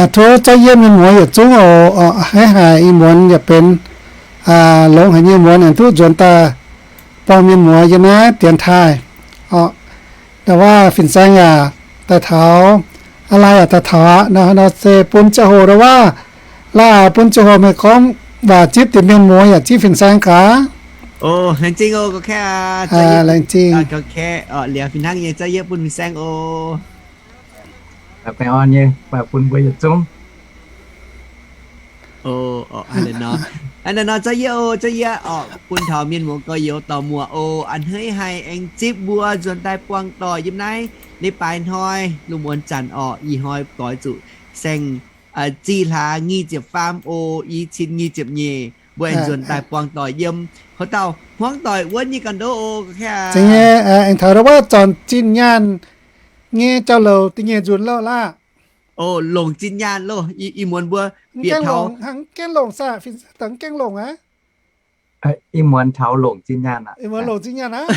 Tov zorqv yie mienh muoz yietc zungv oc, a'hneiv haic ih muonz yaac benx longx haic nyei muonz aengx duqv nzuonx daaih buangh mienh muoz yiem naaiv dienx taaih oc. Ndau wuov fin-saeng yaac daaih taux, a'laaih yaac daaih taux aqv. Nor se bun ziangh hoc ndau wuov, laaih bun ziangh hoc meih gorngv waac zipv deix mienh muoz yaac zipv fin-saeng gaax. Laengz zingh oc, laengz zingh. Liuz fih hnangv nyei zorqv yie bun fin-saeng oc. Baengh orn nyei, bun mbuo yietc zungv. Hnangv naaiv nor zorqv yie oc, zorqv yie oc, bun taux mienh muoz gorx-youz dorh muoc oc, a'hneiv haic aengx zipv mbuo nzuonx daaih buangh doic yiem naaiv leiz-baaix hnoi lungh muonz zanc oc. Ih hnoi doix zuqc saeng-zih hlaax nyic ziepc faam oc, i cin nyic ziepc nyeic, mbuo aengx nzuonx daaih buangh doic yiem haaix dauh hmuangv doic wuonv nyei ganh ndoqv oc. Aengx taux ndau wuov zornc zinh nyaanh nyei jauv-louc da'nyeic nzunc loh laah. Oc, longc zinh nyaanh loh. Ih muonz mbuo bieqc taux, mv gaengh longc saah, da'mv gaengh longc aqv. Ih muonz taux longc zinh nyaanh aqv. Longc zinh nyaanh aqv.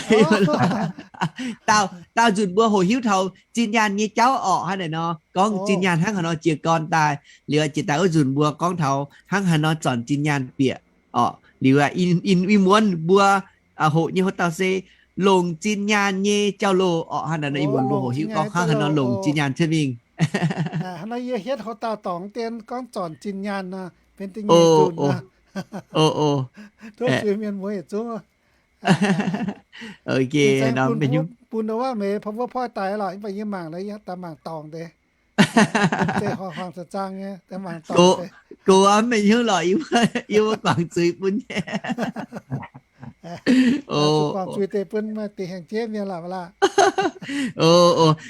Daauh nzunc mbuo hoqc hiuv taux zinh nyaanh nyei jauv orqc. Hnangv naaic nor gorngv zinh nyaanh hnangv haaix nor jiez gorn daaih. Liuz jiex daaih wuov nzunc mbuo gorngv taux hnangv haaix nor zornc zinh nyaanh bieqc orqc. Liuz ih muonz mbuo hoqc nyei haaix dauh se longc zinh nyaanh nyei jauv-louc orqc. Hnangv naaiv nor ih muonz mbuo hoqc hiuv gorngv hnangv haaix nor longc zinh nyaanh cuotv mingh. Hnangv naaiv yie hietv haaix dauh dorngc dien gorngv zornc zinh nyaanh nor, benx da'nyeic nzunc nor. Tov zuiz mienh muoz yietc zungv. Bun ndau wuov meih pa wuov poiv daaih lorqc, mv baac yie mangc lorqc, yie daaih mangc dorngc deix. Zeiz horngh horngh za'zang nyei, daaih mangc dorngc deix. Gox mv mengh hnyouv lorqc, yie mbuo guangc zuiz bun nyei. Guangc zuiz deix bun maaih deix hengx jeiv mienh lorqc laah.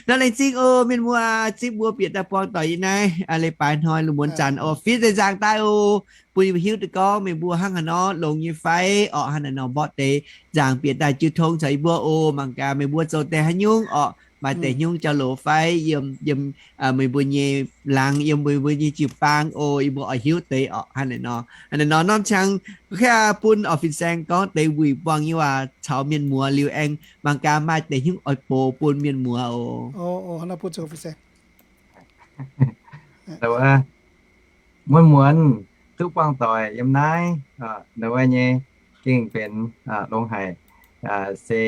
Nor laengz zingh oc mienh muoz, zipv mbuo bieqc daaih buangh doic yiem naaiv leiz-baaix hnoi lungh muonz zanc oc, fiev deix nzaangc daaih oc, bun yie mbuo hiuv duqv gorngv meih mbuo hnangv haaix nor longx nyei fai orqc. Hnangv naaic nor mborqv deix nzaangc bieqc daaih jiu tong caux yie mbuo oc. Mangc gaax meih mbuo zoux deix haaix nyungc orqc, maaih deix haaix nyungc jauv-louc fai yiem, yiem meih mbuo nyei laangz, yiem meih mbuo nyei jiu-baang oc, yie mbuo oix hiuv deix orqc. Hnangv naaic nor, hnangv naaic nor norm qangx bun oc fin-saeng gorngv deix wuic buangh nyei waac caux mienh muoz liuz aengx mangc gaax maaih deix haaix nyungc oix box bun mienh muoz oc. Muonz-muonz duqv buangh doic yiem naaiv, ndau wuov nyei gengh benx longx haic. Se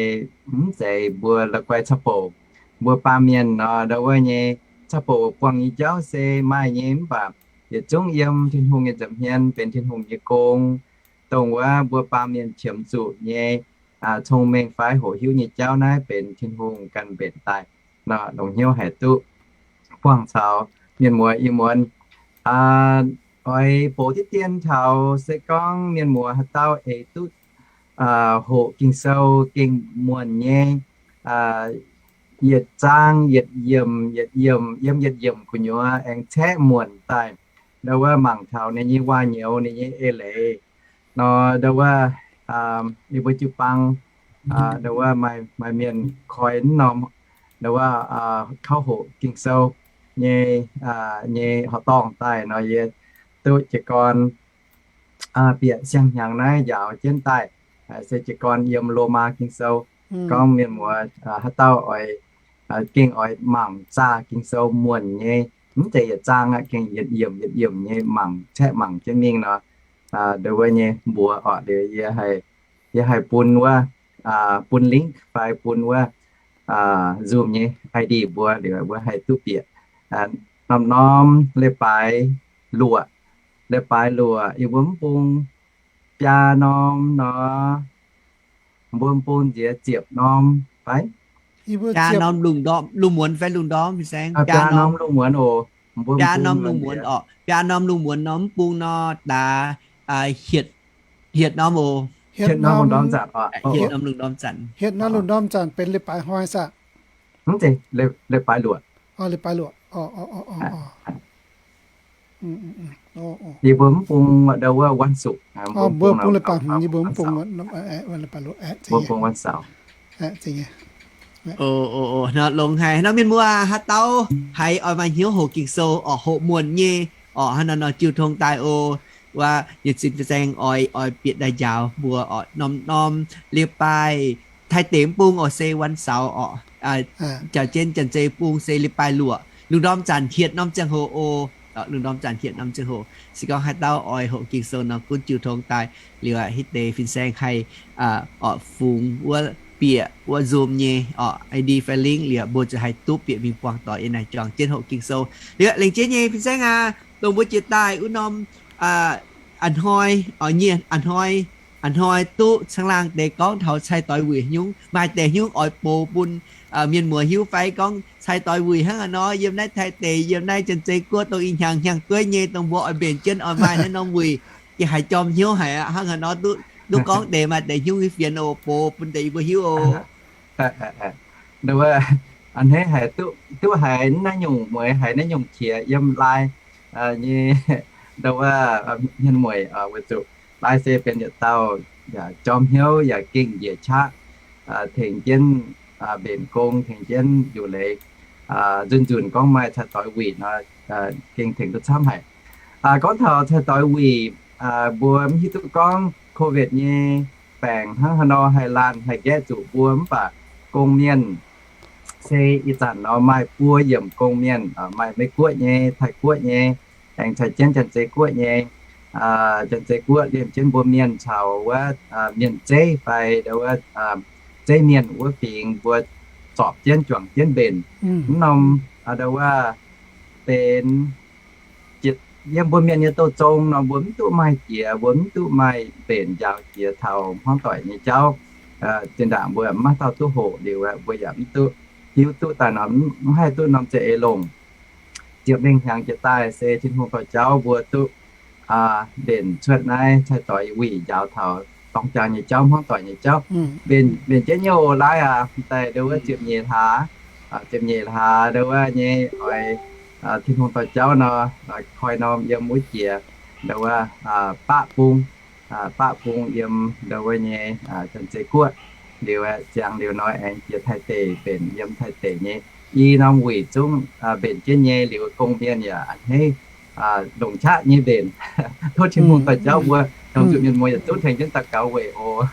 mv zeiz mbuo la'guaih caqv-bouc, mbuo baamh mienh nor, ndau wuov nyei caqv-bouc buangh nyei jauv se maaih nyei, mv baac yietc zungv yiem Tin-Hungh nyei nza'hmien benx Tin-Hungh nyei gong, dongh wuov mbuo baamh mienh qiemx zuqc nyei cong-mengh fai hoqc hiuv nyei jauv naaiv benx Tin-Hungh ganh mbenc daaih. Nor longc hnyouv haih duqv buangh caux mienh muoz ih muonz. Oix box diqv dien taux se gorngv mienh muoz haaix dauh eix duqv hoqc Ging-Sou gengh muonc nyei, yietc zaang yietc yiemc, yietc yiemc yiem yietc yiemc gu'nyuoz aengx caeqv muonc daaih. Ndau wuov mangc taux ninh nyei waac-nyouz, ninh nyei eix leiz nor, ndau wuov yie mbuo jiu-baang, ndau wuov maaih mienh koi mv norm, ndau wuov kauv hoqc Ging-Sou nyei, nyei horqc dorngh daaih nor, yie duqv jiez gorn bieqc siang-hnyangx naaiv njaaux jienv daaih, se jiez gorn yiem Lomaa Ging-Sou gorngv mienh muoz haaix dauh oix, gengh oix mangc zaah Ging-Sou muonc nyei, mv zeiz yietc zaang aqv, gengh yietc yiemc yietc yiemc nyei mangc, caeqv mangc jienv mingh nor, ndau wuov nyei mbuox orqc. Liuz yie haih bun wuov, bun link fai bun wuov Zoom nyei I D mbuo, liuz mbuo haih duqv bieqc norm-norm leiz-baaix luoqc. Leiz-baaix luoqc yie mbuo mv bung biaa norm nor, mbuo mv bung nziex ziepc norm fai? Biaa norm lungh muonz fai lungh ndorm, biaa norm lungh muonz oc. Biaa norm lungh muonz nor mv bung nor daaih hietc norm oc. Hietc norm lungh ndorm zanc. Hietc norm lungh ndorm zanc benx leiz-baaix hnoi saah? Mv zeiz, leiz-baaix luoqc. Leiz-baaix luoqc. Yie mbuo mv bung ndau wuov วันศุกร์, mbuo mv bung leiz-baaix hmz, yie mbuo mv bung, mbuo bung วันเสาร์. Nor longx haic nor, mienh muoz haaix dauh haiz oix maaih hnyouv hoqc Ging-Sou orqc, hoqc muonc nyei orqc, hnangv nor nor jiu tong daaih oc. Wuov yietc zinh saeng oix, oix bieqc daaih njaaux mbuo orqc, norm-norm leiz-baaix, Taiv deix mv bung oc se วันเสาร์ orqc, jaax jienv janx-zei bung se leiz-baaix luoqc, lungh ndorm zanc hietc norm ziangh hoc oc. lungh ndorm zanc hietc norm ziangh hoc. Se gorngv haaix dauh oix hoqc Ging-Sou nor gunv jiu tong daaih liuz aqv, hitv deix fin-saeng haih orqc fungx wuov bieqc wuov Zoom nyei orqc I D fai link liuz mbuo ziouc haih duqv bieqc mingh buangh doic yiem naaic juangc jienv hoqc Ging-Sou. Liuz laengz zingh nyei fin-saeng aac, dongh mbuo jiex daaih wuov norm a'hnoi, a'hnoi, a'hnoi duqv caangh laangh deix gorngv taux cai-doix wuic nyungc, maaih deix nyungc oix box bun mienh muoz hiuv fai gorngv cai-doix wuic hnangv haaix nor yiem naaiv Taiv deic, yiem naaiv Janx-Zei Guoqv dongh ih hnyangx hnyangx-dueiv nyei dongh mbuo oix mbenc jienv oix maaih naaiv norm wuic, gengh haiz jorm hnyouv haic aqv. Hnangv haaix nor duqv gorngv deix maaih deix nyungc fienx oc, box bun deix yie mbuo hiuv oc. Nduov, a'hneiv haiz duqv haiz naaiv nyungc mueiz, haiz naaiv nyungc qiex yiem lai nyei. Nduov, hmien mueiz weic zuqc lai se benx yietc dauh yaac jorm hnyouv yaac gengh njiec qaqv tengx jienv mbenc gong, tengx jienv liuc leiz. Nzunc nzunc gorngv maaih cai-doix wuic nor, gengh tengx duqv camv haic. Gorngv taux cai-doix wuic, mbuo mv hiuv duqv gorngv COVID nyei baengc hnangv haaix nor haih laanh haih nqaeqv zuqc mbuo, mv baac gong mienh se ih zanc nor maaih buo yiemc gong mienh, maaih Meiv Guoqv nyei, Taiv Guoqv nyei, aengx caux jienv Janx-Zei Guoqv nyei. Janx-Zei Guoqv liemh jienv mbuo mienh caux wuov mienh zeiv fai wuov zeiv mienh wuov fingx mbuo zorpc jienv juangc jienv mbenc. Mv norm nduov benx yiem mbuo mienh nyei douz zong nor mbuo mv duqv maaih jiex, mbuo mv duqv maaih mbenc njaaux jiex taux hmuangv doic nyei jauv. Zinh ndaangc mbuo mv maaih dauh duqv hoqc liuz, mbuo yaac mv duqv hiuv duqv daaih nor, mv haih duqv norm za'eix longc. Ziepc mengh hnyangx jiex daaih se Tin-Hungh dorh jauv mbuo duqv mbenc cuotv naaiv cai-doix wuic njaaux taux dorng jangx nyei jauv, hmuangv doic nyei jauv. Mbenc jienv nyei oc, laaiv aac, daaih nduov wuov ziepc nyeic hlaax, ziepc nyeic hlaax nduov wuov nyei oix Tin-Hungh dorh jauv nor, koi norm yiem wuov jiex nduov wuov baqv bung, baqv bung yiem nduov wuov nyei Janx-Zei Guoqv. Liuz ziangx liuz nor aengx jiex Taiv deic mbenc yiem Taiv deic nyei i norm wuic zungv mbenc jienv nyei liuz gong mienh yaac a'hneiv longc qaqv nyei mbenc. Tov Tin-Hungh dorh jauv mbuo, tongx zuqc mienh muoz yietc zungv tengx jienv daux gaux weic oc.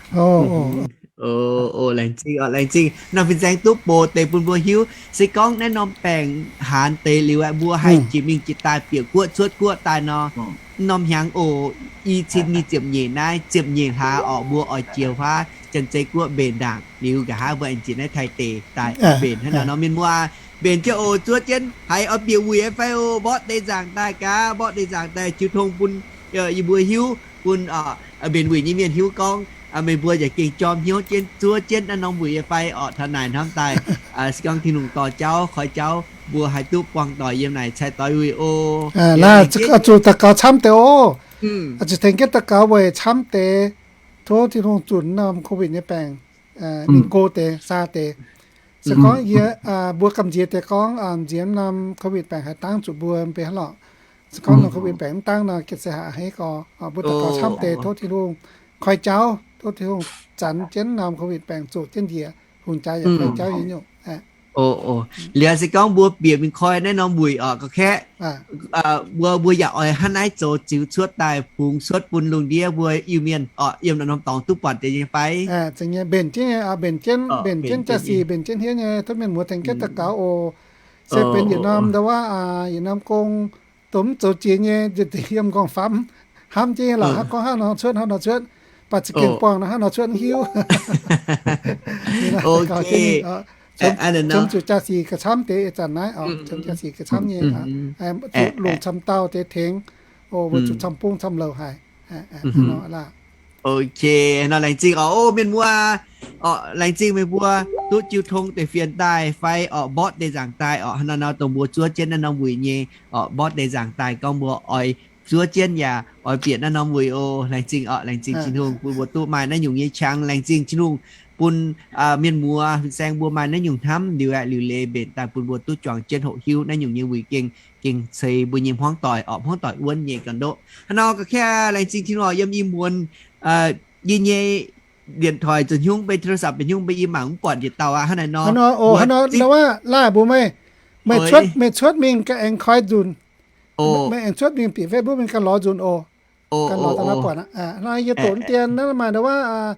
Laengz zingh, laengz zingh. Norm fin-saeng duqv box deix bun mbuo hiuv. Se gorngv naaiv norm baengc haanz deix liuz aeqv, mbuo haih jiex mingh jiex daaih bieqc guoqv cuotv guoqv daaih nor, norm hnyangx oc, i cin nyic ziepc nyeic naaiv, ziepc nyeic hlaax orqc, mbuo oix jiex huaav Janx-Zei Guoqv mbenc ndaangc liuz, nqa'haav mbuo aengx jiex naaiv Taiv deic daaih mbenc hnangv naaic nor, mienh muoz, mbenc jienv oc, zuov jienv haiz oix bieqc wuic fai oc, mborqv deix nzaangc daaih gaax, mborqv deix nzaangc daaih jiu tong bun yie mbuo hiuv, bun mbenc wuic nyei mienh hiuv gorngv meih mbuo yaac gengh jorm hnyouv jienv zuov jienv naaiv norm wuic fai orqc. Taux naaic hnamv daaih, se gorngv Tin-Hungh dorh jauv koi jauv, mbuo haih duqv buangh doic yiem naaic cai-doix wuic oc. Zuqc daux gaux camv deix oc. Zuqc tengx jienv daux gaux weic camv deix, tov Tin-Hungh zunc norm COVID nyei baengc mingh go deix, saa deix. Se gorngv yie, mbuo gamh nziex deix gorngv nziex norm COVID baengc haih dangv zuqc mbuo mbenc hnangv lorqc. Se gorngv norm COVID baengc mv dangv nor, gengh se haiz a'hneiv gorx. Mbuo daux gaux camv deix tov Tin-Hungh koi jauv, tov Tin-Hungh zanx jienv norm COVID baengc zoqc jienv njiec, hungh jaax yaac koi jauv nyei nyungc. Liuz se gorngv mbuo bieqc mingh koi naaiv norm wuic orqc, ga'kaeqv mbuo, mbuo yaac oix hnangv naaiv zoux ziux cuotv daaih fungx cuotv bun lungh ndiev mbuo Iu-Mienh orqc, yiem norm dorngx duqv buatc deix nyei fai? Mbenc jienv, mbenc jienv jaa-sic, mbenc jienv hniev nyei, tov mienh muoz tengx jienv daux gaux oc. Se benx yietc norm ndau wuov, yietc norm gong, dongh mv zoux jiex nyei, nziex deix yiem nqorngv-famv hnamv jienv nyei lorqc, hnangv gorngv hnangv nor cuotv, hnangv nor cuotv, mv baac za'gengh buangh nor hnangv nor cuotv mv hiuv. Congx zuqc jaa-sic gauh camv deix ih zanc naaiv, congx jaa-sic gauh camv nyei, zuqc longc camv dauh deix tengx, mbuo zuqc camv bung camv louc haic. Ok, nor laengz zingh oc, mienh muoz. Laengz zingh meih mbuo duqv jiu tong deix fienx daaih fai orqc, mborqv deix nzaangc daaih orqc, hnangv nor dongh mbuo zuov jienv naaiv norm wuic nyei orqc, mborqv deix nzaangc daaih gorngv mbuo oix zuov jienv yaac oix bieqc naaiv norm wuic oc. Laengz zingh orqc, laengz zingh Tin-Hungh bun mbuo duqv maaih naaiv nyungc nyei qangx. Laengz zingh Tin-Hungh bun mienh muoz fin-saeng mbuo maaih naaiv nyungc hnamv liuz aeqv, liuc leiz mbenc daaih bun mbuo duqv juangc jienv hoqc hiuv naaiv nyungc nyei wuic gengh, gengh ceix mbuo nyei hmuangv doic orqc, hmuangv doic wuonv nyei ga'ndoqv. Hnangv nor ga'kaeqv laengz zingh Tin-Hungh yiem i muonz yie nyei điện thoại zoux hnyungv, mbe thuv sap zoux hnyungv, mbe yie mangc mv buatc njiec dauh aqv. Hnangv naaiv nor, hnangv nor, ndau wuov laaic mbuox meih, meih cuotv, meih cuotv mingh ga'aengx koi nzunc. Meih aengx cuotv mingh bieqc Facebook mingh ganh lorz nzunc oc. Ganh lorz daaih naaiv buatc aqv. Nor yie doqc dien naaiv maaih ndau wuov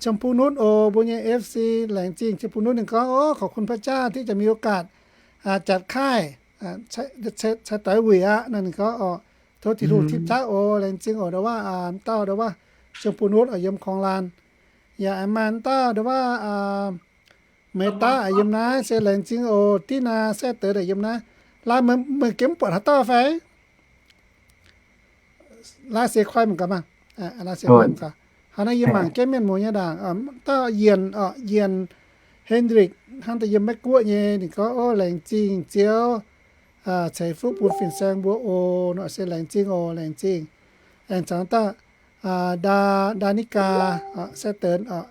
Qiem Bung Nutv oc, mbuo nyei F C laengz zingh Qiem Bung Nutv ninh gorngv, โอ้ ขอบคุณพระเจ้าที่จะมีโอกาสจัดค่าย cai doix wuic aqv nor. Ninh gorngv oc, tov Tin-Hungh tipv qaqv oc, laengz zingh oc, ndo wuov, dauh ndo wuov, Ziouv bun wuov oix yiem korng laanh. Yaac maaih dauh ndo wuov, Meix daav yiem naaiv se laengz zingh oc, div naaiv se deix yiem naaiv. Laaix meih gemv buatc haaix dauh fai? Laaix se koi mangc gaax maah. Laaix se koi mangc gaax. Hnangv naaiv yie mangc jienv mienh muoz nyei ndaangc, dauh Yienc, Yienc Hendrick, hnangv daaih yiem Meiv Guoqv nyei. Ninh gorngv, o, laengz zingh Ziouv ceix fuqv bun fin-saeng mbuo oc. Nor se laengz zingh oc, laengz zingh. Aengx caux dauh Ndaa, Ndaa Ni Gaa, se deix oc.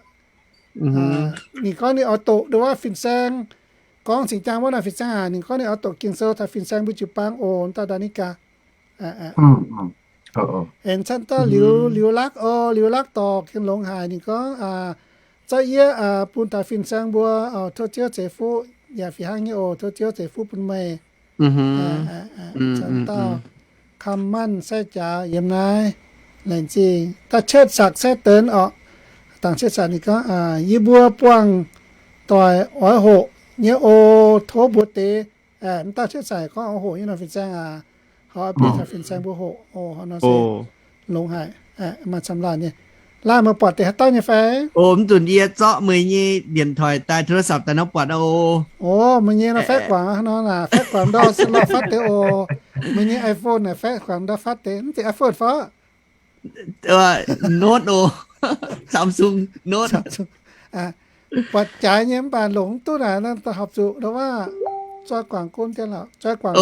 Ninh gorngv ninh oix doqc ndo wuov fin-saeng, gorngv cingx jaang wuov naaic fin-saeng aac, ninh gorngv ninh oix doqc Ging-Sou taux fin-saeng mbuo jiu-baang oc, dauh Ndaa Ni Gaa. Aengx caux dauh Liuz, Liuz Lakv oc, Liuz Lakv dorh gengh longx haic. Ninh gorngv, zorqv yie bun taux fin-saeng mbuo, tov Ziouv ceix fuqv yaac fih hnangv nyei oc, tov Ziouv ceix fuqv bun meih. Caux dauh Kam Manv sai jaax yiem naaiv, laengz zingh. Dauh Cetv Sakc sai deix oc, dangc Cetv Sakc ninh gorngv, yie mbuo buangh doic oix hoqc nyei oc, tov mbuo deix. Mv dauh Cetv Sakc gorngv oix hoqc nyei nor fin-saeng aac, hoqc bieqc taux fin-saeng mbuo hoqc oc. Hnangv nor se longx haic, maaih camv laanh nyei. Laaih meih buatc deix haaix dauh nyei fai? O, mv zunc yie zorqv meih nyei điện thoại daaih, โทรศัพท์ daaih nor buatc oc. O, meih nyei nor faeqv guangc nor, faeqv guangc ndau se lauh fatv deix oc. Meih nyei iPhone naaic faeqv guangc ndau fatv deix, mv zeiz iPhone fai? Note oc, Samsung Note. Buatc jaaix nyei mv baac longc mv duqv naaic, horpc zuqc ndo wuov zoi guangc gon dien lorqc, zoi guangc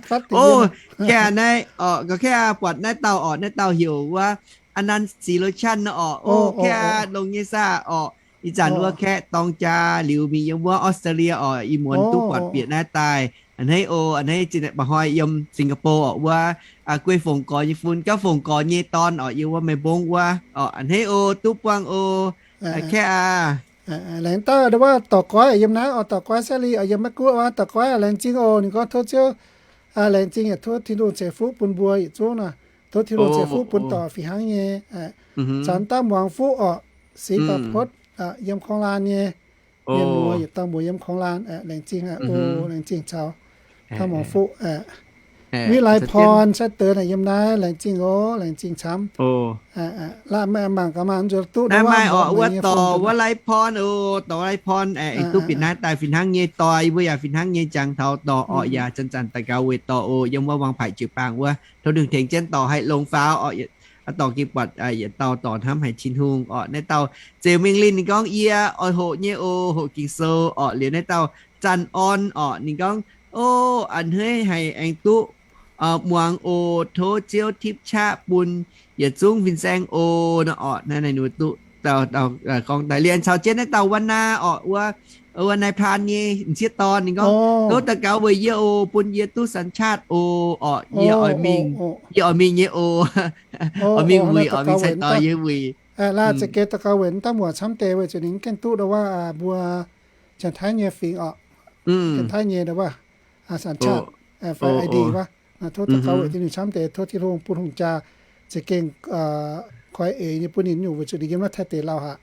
fatv deix. Kei naaiv oc, ga'kei buatc naaiv dauh oc, naaiv dauh heuc wuov อนันต์ ศรีโลชั่น nor oc. O, kei longx nyei saah oc. Ih zanc wuov kaeqv dorng jaa liuz mingh yiem wuov ออสเตรเลีย oc, ih muonz duqv buatc bieqc naaiv daaih. A'hneiv oc, a'hneiv zinh mba'hnoi yiem Singapore oc, wuov guei fongc gorx nyei fun, gauv fongc gorx nyei dorn oc, yiem wuov Melbourne wuov oc. A'hneiv oc, duqv buangh oc. Kaeqv aac. Laengz dauh ndo wuov dorc goiv yiem naaiv oc, dorc goiv Sally oc, yiem Meiv Guoqv wuov dorc goiv, laengz zingh oc. Ninh gorngv tov Ziouv, laengz zingh yaac tov Tin-Hungh ceix fuqv bun mbuo yietc zungv nor. Tov Tin-Hungh ceix fuqv bun dorc fih hnangv nyei. Caux dauh Muangx Fuqv oc, Singx Daaih Potv, yiem korng laanh nyei. Mienh muoz yietc dauh muoz yiem korng laanh, laengz zingh, laengz zingh caux dauh Muangx Fuqv. Viv Lai Porn sai deix yiem naaiv, laengz zingh oc, laengz zingh camv. Laaih meih mangc gaax maah, nzuonx duqv naaiv maaih oc, wuov dorh wuov Lai Porn oc, dorh Lai Porn aengx duqv bieqc naaiv daaih fih hnangv nyei doix, yie mbuo yaac fih hnangv nyei jangx taux dorh oc, yaac zanc-zanc daux gaux weic dorh oc, yiem wuov Wangpaaix jiu-baang wuov, tov Tin-Hungh tengx jienv dorh haih longx faaux oc. Aa, dorh gengh buatc yietc dauh dorh hnamv haic Tin-Hungh orqc. Naaiv dauh Zeux Mingh Linh ninh gorngv, yie oix hoqc nyei oc, hoqc Ging-Sou orqc. Liuz naaiv dauh Zanh Orn orqc, ninh gorngv, o, a'hneiv haiz aengx duqv muangx oc. Tov Ziouv tipv qaqv bun yietc zungv fin-saeng oc. Nor orqc, naaiv ninh mbuo duqv gorngv daaih. Liuz aengx caux jienv naaiv dauh Wan Naa orqc, wuov, wuov Naaiv Paan nyei m'sieqv dorn, ninh gorngv, tov daux gaux weic yie oc, bun yie duqv สัญชาติ oc. Orqc, yie oix mingh, yie oix mingh nyei oc. Oix mingh wuic, oix mingh cai doix yie wuic. Laaih za'gengh daux gaux weic daaih muoc camv deix weic zuqc ninh gengh duqv ndo wuov mbuo Janx-Taiv nyei fingx orqc. Janx-Taiv nyei ndo wuov สัญชาติ fai I D wuov. Tov daux gaux weic ninh camv deix, tov Tin-Hungh bun hungh jaa za'gengh koi eix nyei bun ninh nyungc weic zuqc ninh yiem naaiv Taiv deic lauh haic.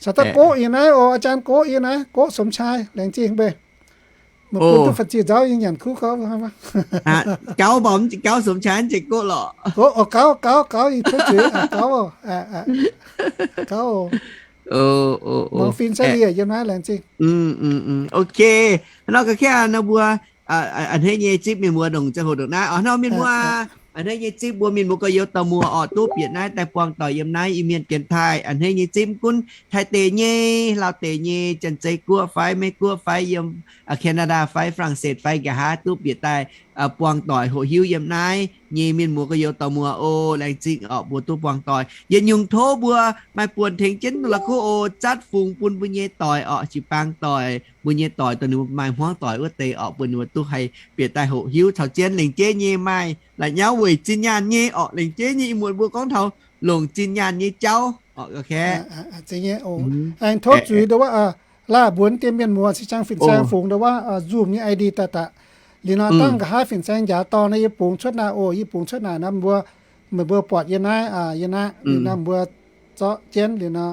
Caux daaih goqv yie naaiv oc, อาจารย์ goqv yie naaiv, goqv สมชาย laengz zingh mbeih. Meih bun duqv fanh ziex nzauv yie nyanc kuv gorqv. Gauv mv gauv สมชาย mv zeiz goqv lorqc. Goqv oc, gauv, gauv, gauv, yie tov zuiz, gauv oc. Gauv oc. Muangx fin sai liec yiem naaiv laengz zingh. Ok, nor ga'kv nor mbuo a'hneiv nyei zipv mienh muoz ndongc ziangh hoc ndongc naaiv oc. Nor mienh muoz, a'hneiv nyei zipv mbuo mienh muoz gorx-youz dorh muoz orqc, duqv bieqc naaiv daaih buangh doic yiem naaiv Iu-Mienh, Janx-Taiv. A'hneiv nyei zipv mv gunv Taiv deic nyei, Laauv deic nyei, Janx-Zei Guoqv fai, Meiv Guoqv fai, yiem Canada fai, Faa^laa^setv fai, nqa'haav duqv bieqc daaih buangh doic hoqc hiuv yiem naaiv nyei mienh muoz gorx-youz dorh muoz oc. Laengz zingh orqc, mbuo duqv buangh doic. Yietc nyungc tov mbuo maaih buonc tengx jienv la'kuqv oc, zatv fungx bun mbuo nyei doic orqc, jiu-baang doic, mbuo nyei doic dongh ninh mbuo maaih hmuangv doic wuov deix orqc, bun ninh mbuo duqv haih bieqc daaih hoqc hiuv caux jienv. Lengc jeiv nyei maaih la'nyauv weic zinh nyaanh nyei orqc. Lengc jeiv nyei ih muonz mbuo gorngv taux longc zinh nyaanh nyei jauv orqc. Aengx tov zuiz ndo wuov, laaih mbuox dien mienh muoz cing ziangh fin-saeng fungx ndo wuov Zoom nyei I D daaih daaih. Liuz nor dangh nqa'haav fin-saeng njaaux dorngh nor yie bungx cuotv naaic oc. Yie bungx cuotv naaic nor mbuo, meih mbuo buatc yie naaiv, yie naaiv, liuz nor mbuo zorqv jienv liuz nor,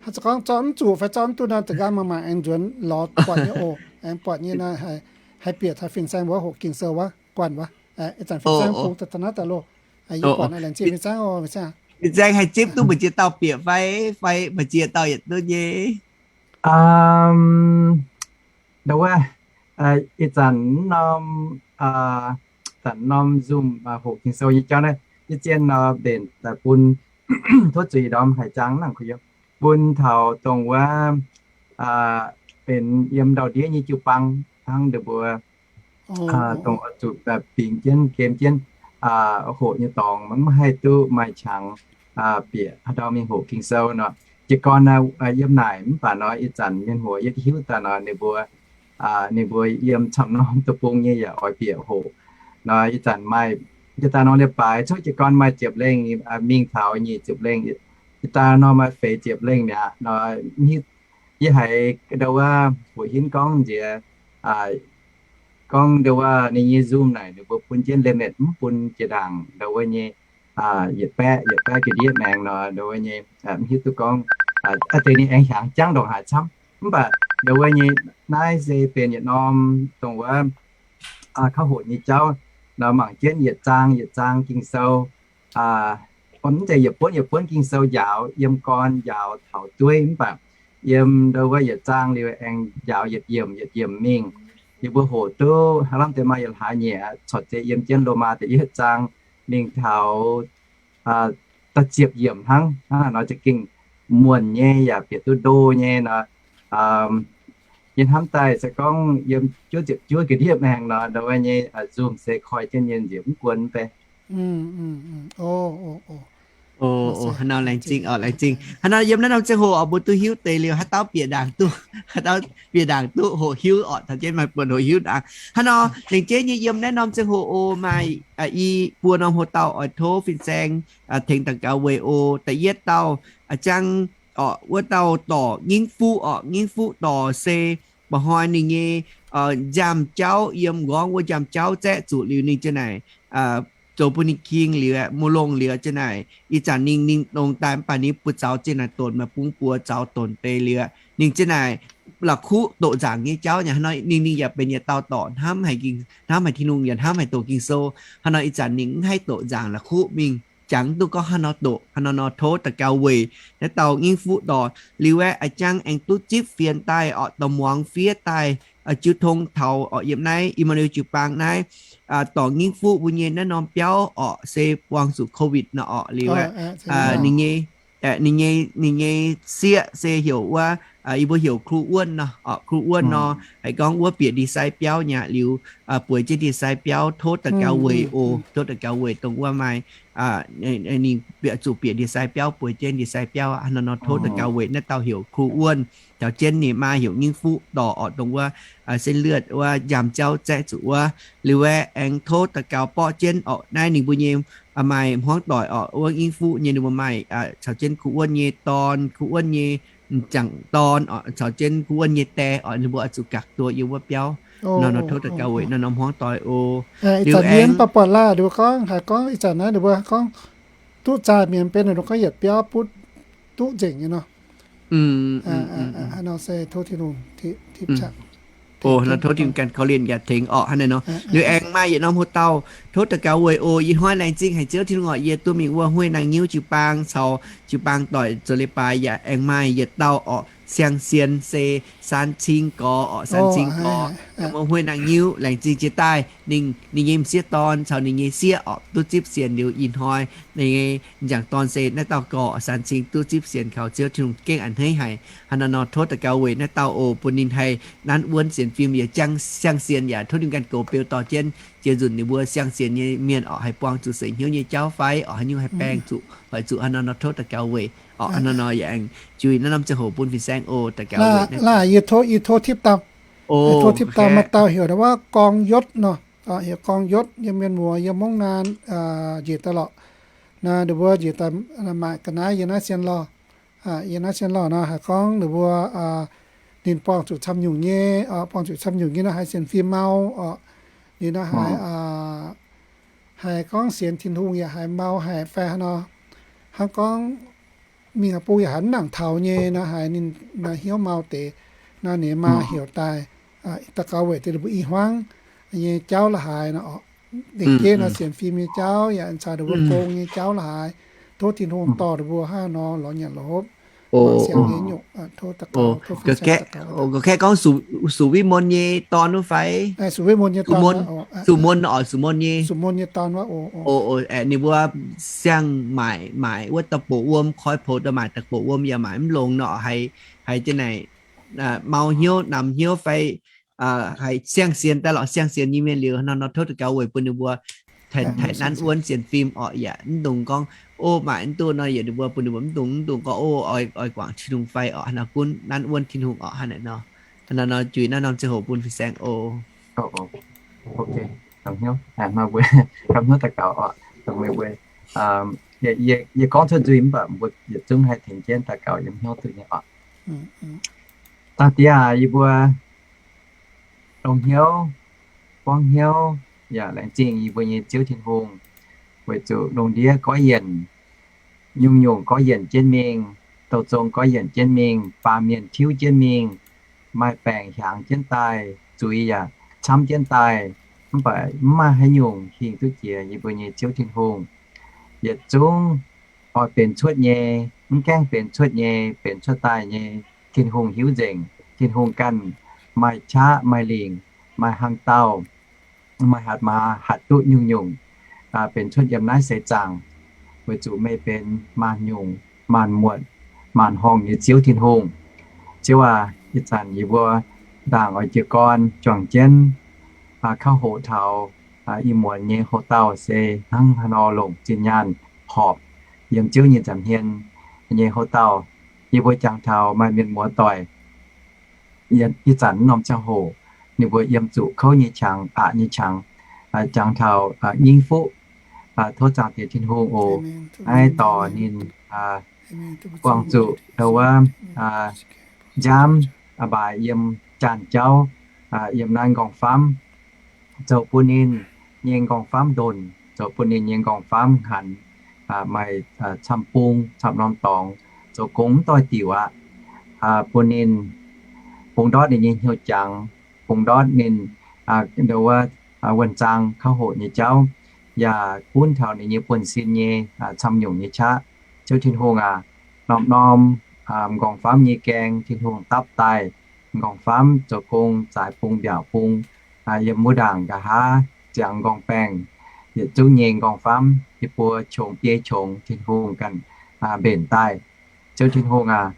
haaix zanc gorngv zorqv mv zuqc fai zorqv mv duqv nor, za'gengh mangc mangc aengx nzuonx lorz buatc nyei oc. Aengx buatc nyei nor haih haih bieqc taux fin-saeng wuov hoqc Ging-Sou wuov, guanh wuov. Ih zanc fin-saeng bungx daaih taux naaiv daaih loh. Yie guanh laengz zingh fin-saeng oc, fin-saeng. Fin-saeng haih zipv duqv mbu'ziex dauh bieqc fai, fai mbu'ziex dauh yietc duqv nyei? Ndo wuov, ih zanc norm, zanc norm Zoom hoqc Ging-Sou nyei jauv naaiv, yie zien nor mbenc daaih bun, tov zuiz ndorm haic jangx nangc kuh yiem, bun taux dongh wuov benx yiem ndau-ndiev nyei jiu-baang hnangv ndeic mbuo dongh oix zuqc bingx jienv, gem jienv, hoqc nyei dorngx maiv haih duqv maaih qangx bieqc haaix dauh mingh hoqc Ging-Sou nor. Jiez gorn naaiv yiem naaic mv baac nor ih zanc mienh muoz yie hiuv daaih nor ninh mbuo, ninh mbuo yiem camv norm deic-bung nyei yaac oix bieqc hoqc. Nor ih zanc maaih, ih zanc norm leiz-baaix cuotv jiez gorn maaih ziepc lengh mingh taux nyic ziepc lengh, ih zanc nor maaih feix ziepc lengh mi'aqv nor. Yie haiz ndo wuov Fu Hinv gorngv nziex, gorngv ndo wuov ninh nyei Zoom naaic ninh mbuo bun jienv internet mv bun jiex ndaangc ndo wuov nyei yietc baeqv, yietc baeqv ga'ndiev maengx nor ndo wuov nyei, mv hiuv duqv gorngv deix ninh aengx hiaangx jangv ndongc haaix camv. Mv baac ndo wuov nyei naaiv se benx yietc norm dongh wuov kauv hoqc nyei jauv nor, mangc jienv yietc zaang yietc zaang Ging-Sou, mv zeiz yietc buonv yietc buonv Ging-Sou njaaux, yiem gorn njaaux taux dueiv mv baac yiem ndo wuov yietc zaang liuz aengx njaaux yietc yiemc yietc yiemc mingh. Yie mbuo hoqc duqv haaix lamh deix maaih yietc hlaax nyieqc corc zeix yiem jienv Lomaa da'yietv zaang mingh taux da'ziepc yiemc hnangv. Hnangv naaiv nor za'gengh muonc nyei yaac bieqc duqv ndo nyei nor. Yie hnamv daaih se gorngv yiem juov ziepc juov ga'ndiev maengx nor, ndo wuov nyei Zoom se koi jienv nyei nziex mv guon mv bei. Haaix nor laengz zingh, laengz zingh. Haaix nor yiem naaiv norm ziangh hoc oix mbuo duqv hiuv deix liuz haaix dauh bieqc ndaangc duqv, haaix dauh bieqc ndaangc duqv hoqc hiuv orqc, taux jienv maaih buonc hoqc hiuv ndaangc. Haaix nor laengz zingh nyei yiem naaiv norm ziangh hoc oc, maaih i buo norm hoc dauh oix tov fin-saeng tengx daux gaux weic oc. Da'yietv dauh, a'jang orqc, wuov dauh dorc Ngingv Fuqv orqc. Ngingv Fuqv dorc se mba'hnoi ninh nyei nziaamv-jauv yiem nqorngv wuov nziaamv-jauv zaeqv zuqc liuz ninh ziouc naaic zoux bun ninh king liuz, mu longh liuz ziouc naaic ih zanc ninh, ninh longx daaih mv baac ninh buoz-zaux ziouc naaic donc maaih bung buoz zaux donc deix liuz, ninh ziouc naaic la'kuqv doqc nzaangc nyei jauv nyei. Haaix nor ninh, ninh yaac benx yietc dauh dorc hnamv haic, hnamv haic Tin-Hungh yaac hnamv haic doqc Ging-Sou. Haaix nor ih zanc ninh mv haih doqc nzaangc la'kuqv mingh jangx duqv gorngv haaix nor doqc. Haaix nor nor tov daux gaux weic naaiv dauh Ngingv Fuqv dorc. Liuz aeqv, a'jang aengx duqv zipv fienx daaih orqc, dorh muangx fiev daaih jiu tong taux orqc, yiem naaiv I^maa^nu^en jiu-baang naaiv dorc Ngingv Fuqv mbuo nyei naaiv norm biauv orqc se buangh zuqc COVID nor orqc. Liuz aeqv, ninh nyei, ninh nyei, ninh nyei sieqv se heuc wuov, yie mbuo heuc Kru Wuonh nor orqc. Kru Wuonh nor haiz gorngv wuov bieqc Ndie-Sai biauv nyei aqv. Liuz bueix jienv Ndie-Sai biauv, tov daux gaux weic oc. Tov daux gaux weic dongh wuov maaih ninh bieqc zuqc bieqc Ndie-Sai biauv, bueix jienv Ndie-Sai biauv. Haaix nor nor tov daux gaux weic naaiv dauh heuc Kru Wuonh, caux jienv ninh maa heuc Ngingv Fuqv dorc orqc, dongh wuov Sen Luoqc wuov nziaamv-jauv zaeqv zuqc wuov. Liuz aeqv, aengx tov daux gaux borqv jienv orqc, naaiv ninh mbuo nyei maaih hmuangv doic orqc, wuov Ngingv Fuqv nyei ninh mbuo maaih caux jienv Kru Wuonh nyei dorn, Kru Wuonh nyei m'jangc dorn orqc, caux jienv Kru Wuonh nyei die orqc, ninh mbuo oix zuqc gakc duoh yiem wuov biauv. Nor nor tov daux gaux weic naaiv norm hmuangv doic oc. Ih zanc mienh mv baac buatc laaih ninh mbuo gorngv, haiz gorngv ih zanc naaiv ninh mbuo gorngv duqv zaah mienh benx ninh mbuo gorngv yietc biauv butv duqv nzengc nyei nor. Haaix nor se tov Tin-Hungh tipv qaqv. Nor tov Tin-Hungh ganh korv-lienh yaac tengx orqc hnangv naaiv nor. Liuz aengx maaih yietc norm hoc dauh, tov daux gaux weic oc. Ih hnoi laengz zingh haic Ziouv Tin-Hungh orqc, yie duqv mingh wuov Huei Naang Nyiuv jiu-baang caux jiu-baang doic zoux leiz-baaix yaac aengx maaih yietc dauh orqc, Siang Sien se San Cing Gorx orqc, San Cing Gorx. Wuov Huei Naang Nyiuv laengz zingh jiex daaih ninh, ninh nyei m'sieqv dorn caux ninh nyei sieqv orqc duqv zipv sienx liuz ih hnoi ninh nyei m'jangc dorn se naaiv dauh gorx San Cing duqv zipv sienx kaux Ziouv Tin-Hungh gengh a'hneiv haic. Haaix nor nor tov daux gaux weic naaiv dauh oc, bun ninh haih nanv wuonv sienx fim yaac jangv siang-sienx yaac tov ninh ganh goux beu dorh jienv jiex nzunc ninh mbuo siang-sienx nyei mienh orqc haih buangh zuqc seix hnyouv nyei jauv fai orqc haaix nyungc haih baeng zuqc hoic zuqc. Haaix nor nor tov daux gaux weic orqc. Haaix nor nor yaac aengx jui naaiv norm ziangh hoc bun fin-saeng oc. Daux gaux weic naaiv, yie tov, yie tov tipv dangh. Tov tipv dangh maaih dauh heuc ndo wuov Gorng Yotv nor, heuc Gorng Yotv, yiem mienh muoz yiem mungv naan njiec daaih lorqc. Naaiv ninh mbuo njiec daaih maaic ga'naaiv yiem naaiv Sien Lorh. Yiem naaiv Sien Lorh nor haiz gorngv ninh mbuo ninh buangh zuqc camv nyungc nyei, buangh zuqc camv nyungc nyei nor haiz sienx fim mau orqc. Ninh nor haiz, haiz gorngv sienx Tin-Hungh yaac haiz mau haic fai haaix nor, hnangv gorngv mingh haaix bung yaac haiz mv nangc taux nyei nor haiz ninh hnyouv mau deix. Nor ninh maa heuc daaih daux gaux weic deix ninh mbuo i hmuangv nyei jauv la'haaix nor oc. Dengv jienv nor sienx fim nyei jauv yaac caux ninh mbuo gong nyei jauv la'haaix. Tov Tin-Hungh dorh ninh mbuo hnangv nor lorz nyanc lorz hopv, mangc siang nyei nyungc. Tov daux gaux, tov fin-saeng daux gaux. Kaeqv gorngv Sux Win Mon nyei dorn wuov fai? Sux Win Mon nyei dorn, Sux Mon oc, Sux Mon nyei. Sux Mon nyei dorn wuov oc. Ninh mbuo siang-maaic, maaic wuov dauh boc wuom, koi poux daaih maaic dauh boc wuom yaac maaic mv longx nor, haiz jienv naaic mau hnyouv, namx hnyouv fai haiz siang-sienx daaih lorz siang-sienx nyei mienh liuz nor, nor tov daux gaux weic bun ninh mbuo taaih nanv wuonv sienx fim oc. Yaac mv dungx gorngv, o, maaic mv duqv nor, yaac ninh mbuo bun ninh mbuo mv dungx, mv dungx gorngv, o, oix guangc Tin-Hungh fai oc. Hnangv naaic gunv nanv wuonv Tin-Hungh oc. Hnangv naaic nor, juix naaiv norm ziangh hoc bun fin-saeng oc. Yie gorngv cuotv nzuih mv baac mbuo yietc zungv haih tengx jienv daux gaux yiem hnyouv duqv nyei oc. Dangh diex aac, yie mbuo longx hnyouv, buangv hnyouv, yaac laengz zingh yie mbuo nyei Ziouv Tin-Hungh, weic zuqc lungh ndiev goiv yienc, nyungc-nyungc goiv yienc jienv mingh, douh zong goiv yienc jienv mingh, baamh mienh tiuv jienv mingh, maaih baengc hiaangx jienv daaih, zuiz yaac camv jienv daaih, mv baac mv maaih haaix nyungc hingh duqv jiex yie mbuo nyei Ziouv Tin-Hungh. Yietc zungv oix benx cuotv nyei, mv gaengh benx cuotv nyei, benx cuotv daaih nyei, Tin-Hungh hiuv nzengc. Tin-Hungh ganh maaih qaqv maaih lingc, maaih hlang dauh, maaih hatc maaz hatc duqv nyungc-nyungc benx cuotv yiem naaiv seix zaangc, weic zuqc meih benx maanc nyungc, maanc muotc, maanc horngh nyei Ziouv Tin-Hungh. Ziouv aac, ih zanc yie mbuo ndaangc oix jiez gorn juangc jienv kauv hoqc taux ih muonz nyei houx-dauh se hnangv haaix nor longc zinh nyaanh horpc yiem Ziouv nyei nza'hmien nyei houx-dauh. Yie mbuo jangx taux maaih mienh muoz-doic ih zanc norm ziangh hoc, ninh mbuo yiem zuqc kouv nyei qangx, aqc nyei qangx, jangx taux nyingv fuqv. Tov Zaangc Diex Tin-Hungh oc, naaiv dorh ninh buangh zuqc ndau wuov nziaamv mbaaix yiem jaanh jauv, yiem naaiv nqorngv-famv, zoux bun ninh nyei nqorngv-famv ndonx, zoux bun ninh nyei nqorngv-famv hnaanx, maaih camv bung camv norm dorngx, zoux gong mv doix-diuc aqv, bun ninh bungx ndortv ninh nyei hnyouv jangx, bungx ndortv ninh ndau wuov wuonh zaang kauv hoqc nyei jauv, yaac gunv taux ninh nyei buonv-sin nyei camv nyungc nyei qaqv. Ziouv Tin-Hungh aac, norm-norm nqorngv-famv nyei gaeng Tin-Hungh dapv daaih, nqorngv-famv zoux gong zaaix bung mbiaauc bung, yiem wuov ndaangc nqa'haav ziangx nqorngv-baengh, yietc zungv nyei nqorngv-famv yie mbuo qongx biei qongx Tin-Hungh ganh mbenc daaih. Ziouv Tin-Hungh aac,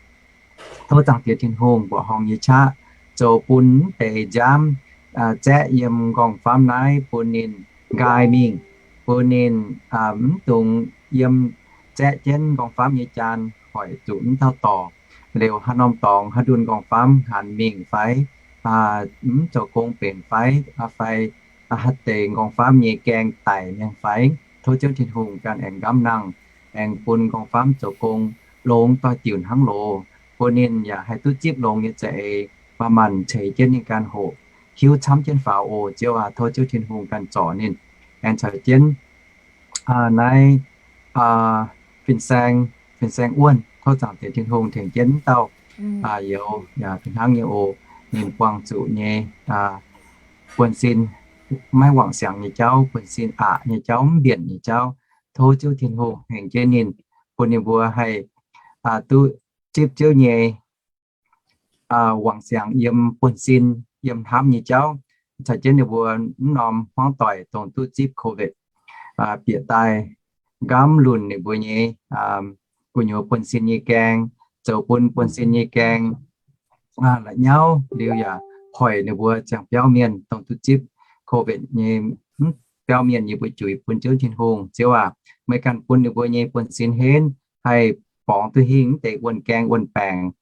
tov Zaangc Diex Tin-Hungh mbuoqc horngh nyei qaqv zoux bun mv deix nziaamv zaeqv yiem nqorngv-famv naaiv bun ninh nqaai mingh, bun ninh mv dungx yiem zaeqv jienv nqorngv-famv nyei jaan hoic zuqc mv tauv dorc. Liuz haaix norm dorngx haaix ndunh nqorngv-famv hnaanx mingh fai mv zoux gong benx fai, fai haaix deix nqorngv-famv nyei gaeng daic mingh fai, tov Ziouv Tin-Hungh ganh aengx nqamv nangh, aengx bun nqorngv-famv zoux gong longx doix-diuc hnangv loz, bun ninh yaac haih duqv zipv longx nyei za'eix, manc-manc ceix jienv ninh ganh hoqc, hiuv camv jienv faaux oc. Ziouv aac, tov Ziouv Tin-Hungh ganh zorc ninh, aengx caux jienv naaiv fin-saeng, fin-saeng wuonh, tov Zaangc Diex Tin-Hungh tengx jienv mv dauh youz yaac fih hnangv nyei oc. Ninh buangh zuqc nyei buonv-sin maiv wangc siangx nyei jauv, buonv-sin aqc nyei jauv, mv mbienc nyei jauv, tov Ziouv Tin-Hungh tengx jienv ninh, bun ninh mbuo haih duqv zipv Ziouv nyei wangc siangx yiem buonv-sin, yiem hnamv nyei jauv, caux jienv ninh mbuo mv norm hmuangv doic dongh duqv zipv COVID bieqc daaih, nqamv lunc ninh mbuo nyei gu'nyuoz buonv-sin nyei gaeng, zoux bun buonv-sin nyei gaeng la'nyauv liuz yaac hoic ninh mbuo ziangh biauv mienh dongh duqv zipv COVID nyei biauv mienh yie mbuo juix bun Ziouv Tin-Hungh. Ziouv aac, meih ganh bun ninh mbuo nyei buonv-sin henv haih borngz duqv hingh mv deix wuonh gaeng wuonh baengc,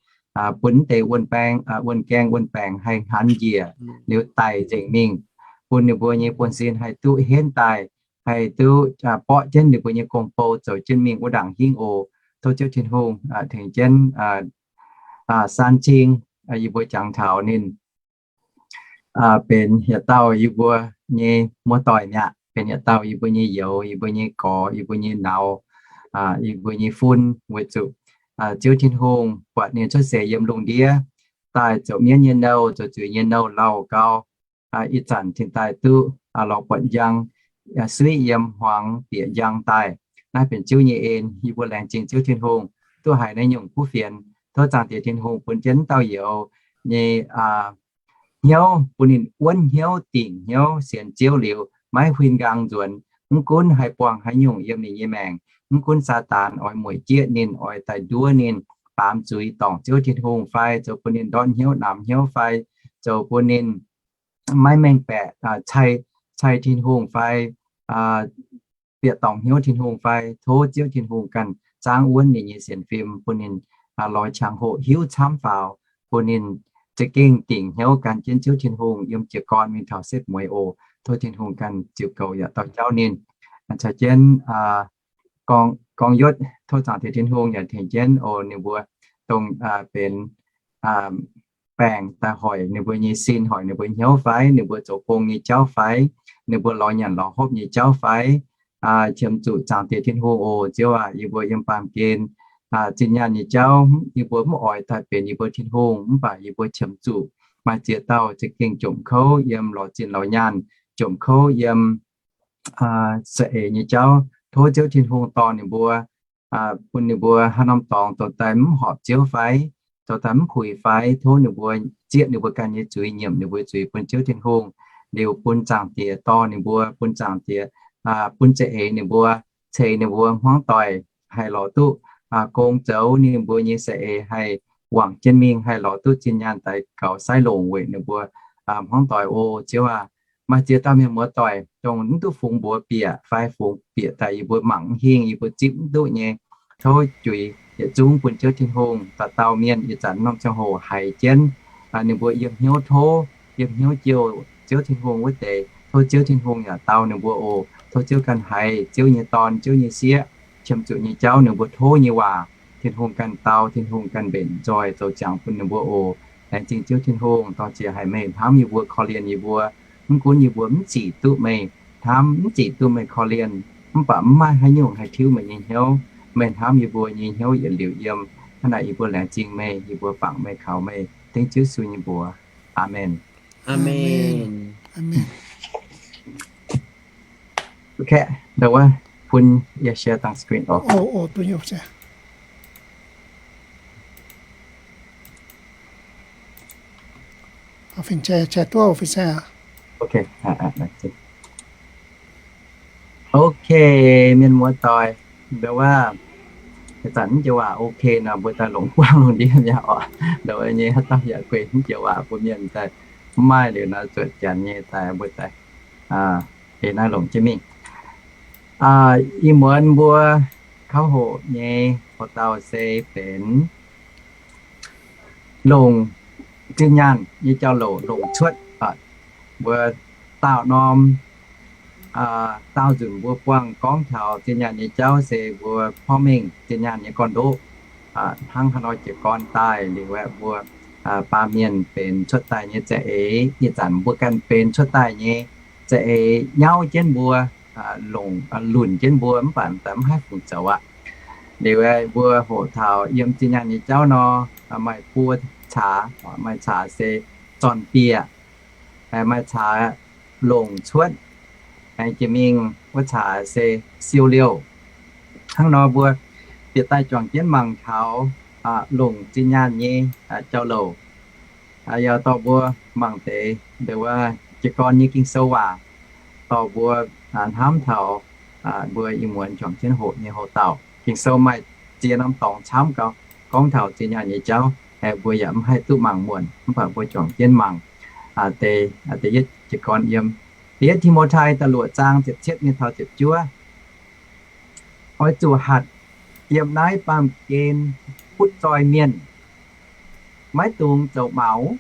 bun mv deix wuonh baeng, wuonh gaeng wuonh baengc haih hnanx njiec liuz daic nzengc mingh, bun ninh mbuo nyei buonv-sin haih duqv henv daaih, haih duqv borqv jienv ninh mbuo nyei gong-bou zoux jienv mingh wuov ndaangc hingv oc. Tov Ziouv Tin-Hungh tengx jienv San Cing, yie mbuo jangx taux ninh benx yietc dauh yie mbuo nyei muoz-doic mi'aqv, benx yietc dauh yie mbuo nyei youz, yie mbuo nyei gorx, yie mbuo nyei nauz, yie mbuo nyei fun, weic zuqc Ziouv Tin-Hungh buatc ninh cuotv seix yiem lungh ndiev, daaih zoux mienv nyei nouh, zoux zuiz nyei nouh lauh gau. Ih zanc cingx daaih duqv lorz buatc njang, suiv yiem hmuangx bieqc njang daaih. Naaiv benx Ziouv nyei en, yie mbuo laengz zingh Ziouv Tin-Hungh duqv haiz naaiv nyungc kuv fienx. Tov Zaangc Diex Tin-Hungh bun jienv dauh youz nyei hnyouv, bun ninh wuonv hnyouv, dingc hnyouv, sienx Ziouv liuz maiv huin nqaang nzuonx. Mv gunv haih buangh haaix nyungc yiem ninh nyei maengc, mv gunv Saadaan oix mueic jieqv ninh, oix daaih nduov ninh, baamz zuiz dorngc Ziouv Tin-Hungh fai zoux bun ninh ndortv hnyouv namx hnyouv fai zoux bun ninh maiv mengh baeqc cai, cai Tin-Hungh fai bieqc dorngc hnyouv Tin-Hungh fai, tov Ziouv Tin-Hungh ganh zaangv wuonv ninh nyei sienx fim, bun ninh lorz qangx hoqc hiuv camv faaux, bun ninh za'gengh dingc hnyouv gan jienv Ziouv Tin-Hungh yiem jiez gorn mingh taux setv mueiz oc. Tov Tin-Hungh ganh ziux goux yaac dau jauv ninh. Caux jienv gorngv yotv tov Zaangc Diex Tin-Hungh yaac tengx jienv oc ninh mbuo dongh benx baengc daaih hoic ninh mbuo nyei sin, hoic ninh mbuo hnyouv fai, ninh mbuo zoux gong nyei jauv fai, ninh mbuo lorz nyanc lorz hopv nyei jauv fai, qiemx zuqc Zaangc Diex Tin-Hungh oc. Ziouv aac, yie mbuo yiem baamh gen zinh nyaanh nyei jauv, yie mbuo mv oix daaih benx yie mbuo Tin-Hungh, mv baac yie mbuo qiemx zuqc maaih ziex dauh za'gengh jomc kouv yiem lorz zinh lorz nyaanh, jomc kouv yiem za'eix nyei jauv. Tov Ziouv Tin-Hungh dorh ninh mbuo, bun ninh mbuo haaix norm dorngx zoux daaih mv horpc Ziouv fai, zoux daaih mv puix fai, tov ninh mbuo zieqv ninh mbuo ganh nyei zuiz, nyiemc ninh mbuo zuiz bun Ziouv Tin-Hungh, liuz bun Zaangc Diex dorh ninh mbuo, bun Zaangc Diex, bun za'eix ninh mbuo, ceix ninh mbuo hmuangv doic haih lorz duqv gong zoux, ninh mbuo nyei za'eix haih wangc jienv mingh, haih lorz duqv zinh nyaanh daaih gaux saiv longc weic ninh mbuo hmuangv doic oc. Ziouv aac, maaih ziex dauh mienh muoz doic dongh mv duqv fungx mbuox bieqc fai fungx bieqc daaih yie mbuo mangc mv hingh, yie mbuo zipv mv duqv nyei, tov juix yietc zungv bun Ziouv Tin-Hungh. Dauh dauh mienh ih zanc norm ziangh hoc haiz jienv, ninh mbuo yiem hnyouv tov, yiem hnyouv jouh Ziouv Tin-Hungh wuov deix, tov Ziouv Tin-Hungh yaac dau ninh mbuo oc. Tov Ziouv ganh haiz Ziouv nyei dorn, Ziouv nyei sieqv, qiemx zuqc nyei jauv ninh mbuo tov nyei waac, Tin-Hungh ganh dau, Tin-Hungh ganh mbenc nzoih zoux ziangx bun ninh mbuo oc. Laengz zingh Ziouv Tin-Hungh, dorh jiex haic meih hnamv yie mbuo, korv-lienh yie mbuo. Mv gunv yie mbuo mv zic duqv meih hnamv, mv zic duqv meih korv-lienh, mv baac mv maaih haaix nyungc haih tiuv meih nyei hnyouv. Meih hnamv yie mbuo nyei hnyouv yietc liuz yiem. Hnangv naaic yie mbuo laengz zingh meih, yie mbuo fangx meih, kaux meih, dengv Ziouv Yesu nyei mbuox. Aamen. Aamen. Okay, the one, bun yie share dangh screen oc. Fingx share, share duqv fingx share. Okay, mienh muoz doic, the one, ih zanc mv joux waac okay nor, mbuo daaih longc buangv lungh ndiev mi'aqv oc. The one nyei haaix dauh yaac guei mv joux waac bun mienh daaih, mv maaih liuz nor zuotc janx nyei daaih mbuo daaih eix naaiv longc jienv mingh. Ih muonz mbuo kauv hoqc nyei hoc dauh se benx longc zinh nyaanh nyei jauv-louc longc cuotv. Mbuo daauh norm, daauh nzunc mbuo buangh gorngv taux zinh nyaanh nyei jauv se mbuo porv mengh zinh nyaanh nyei gorn-ndoqv. Hnangv haaix nor jiez gorn daaih liuz aeqv, mbuo baamh mienh benx cuotv daaih nyei za'eix, ih zanc mbuo ganh benx cuotv daaih nyei za'eix nyauv jienv mbuo, longc, lunc jienv mbuo mv baac daaih mv haih fungc zoux aqv. Liuz aeqv, mbuo hoqc taux yiem zinh nyaanh nyei jauv nor, maaih buo caax, maaih caax se zornc bieqc, maaih caax longc cuotv, aengx jiex mingh wuov caax se siou liouh. Hnangv nor mbuo bieqc daaih juangc jienv mangc taux longc zinh nyaanh nyei jauv-louc. Yaac dorh mbuo mangc deix nduov jiez gorn nyei Ging-Sou waac, dorh mbuo hnamv taux mbuo ih muonz juangc jienv hoqc nyei hoc dauh. Ging-Sou maaih ziex norm dorngx camv gau, gorngv taux zinh nyaanh nyei jauv, mbuo yaac mv haih duqv mangc muonc, mv baac mbuo juangc jienv mangc. Deix, da'yietv jiez gorn yiem da'yietv Ti^mo^tai da'luoqc zaang ziepc cietv mingh taux ziepc juov. Oix zuqc hatc yiem naaiv baamh gen butv zoih mienh, maiv dungx zoux maux.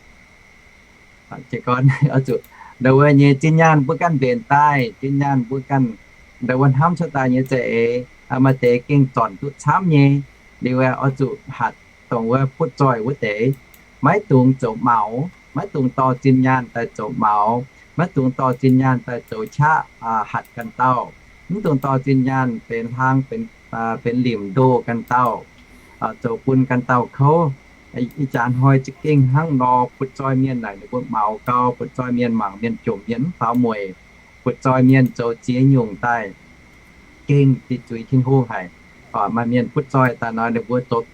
Jiez gorn oix zuqc, nduov nyei zinh nyaanh mbuo ganh mbenc daaih, zinh nyaanh mbuo ganh, nduov hnamv cuotv daaih nyei za'eix, maaih deix gengh zornc duqv camv nyei. Liuz oix zuqc hatc dongh wuov butv zoih wuov deix, maiv dungx zoux maux, maiv dungx dorh zinh nyaanh daaih zoux maux, maiv dungx dorh zinh nyaanh daaih zoux qaqv hatc ganh dauh, mv dungx dorh zinh nyaanh benx hlang, benx limc ndoh ganh dauh, zoux bun ganh dauh kouv. Ih jaax hnoi za'gengh hnangv nor, butv-zoih mienh naaic ninh mbuo maux gau, butv-zoih mienh mangc mienh jomc mienh mv faaux mueic, butv-zoih mienh zoux ziex nyungc daaih gengh dih zuiz Tin-Hungh haic. Maaih mienh butv-zoih daaih nor ninh mbuo zoux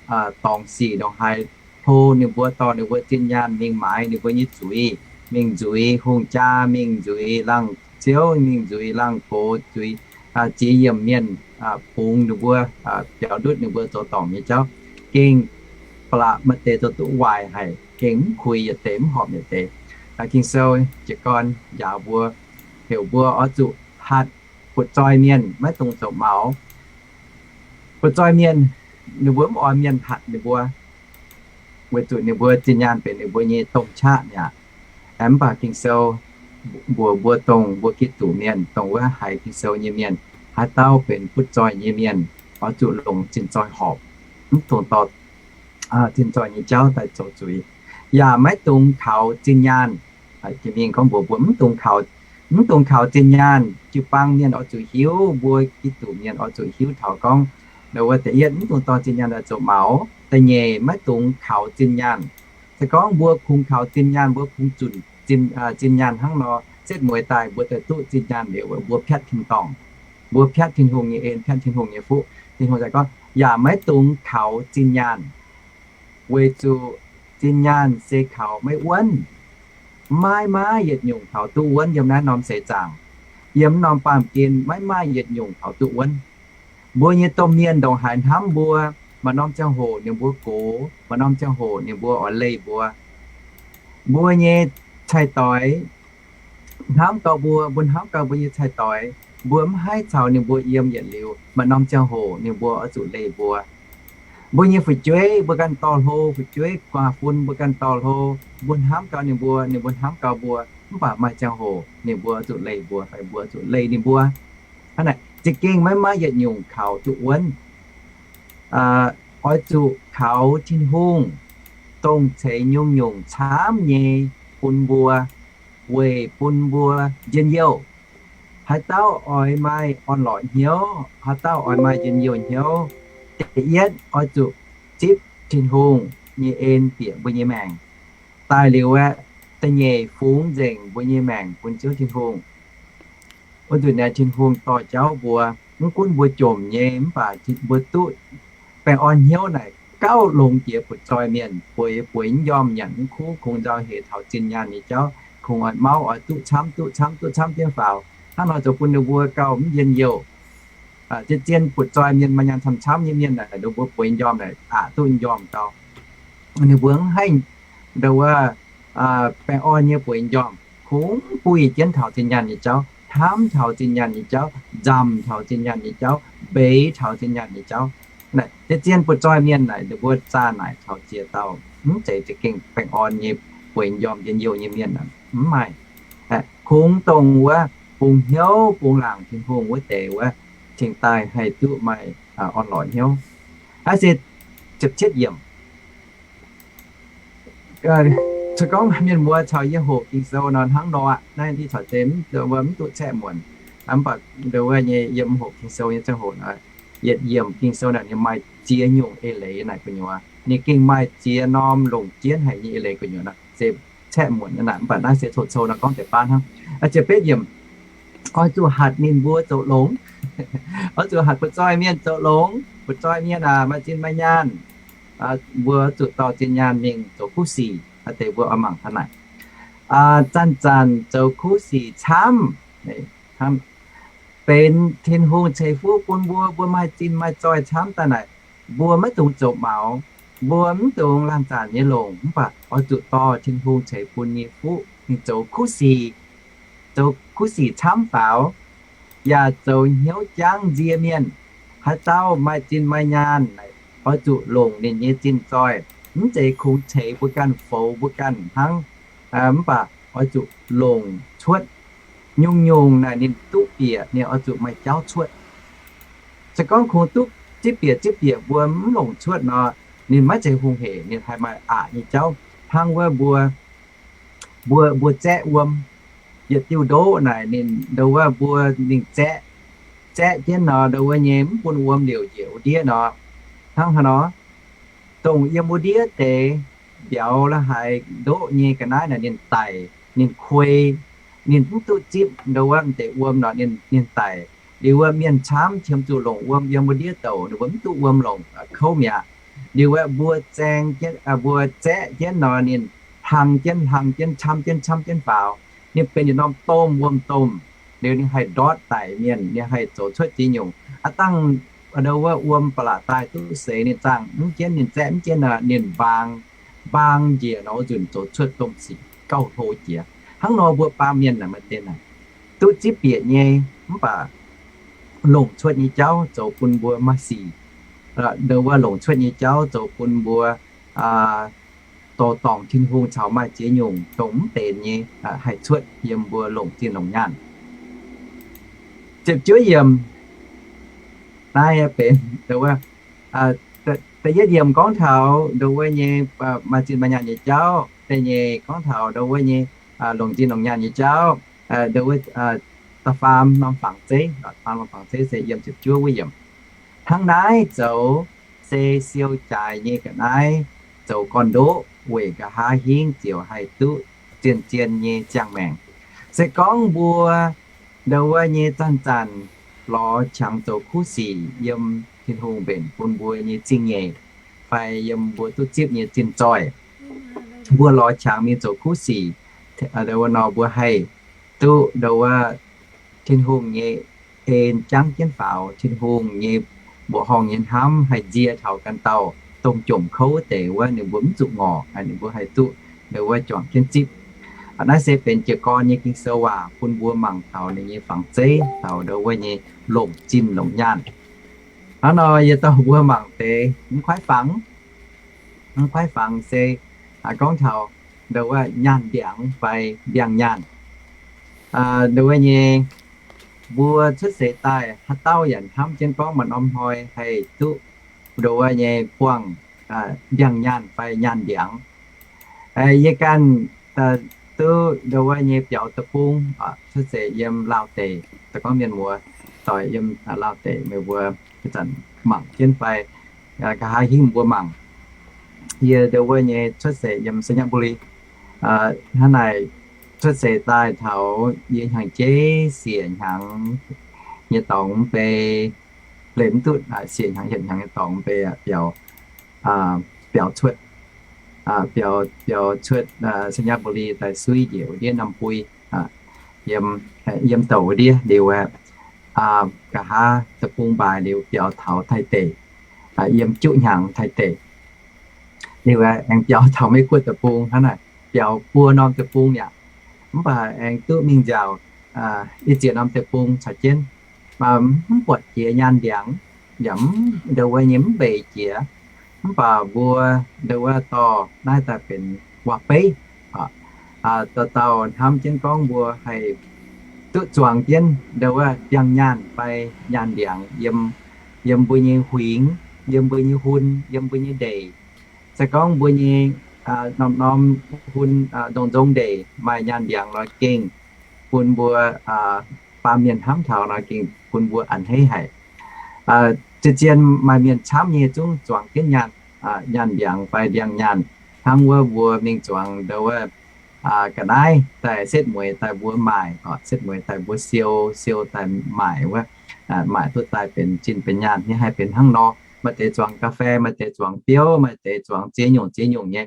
dorngc sic ndongc haaix hlo, ninh mbuo dorh ninh mbuo zinh nyaanh mingh maaiz ninh mbuo nyei zuiz, mingh nzuiz hungh jaa, mingh nzuiz laangh ziouv, mingh nzuiz laangh gox, nzuiz ziex yiemc mienh, bungx ninh mbuo, biaux ndutv ninh mbuo zoux dorngc nyei jauv, gengh ba'laqc maaih deix zoux duqv waaic haic, gengh mv kuiz yietc deix, mv horpc yietc deix. Ging-Sou jiez gorn njaaux mbuo, heuc mbuo oix zuqc hatc butv-zoih mienh maiv dungx zoux maux. Butv-zoih mienh, ninh mbuo mv oix mienh hatc ninh mbuo, weic zuqc ninh mbuo zinh nyaanh benx ninh mbuo nyei domh qaqv mi'aqv. Mv baac Ging-Sou mbuox mbuo dongh mbuo Giduc mienh, dongh wuov haiz Ging-Sou nyei mienh, haaix dauh benx butv-zoih nyei mienh, oix zuqc longc zinh zoih horpc, mv dungx dorh zinh zoih nyei jauv daaih zoux zuiz, yaac maiv dungx kaux zinh nyaanh. Jiex mingh gorngv mbuox mbuo mv dungx kaux, mv dungx kaux zinh nyaanh. Jiu-baang mienh oix zuqc hiuv, mbuo Giduc mienh oix zuqc hiuv taux gorngv, wuov da'yietv, mv dungx dorh zinh nyaanh daaih zoux maux. Da'nyeic, maiv dungx kaux zinh nyaanh. Se gorngv mbuo kungx kaux zinh nyaanh, mbuo kungx zunc zinh nyaanh hnangv nor, setv mueiz daaih mbuo daaih duqv zinh nyaanh liuz, mbuo piatv tin-dorngh, mbuo piatv Tin-Hungh nyei en, piatv Tin-Hungh nyei fuqv. Tin-Hungh daaih gorngv, yaac maiv dungx kaux zinh nyaanh, weic zuqc zinh nyaanh se kaux maiv wuonv. Maiv maaih yietc nyungc kaux duqv wuonv yiem naaiv norm seix zaangc. Yiem norm baamh gen maiv maaih yietc nyungc kaux duqv wuonv. Mbuo nyei domh mienh ndongc haaix hnamv mbuo, maaih norm ziangh hoc ninh mbuo gox, maaih norm ziangh hoc ninh mbuo oix leih mbuo. Mbuo nyei cai-doix hnamv gau mbuo, mbuo hnamv gau mbuo nyei cai-doix, mbuo mv haih caux ninh mbuo yiem yietc liuz, maaih norm ziangh hoc ninh mbuo oix zuqc leih mbuo. Mbuo nyei fu'jueiv, mbuo ganh dorh hlo, fu'jueiv gu'nguaaz-fun mbuo ganh dorh hlo, mbuo hnamv gau ninh mbuo, ninh mbuo hnamv gau mbuo, mv baac maaih ziangh hoc ninh mbuo oix zuqc leih mbuo fai mbuo oix zuqc leih ninh mbuo. Hnangv naaic, za'gengh maiv maaih yietc nyungc kaux duqv wuonv. Oix zuqc kaux Tin-Hungh, dongh ceix nyungc-nyungc camv nyei bun mbuo, weic bun mbuo njien-youh. Haaix dauh oix maaih orn-lorqc hnyouv, haaix dauh oix maaih njien-youh hnyouv, da'yietv oix zuqc zipv Tin-Hungh nyei en bieqc mbuo nyei maengc. Daaih liuz aeqv, da'nyeic fungx nzengc mbuo nyei maengc bun Ziouv Tin-Hungh. Wuov nzunc naaiv Tin-Hungh dorh jauv mbuo, mv gunv mbuo jomc nyei mv baac mbuo duqv baengh orn hnyouv naaic gauh longx jiex butv-zoih mienh, bueix bueix mv njormh, nyanc mv kuv, kungx nzauh heix taux zinh nyaanh nyei jauv, kungx oix mauv oix duqv camv duqv camv duqv camv jienv faaux. Hnangv nor zoux bun ninh mbuo gauh mv njien-youh. Zien-zien butv-zoih mienh maaih nyaanh camv-camv nyei mienh naaic, ninh mbuo bueix njormh naaic aqc duqv njormh gau. Ninh mbuo mv haih ndo wuov baengh orn nyei bueix njormh, kungx buih jienv taux zinh nyaanh nyei jauv, hnamv taux zinh nyaanh nyei jauv, nzamc taux zinh nyaanh nyei jauv, mbeix taux zinh nyaanh nyei jauv. Zien-zien butv-zoih mienh naaic, ninh mbuo zaah naaic taux ziex dauh mv zeiz za'gengh baengh orn nyei bueix njormh njien-youh nyei mienh, mv maaih. Kungx dongh wuov bungx hnyouv bungx laangc Tin-Hungh wuov deix wuov, cingx daaih haih duqv maaih orn-lorqc hnyouv. Naaiv se ziepc cietv yiemc. Se gorngv mienh muoz caux yie hoqc Ging-Sou nor hnangv nor aqv. Naaiv ih caux zeiz mv duqv caeqv muonc, mv baac ndo wuov nyei yiem hoqc Ging-Sou nyei ziangh hoc nor, yietc yiemc Ging-Sou naaic ninh maaih ziex nyungc eix leiz naaic gu'nyuoz. Ninh gengh maaih ziex norm longc jienv haic nyei eix leiz gu'nyuoz nor, se caeqv muonc naaic. Mv baac naaiv se cou-cou nor gorngv deix baav hnangv. Ziepc betv yiemc, oix zuqc hatc ninh mbuo zoux longx. Oix zuqc hatc butv-zoih mienh zoux longx. Butv-zoih mienh aac, maaih zinh maaih nyaanh, mbuo zuqc dorh zinh nyaanh mingh zoux kuv sic. Deix mbuo oix mangc taux naaic, zanc-zanc zoux kuv sic camv. Benx Tin-Hungh ceix fuqv bun mbuo, mbuo maaih zinh maaih zoih camv daaih naaic, mbuo maiv dungx zoux maux, mbuo mv dungx laanh zanc nyei longc, mv baac oix zuqc dorh Tin-Hungh ceix bun nyei fuqv mingh zoux kuv sic. Zoux kuv sic camv faaux, yaac zoux hnyouv jangv nzie mienh. Haaix dauh maaih zinh maaih nyaanh, oix zuqc longc ninh nyei zinh zoih, mv zeiz kungx ceix mbuo ganh, foux mbuo ganh hnangv, mv baac oix zuqc longc cuotv. Nyungc-nyungc naaic ninh duqv bieqc, ninh oix zuqc maaih jauv cuotv. Se gorngv kungx duqv zipv bieqc zipv bieqc mbuo mv longc cuotv nor, ninh maiv zeiz hungh hec, ninh haih maaih aqc nyei jauv. Hnangv wuov mbuo, mbuo, mbuo zaeqv wuom, yietc diuh ndoqv naaic ninh ndo wuov mbuo mingh zaeqv, zaeqv jienv nor ndo wuov nyei mv bun wuom liouc njiec wuov ndiev nor, hnangv haaix nor dongh yiem wuov ndiev deix mbiauz la'haaix ndoqv nyei ga'naaiv naaic ninh daic, ninh kuei, ninh mv duqv zipv ndo wuov deix wuom nor ninh daic. Liuz wuov mienh camv qiemx zuqc longc wuom yiem wuov ndiev douc, ninh mbuo mv duqv wuom longc kouv mi'aqv. Liuz wuov mbuo zaeng, mbuo zaeqv jienv nor ninh hlang jienv, hlang jienv, camv jienv, camv jienv faaux. Ninh benx yietc norm domh, wuom domh. Liuz ninh haih ndortv daic mienh, ninh haih zoux cuotv ziex nyungc. Aav dangh ndo wuov wuom ba'laqc daaih duqv seix ninh zaangh mv jienv, ninh zaeqv mv jienv nor ninh mbaang, mbaang njiec nor wuov nzunc zoux cuotv domh sic gauh hlo jiex. Hnangv nor mbuo baamh mienh naaic maaih deix naaic duqv zipv bieqc nyei, mv baac longc cuotv nyei jauv zoux bun mbuo maaih sic. Ndo wuov longc cuotv nyei jauv zoux bun mbuo dorh dorngc Tin-Hungh caux maaih ziex nyungc dongh mv benx nyei haih cuotv yiem mbuo longc zinh longc nyaanh. Ziepc juov yiemc naaiv benx da'yietv yiemc gorngv taux ndo wuov nyei maaih zinh maaih nyaanh nyei jauv. Da'nyeic gorngv taux ndo wuov nyei longc zinh longc nyaanh nyei jauv. Ndo wuov da'faam norm fangx zeiv, da'faam norm fangx zeiv se yiem ziepc juov wuov yiemc. Hnangv naaiv zoux se siou jaaix nyei ga'naaiv zoux gorn-ndoqv weic nqa'haav hingv ziouc haih duqv zien-zien nyei ziangh maengc. Se gorngv mbuo ndo wuov nyei zanc-zanc lorz qangx zoux kuv sic yiem Tin-Hungh mbenc bun mbuo nyei zingh nyeic, fai yiem mbuo duqv zipv nyei zinh zoih, mbuo lorz qangx mingh zoux kuv sic, ndo wuov nor mbuo haih duqv ndo wuov Tin-Hungh nyei en jangv jienv faaux, Tin-Hungh nyei mbuoqc horngh nyei hnamv haih nzie taux ganh dauh domh jomc kouv deix wuov ninh mbuo mv zuqc ngorc, ninh mbuo haih duqv ndo wuov juangc jienv zipv. Naaiv se benx jiez gorn nyei Ging-Sou waac bun mbuo mangc taux ninh nyei fangx zeiv taux ndo wuov nyei longc zinh longc nyaanh. Hnangv nor yie dorh mbuo mangc deix mv kuaaiv fangx, mv kuaaiv fangx se gorngv taux ndo wuov nyaanh ndiangx fai ndiangx-nyaanh. Ndo wuov nyei mbuo cuotv seix daaih haaix dauh yaac hnamv jienv gorngv maaih norm hnoi haih duqv ndo wuov nyei buangh ndiangx-nyaanh fai nyaanh ndiangx. Yie ganh duqv ndo wuov nyei biaux deic-bung, cuotv seix yiem Laauh deic, da'gorngv mienh muoz doic yiem Laauh deic meih mbuo zanc mangc jienv fai nqa'haav hingv mbuo mangc. Yie ndo wuov nyei cuotv seix yiem Sainyabuli. Hnangv naaic cuotv seix daaih taux yie hnyangx-jeiv siec hnyangx nyei dorngx mv bei, leih mv duqv siec hnyangx hietc hnyangx nyei dorngx mv bei biaux, biaux cuotv, biaux cuotv Sainyabuli daaih suiv njiec wuov ndiev Namh Bui, yiem douc wuov ndiev liuz, nqa'haav deic-bung mbaaix liuz biaux taux Taiv deic, yiem juqv hnyangx Taiv deic. Liuz aengx biaux taux Meiv Guoqv deic-bung hnangv naaic, biaux buo norm deic-bung mi'aqv. Mv baac aengx duqv mingh nziaauc i ziex norm deic-bung caux jienv, mv buatc jiex nyaanh ndiangx, yaac ndo wuov nyei mv mbeix jiex. Mv baac mbuo ndo wuov dorh naaiv daaih benx waac-beiv, dauh dauh hnamv jienv gorngv mbuo haih duqv zuangx jienv ndo wuov ndiangx-nyaanh fai nyaanh ndiangx yiem mbuo nyei huingx, yiem mbuo nyei hun, yiem mbuo nyei ndeic. Se gorngv mbuo nyei norm-norm hun, nzong-nzong ndeic maaih nyaanh ndiangx nor gengh bun mbuo baamh mienh hnamv taux nor gengh bun mbuo a'hneiv haic. Zien-zien maaih mienh camv nyei zungv zuangx jienv nyaanh, nyaanh ndiangx fai ndiangx-nyaanh, hnangv wuov mbuo mingh zuangx ndo wuov ga'naaiv daaih setv mueiz daaih mbuo maaic, setv mueiz daaih mbuo siou, siou daaih maaic wuov, maaic duqv daaih benx zinh benx nyaanh nyei haih benx hnangv nor. Maaih deix zuangx ga'fei, maaih deix zuangx biouv, maaih deix zuangx ziex nyungc ziex nyungc nyei.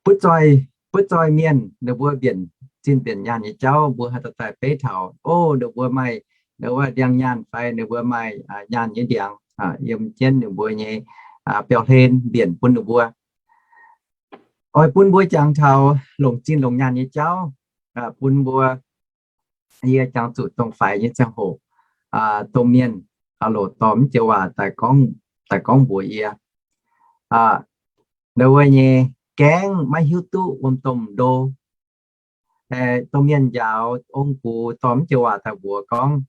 Butv zoih, butv zoih mienh ninh mbuo mbienc zinh mbienc nyaanh nyei jauv mbuo haih dorh daaih beiv taux, o, ninh mbuo maaih, ninh mbuo ndiangx-nyaanh fai ninh mbuo maaih nyaanh nyei ndiangx yiem jienv ninh mbuo nyei biauv-hlen mbienc bun ninh mbuo. Oix bun mbuo jangx taux longc zinh longc nyaanh nyei jauv bun mbuo. Yie jangx zuqc dongh faix nyei ziangh hoc, domh mienh loc dorh mv joux waac daaih gorngv mbuox yie, ndo wuov nyei gaengv maiv hiuv duqv wuom domh ndo. Domh mienh njaaux ong-gux dorh mv joux waac daaih mbuox gorngv,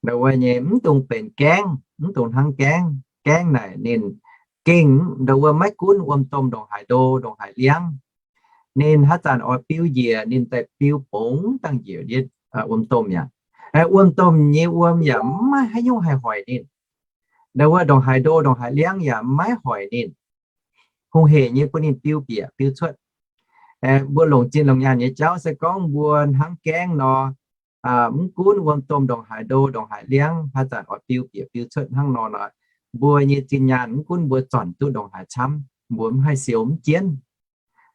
ndo wuov nyei mv dungx benx gaengv, mv dungx hnangv gaengv. Gaengv naaic ninh gengh ndo wuov maiv gunv wuom domh ndongc haaix ndo, ndongc haaix liangv, ninh haaix zanc oix biu njiec, ninh daaih biu bungx dangh njiec ndiev wuom domh yaac, wuom domh nyei wuom yaac maiv haaix nyungc haih hoic ninh. Ndau wuov ndongc haaix ndo, ndongc haaix liangv yaac maiv hoic ninh. Hungh hec nyei bun ninh biu bieqc biu cuotv. Mbuo longc zinh longc nyaanh nyei jauv, se gorngv mbuo hnangv gaengv nor, mv gunv wuom domh ndongc haaix ndo, ndongc haaix liangv, haaix zanc oix biu bieqc biu cuotv hnangv nor nor, mbuo nyei zinh nyaanh mv gunv mbuo zornc duqv ndongc haaix camv, mbuo mv haih siou mv jienv.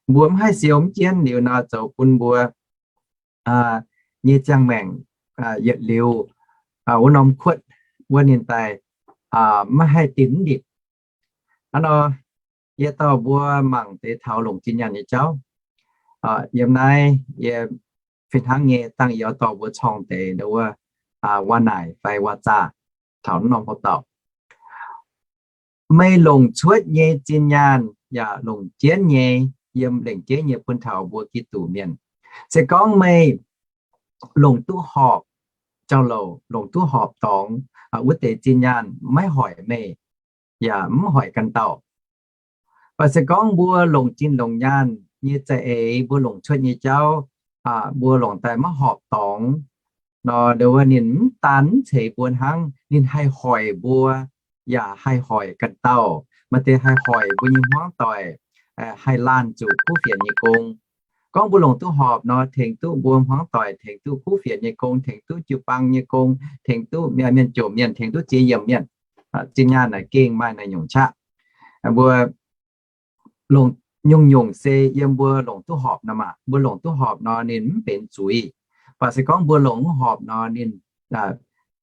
Mbuo mv haih siou mv jienv liuz nor, zoux bun mbuo nyei ziangh maengc yietc liuz wuov norm kuotv wuov ninh daaih maiv haih dinx mv ndipc. Hnangv nor, yie dorh mbuo mangc deix taux longc zinh nyaanh nyei jauv. Yiem naaiv yie fih hnangv nyei dangh yie oix dorh mbuo corng deix ndau wuov waac naaic fai waac zaah taux norm hoc dauh. Meih longc cuotv nyei zinh nyaanh yaac longc jienv nyei yiem lengc jeiv nyei bun taux mbuo Giduc mienh. Se gorngv meih longc duqv horpc jauv-louc, longc duqv horpc dorngx, wuov deix zinh nyaanh maiv hoic meih, yaac mv hoic ganh dauh. Mv baac se gorngv mbuo longc zinh longc nyaanh nyei za'eix, mbuo longc cuotv nyei jauv, mbuo longc daaih maiv horpc dorngx nor, ndau wuov ninh mv daan mv ceix mbuo hnangv, ninh haih hoic mbuo, yaac haih hoic ganh dauh. Maaih deix haih hoic mbuo nyei hmuangv doic, haih laanh zuqc kuv fienx nyei gong. Gorngv mbuo longc duqv horpc nor, tengx duqv mbuo hmuangv doic, tengx duqv kuv fienx nyei gong, tengx duqv jiu-baang nyei gong, tengx duqv mienh jomc mienh, tengx duqv ziex yiemc mienh. Zinh nyaanh naaic gengh maaih naaiv nyungc qaqv. Mbuo longc nyungc-nyungc se yiem mbuo longc duqv horpc nor maah. Mbuo longc duqv horpc nor ninh mv benx zuiz. Mv baac se gorngv mbuo longc mv horpc nor ninh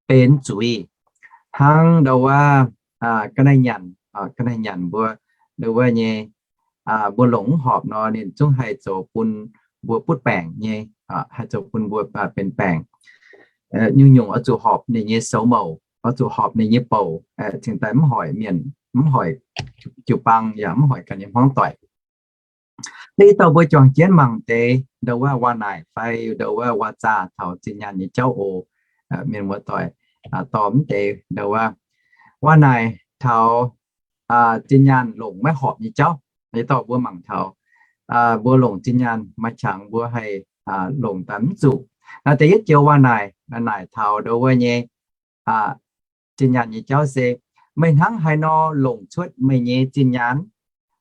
benx zuiz. Hnangv ndau wuov ga'naaiv nyanc, ga'naaiv nyanc mbuo, ndau wuov nyei, mbuo longc mv horpc nor ninh zungv haih zoux bun mbuo butv baengc nyei, haih zoux bun mbuo benx baengc. Nyungc-nyungc oix zuqc horpc ninh nyei soux mouc, oix zuqc horpc ninh nyei bouc, cingx daaih mv hoic mienh, mv hoic jiu-baang yaac mv hoic ganh nyei hmuangv doic. Deix dauh mbuo juangc jienv mangc deix ndau wuov waac naaic fai ndau wuov waac zaah taux zinh nyaanh nyei jauv oc. Mienh muoz-doic, dorh mv deix ndau wuov waac naaic taux zinh nyaanh longc maiv horpc nyei jauv. Deix dauh mbuo mangc taux mbuo longc zinh nyaanh maaih qangx mbuo haih longc daaih mv zuqc. Naaiv deix yietv joux waac naaic, naaic taux ndau wuov nyei zinh nyaanh nyei jauv se, meih hnangv haaix nor longc cuotv meih nyei zinh nyaanh?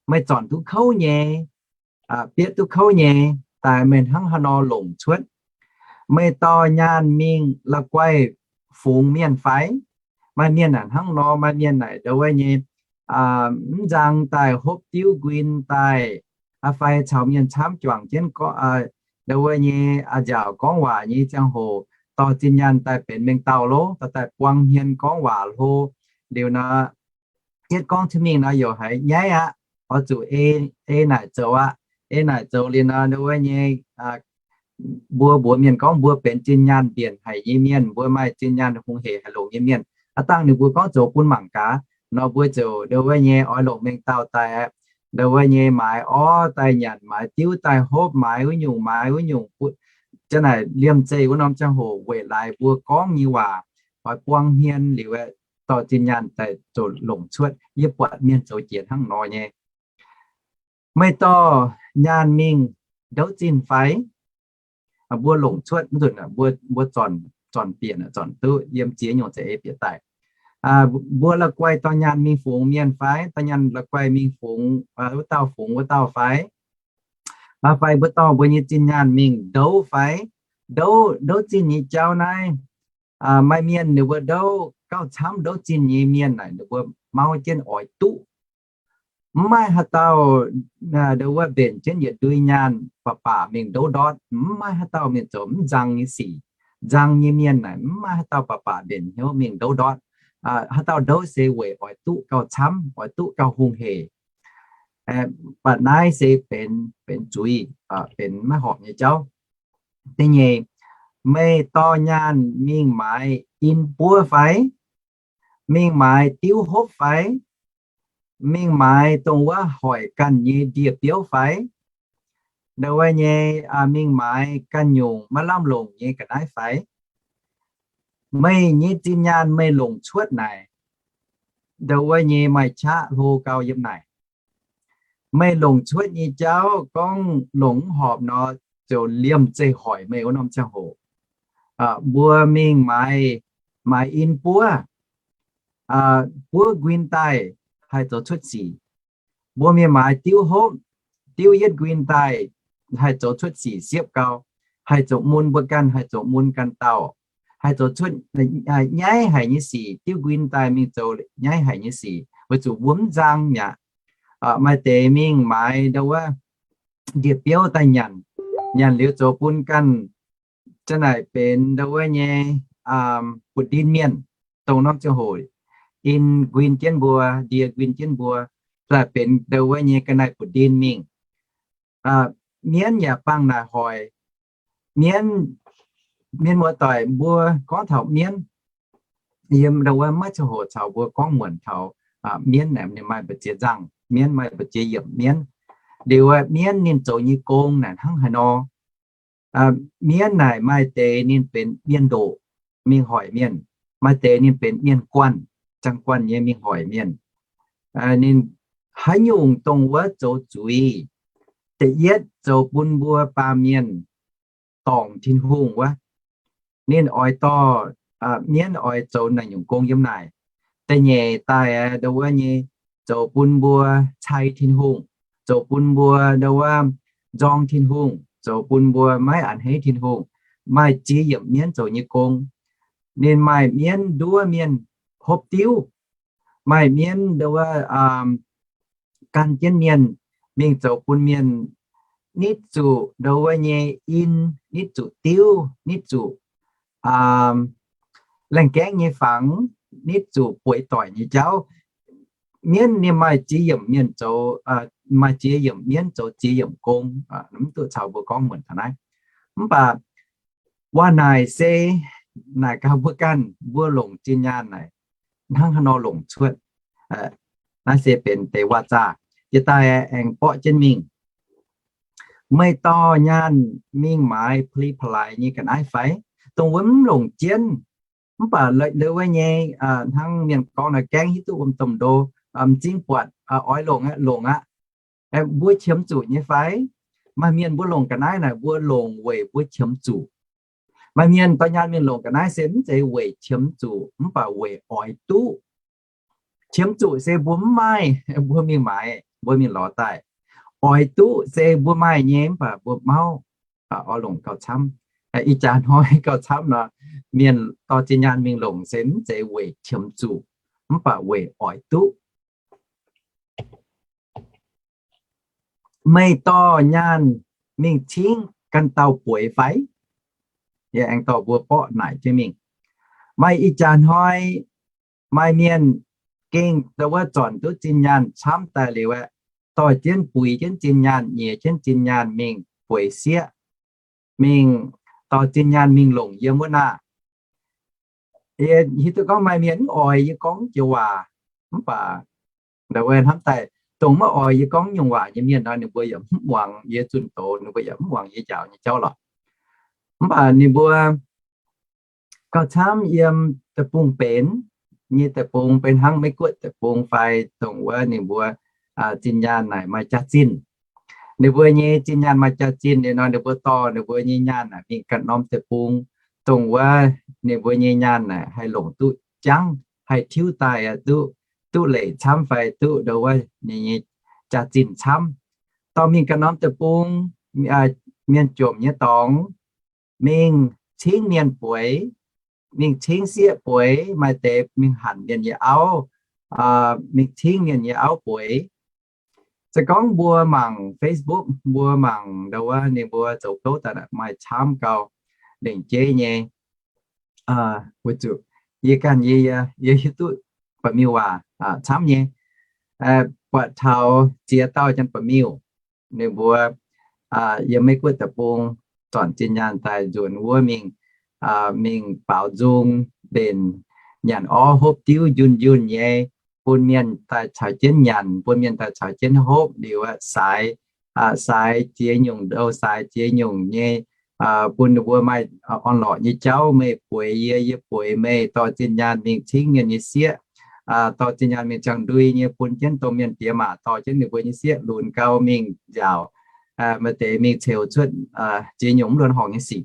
Meih zornc duqv kouv nyei, bietv duqv kouv nyei daaih meih hnangv haaix nor longc cuotv? Meih dorh nyaanh mingh la'guaih fungx mienh fai? Maaih mienh naaic hnangv nor, maaih mienh naaic ndau wuov nyei mv nzang daaih hopv diuv nquin daaih, fai caux mienh camv juangc jienv ndau wuov nyei a'nziaauc gorngv waac nyei ziangh hoc, dorh zinh nyaanh daaih benx mengh dauh lov, dorh daaih buang hmien gorngv waac hlo. Liuz nor, yietv gorngv cuotv mingh nor youc haiz nyaiv aqv. Oix zuqc ei naaic zoux aqv. Ei naaic zoux liuz nor ndau wuov nyei mbuo mbuox mienh gorngv mbuo benx zinh nyaanh mbienc haic nyei mienh, mbuo maaih zinh nyaanh hungh hec haaix longc nyei mienh. Aav dangh ninh mbuo gorngv zoux bun mangc gaax nor, mbuo ziouc ndau wuov nyei oix longc mengh dauh daaih, ndau wuov nyei maaiz orv daaih nyanc, maaiz diuv daaih hopv, maaiz wuov nyungc maaiz wuov nyungc, janx naaic liemh zeih wuov norm ziangh hoc weic laaix mbuo gorngv nyei waac oix buang hmien liuz, dorh zinh nyaanh daaih zoux longc cuotv. Yie buatc mienh zoux jiex hnangv nor nyei. Meih dorh nyaanh mingh ndouv zinh fai? Mbuo longc cuotv nzunc, mbuo zornc, zornc bieqc, zornc duqv yiem ziex nyungc za'eix bieqc daaih. Mbuo la'guaih dorh nyaanh mingh fungx mienh fai? Dorh nyaanh la'guaih mingh fungx wuov dauh, fungx wuov dauh fai? Fai mbuo dorh mbuo nyei zinh nyaanh mingh ndouv fai? Ndouv, ndouv zinh nyei jauv naaiv, maaih mienh ninh mbuo ndouv gauh camv, ndouv zinh nyei mienh naaic ninh mbuo mauv jienv oix duqv. Mv maaih haaix dauh ndau wuov mbenc jienv yietc ndui nyaanh baac baac mingh ndouv ndortv. Mv maaih haaix dauh mingh zoux mv nzang nyei sic. Nzang nyei mienh naaic mv maaih haaix dauh baac baac mbenc hnyouv mingh ndouv ndortv. Haaix dauh ndouv se weic oix duqv gauh camv, oix duqv gauh hungh hec. Mv baac naaiv se benx, benx zuiz, benx maiv horpc nyei jauv. Da'nyeic, meih dorh nyaanh mingh maaiz in buov fai? Mingh maaiz diuv hopv fai? Mingh maaiz dongh wuov hoic ganh nyei ndie-biouv fai? Ndau wuov nyei mingh maaiz ganh nyungc maiv lamh longc nyei ga'naaiv fai? Meih nyei zinh nyaanh meih longc cuotv naaic, ndau wuov nyei maaih qaqv hlo gau yiem naaic. Meih longc cuotv nyei jauv gorngv longc mv horpc nor, ziouc liemh zeih hoic meih wuov norm ziangh hoc. Mbuo mingh maaiz, maaiz in buov, buov nquin daaih haih zoux cuotv sic. Mbuo mienh maaiz diuv hopv, diuv yietv nquin daaih haih zoux cuotv sic siepv gau, haih zoux mun mbuo ganh, haih zoux mun ganh dauh, haih zoux cuotv nyaiv haic nyei sic, diuv nquin daaih mingh zoux nyaiv haic nyei sic, weic zuqc mbuo mv nzang mi'aqv. Maaih deix mingh maaiz ndau wuov ndie-biouv daaih nyanc, nyanc liuz zoux bun ganh, za'naaic benx ndau wuov nyei butv-ndin mienh, dongh norm ziangh hoc in nquin jienv mbuo, ndie nquin jienv mbuo, za'naaic benx ndau wuov nyei ga'naaiv butv-ndin mingh. Mienv yaac bangc naaic hoic. Mienv, mienh muoz-doic mbuo gorngv taux mienv, yiem ndau wuov maiv ziangh hoc caux mbuo gorngv muonc taux mienv naaic, ninh maaih mbu'ziex nzangh mienv, maaih mbu'ziex yiemc mienv. Liuz mienv ninh zoux nyei gong naaic hnangv haaix nor? Mienv naaic maaih deix ninh benx mienh ndoqc, mingh hoic mienh. Maaih deix ninh benx mienh guanh, ziangh guanh nyei mingh hoic mienh. Ninh haaix nyungc dongh wuov zoux zuiz. Da'yietv zoux bun mbuo baamh mienh dorngc Tin-Hungh wuov. Ninh oix dorh, mienv oix zoux naaic nyungc gong yiem naaic. Da'nyeic daaih ndau wuov nyei zoux bun mbuo cai Tin-Hungh, zoux bun mbuo ndau wuov nzorng Tin-Hungh, zoux bun mbuo maiv a'hneiv Tin-Hungh. Maaih ziex yiemc mienv zoux nyei gong. Ninh maaih mienv nduov mienh hopv diuv, maaih mienv ndau wuov gan jienv mienh mingh zoux bun mienh nitv zuqc ndau wuov nyei in, nitv zuqc diuv, nitv zuqc laengh gaengv nyei fangx, nitv zuqc bueix doic nyei jauv. Mienv ninh maaih ziex yiemc mienh zoux, maaih ziex yiemc mienv zoux ziex yiemc gong, mv duqv caux mbuo gorngv muonc taux naaiv. Mv baac waac naaic se naaic gaax mbuo ganh, mbuo longc zinh nyaanh naaic hnangv haaix nor longc cuotv. Naaiv se benx deix waac-zaah. Jiex daaih aengx borqv jienv mingh. Meih dorh nyaanh mingh maaiz pa'li pa'laaix nyei ga'naaiv fai? Dongh wuov mv longc jienv. Mv baac ndau wuov nyei, hnangv mienh gorngv nor, gaengh hiuv duqv wuom domh ndo, m'zing buatc, oix longc aqv, longc aqv. Mbuo qiemx zuqc nyei fai? Maaih mienh mbuo longc ga'naaiv naaic mbuo longc weic mbuo qiemx zuqc. Maaih mienh dorh nyaanh mingh longc ga'naaiv se mv zeiz weic qiemx zuqc, mv baac weic oix duqv. Qiemx zuqc se mbuo mv maaih, mbuo mingh maaiz, mbuo mingh lorz daaih. Oix duqv se mbuo maaih nyei mv baac mbuo mauv, oix longc gauh camv. Ih jaax hnoi gauh camv nor, mienh dorh zinh nyaanh mingh longc se mv zeiz weic qiemx zuqc, mv baac weic oix duqv. Meih dorh nyaanh mingh cingv ganh dauh bueix fai? Yie aengx dorh mbuo borqv naaic jienv mingh. Maaih ih jaax hnoi, maaih mienh gengh ndau wuov zornc duqv zinh nyaanh camv daaih liuz aeqv, dorh jienv buix jienv zinh nyaanh, nyiex jienv zinh nyaanh mingh bueix sieqv, mingh dorh zinh nyaanh mingh longc yiem wuov naaic. Yie hiuv duqv gorngv maaih mienh mv oix yie gorngv joux waac, mv baac ndau wuov hnamv daaih, dongh maiv oix yie gorngv nyungc waac nyei mienh nor, ninh mbuo yaac mv muangx yie zunh doz, ninh mbuo yaac mv muangx yie njaaux nyei jauv lorqc. Mv baac ninh mbuo gauh camv yiem deic-bung benx nyei, deic-bung benx hnangv Meiv Guoqv deic-bung fai dongh wuov ninh mbuo zinh nyaanh naaic maaih jaax-zinh. Ninh mbuo nyei zinh nyaanh maaih jaax-zinh liuz nor, ninh mbuo dorh ninh mbuo nyei nyaanh naaic mingh ganh norm deic-bung, dongh wuov ninh mbuo nyei nyaanh naaic haih longc duqv jangv, haih tiuv daaih duqv, duqv leic camv fai duqv ndau wuov ninh nyei jaax-zinh camv. Dorh mingh ganh norm deic-bung, mienh jomc nyei dorngx, mingh cingv mienh bueix, mingh cingv sieqv bueix, maaih deix mingh hanc mienh nyei auv, mingh cingv mienh nyei auv bueix. Se gorngv mbuo mangc Facebook, mbuo mangc ndau wuov ninh mbuo zoux gouv daaih maaih camv gau lengc jeiv nyei. Weic zuqc yie ganh yie, yie hiuv duqv ba'miuh waac camv nyei, buatc taux ziex dauh janx ba'miuh, ninh mbuo yiem Meiv Guoqv deic-bung zornc zinh nyaanh daaih nzuonx wuov mingh, mingh baaux nzung, mbenc nyanc orv hopv diuv njunh njunh nyei, bun mienh daaih caux jienv nyanc, bun mienh daaih caux jienv hopv liuz, saaix, saaix ziex nyungc ndou, saaix ziex nyungc nyei, bun ninh mbuo maaih orn-lorqc nyei jauv. Meih bueix yie, yie bueix meih, dorh zinh nyaanh mingh cingv mienh nyei sieqv, dorh zinh nyaanh mingh ziangh ndui nyei bun jienv domh mienh diex maac, dorh jienv ninh mbuo nyei sieqv lunx gau mingh nziaauc, maaih deix mingh ceux cuotv ziex nyungc mv luonx horngc nyei sic.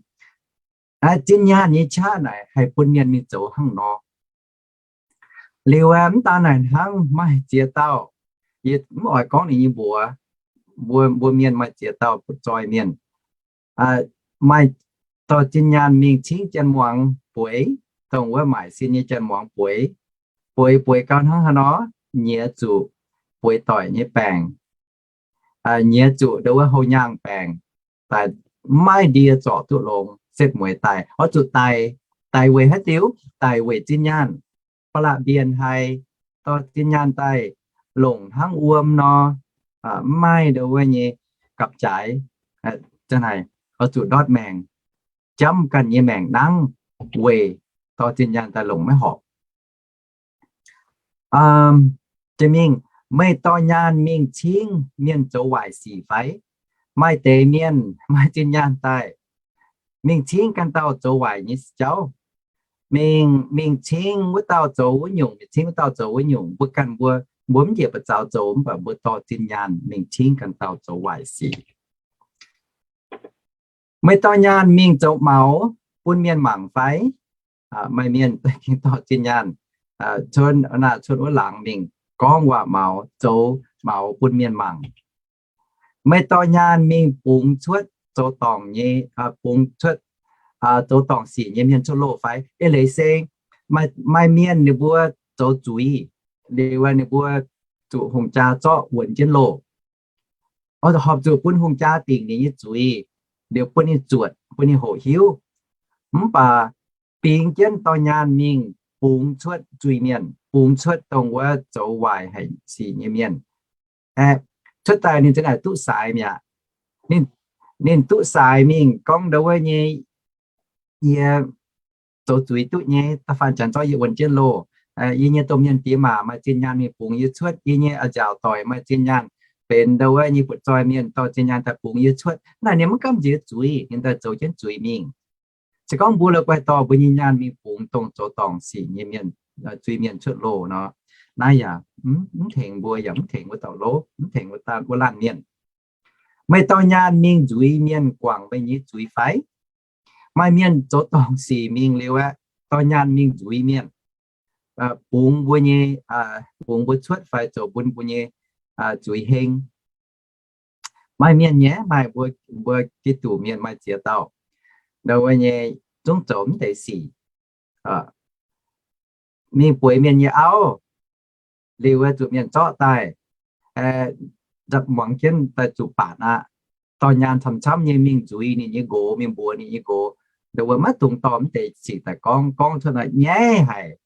Zinh nyaanh nyei qaqv naaic haih bun mienh mingh zoux hnangv nor. Liuz aeqv, mv daan naaic hnangv maaih ziex dauh, yie mv oix gorngv ninh nyei mbuox, mbuo, mbuo mienh maaih ziex dauh butv-zoih mienh, maaih dorh zinh nyaanh mingh cingv janx muangx bueix, dongh wuov maaic sin nyei janx muangx bueix. Bueix, bueix gau hnangv haaix nor, nyiex zuqc bueix doic nyei baengc, nyiex zuqc ndo wuov houh nyaangh baengc, daaih mv maaih ndie zorc duqv longx, setv mueiz daaih, oix zuqc daic. Daic weic haaix diuc? Daic weic zinh nyaanh. Ba'laqc mbienc haic, dorh zinh nyaanh daaih longc hnangv wuom nor, mv maaih ndo wuov nyei gapv-jaaix, oix zuqc ndortv maengc, jamv ganh nyei maengc nangv weic dorh zinh nyaanh daaih longc maiv horpc. Jiex mingh, meih dorh nyaanh mingh cingv mienh zoux waaic sic fai? Maaih deix mienh maaih zinh nyaanh daaih mingh cingv ganh dauh zoux waaic nyei jauv. Mingh, mingh cingv wuov dauh zoux wuov nyungc, mingh cingv wuov dauh zoux wuov nyungc. Mbuo ganh mbuo, mbuo mv njiec ba'zaux zoux, mv baac mbuo dorh zinh nyaanh mingh cingv ganh dauh zoux waaic sic. Meih dorh nyaanh mingh zoux maux bun mienh mangc fai? Maaih mienh dorh zinh nyaanh cuotv naaiv cuotv wuov laangz mingh gorngv waac-maux, zoux maux bun mienh mangc. Meih dorh nyaanh mingh bungx cuotv zoux dorngc nyei, bungx cuotv zoux dorngc sic nyei mienh cuotv loh fai? Eix leiz se maaih mienh ninh mbuo zoux zuiz liuz, ninh mbuo zuqc hungh jaa zorqv wuonx jienv loh, horpc zuqc bun hungh jaa dingc ninh nyei zuiz, liuz bun ninh zuotc, bun ninh hoqc hiuv. Mv baac bingx jienv dorh nyaanh mingh bungx cuotv zuiz-mienh, bungx cuotv dongh wuov zoux waaic haic sic nyei mienh. Aeqv, cuotv daaih ninh za'naaic duqv saaix mi'aqv. Ninh, ninh duqv saaix mingh gorngv ndo wuov nyei, yie zoux zuiz duqv nyei, da'faanh janx zorqv yie wuonx jienv loh. Yie nyei domh mienh diex maac maaih zinh nyaanh mingh bungx yie cuotv. Yie nyei a'nziaauc doic maaih zinh nyaanh benx ndo wuov nyei butv-zoih mienh, dorh zinh nyaanh daaih bungx yie cuotv. Naaiv ninh mv gamh nziex zuiz, ninh daaih zoux jienv zuiz mingh. Se gorngv mbuo la'guaih dorh mbuo nyei nyaanh mingh bungx dongh zoux dorngc sic nyei mienh, zuiz-mienh cuotv loh nor, naaiv yaac mv tengx mbuo, yaac mv tengx wuov dauh lov, mv tengx wuov laanh mienh. Meih dorh nyaanh mingh nzuiz mienh guangc meih nyei zuiz fai? Maaih mienh zoux dorngc sic mingh liuz aeqv, dorh nyaanh mingh nzuiz mienh, bungx mbuo nyei, bungx mbuo cuotv fai zoux bun mbuo nyei zuiz heng. Maaih mienh nyei, maaih mbuo, mbuo Giduc mienh maaih ziex dauh, ndo wuov nyei zungv zoux mv deix sic, mingh bueix mienh nyei auv, liuz zuqc mienh zorqv daaih, nzapc muangx jienv daaih zuqc baatc aqv. Dorh nyaanh camv-camv nyei mingh nzuiz ninh nyei nqox, mingh mbuox ninh nyei nqox, ndo wuov maiv dungx dorh mv deix sic daaih gorngv, gorngv cuotv naaic nyaiv haic.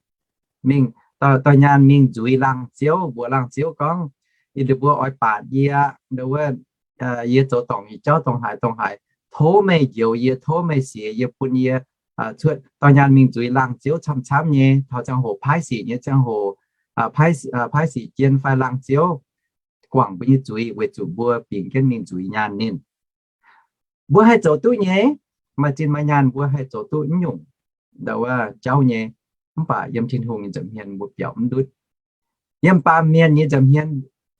Mingh dorh nyaanh mingh nzuiz laangh ziouv, mbuox laangh ziouv gorngv, yie, ndo mbuo oix baatc yie, ndo wuov, yie zoux dorngc nyei jauv dongh haaix dongh haaix, tov meih njoux yie, tov meih siex yie, bun yie cuotv. Dorh nyaanh mingh nzuiz laangh ziouv camv-camv nyei, taux ziangh hoc paaiv sic nyei ziangh hoc, paaiv sic jien fai laangh ziouv guangc mbuo nyei zuiz weic zuqc mbuo bingx jienv mingh nzuiz nyaanh ninh. Mbuo haih zoux duqv nyei. Maaih zinh maaih nyaanh mbuo haih zoux duqv naaiv nyungc, ndo wuov, jauv nyei. Mv baac yiem Tin-Hungh nyei nza'hmien mbuo biaux mv ndutv. Yiem baamh mienh nyei nza'hmien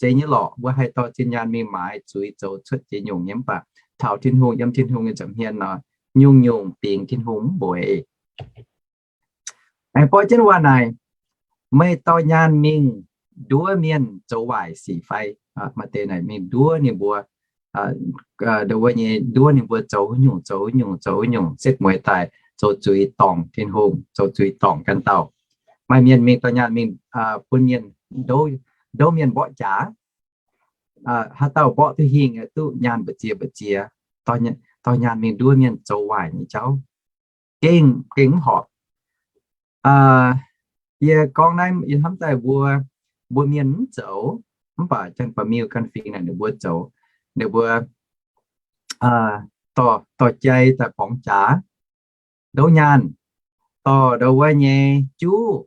zeiz nyei lorqc, mbuo haih dorh zinh nyaanh mingh maaiz zuiz zoux cuotv ziex nyungc nyei. Mv baac taux Tin-Hungh, yiem Tin-Hungh nyei nza'hmien nor, nyungc-nyungc bingx Tin-Hungh mv mbueiz. Aengx borqv jienv waac naaic, meih dorh nyaanh mingh nduov mienh zoux waaic sic fai? Maaih deix naaic mingh nduov ninh mbuo, ndo wuov nyei nduov ninh mbuo zoux wuov nyungc, zoux wuov nyungc, zoux wuov nyungc, setv mueiz daaih zoux zuiz dorngc Tin-Hungh, zoux zuiz dorngc ganh dauh. Maaih mienh mingh dorh nyaanh mingh bun mienh, ndouv mienh mborqv jaax. Haaix dauh mborqv duqv hingh, duqv nyaanh mbu'ziex mbu'ziex, dorh nyaanh mingh nduov mienh zoux waaic nyei jauv, gengh, gengh mv horpc. Yie gorngv naaiv yie hnamv daaih mbuo, mbuo mienh mv zoux, mv baac janx-ba'miuh ganh fingx naaic ninh mbuo zoux. Ninh mbuo dorh, dorh jai daaih borngz jaax, ndouv nyaanh, dorh ndo wuov nyei juv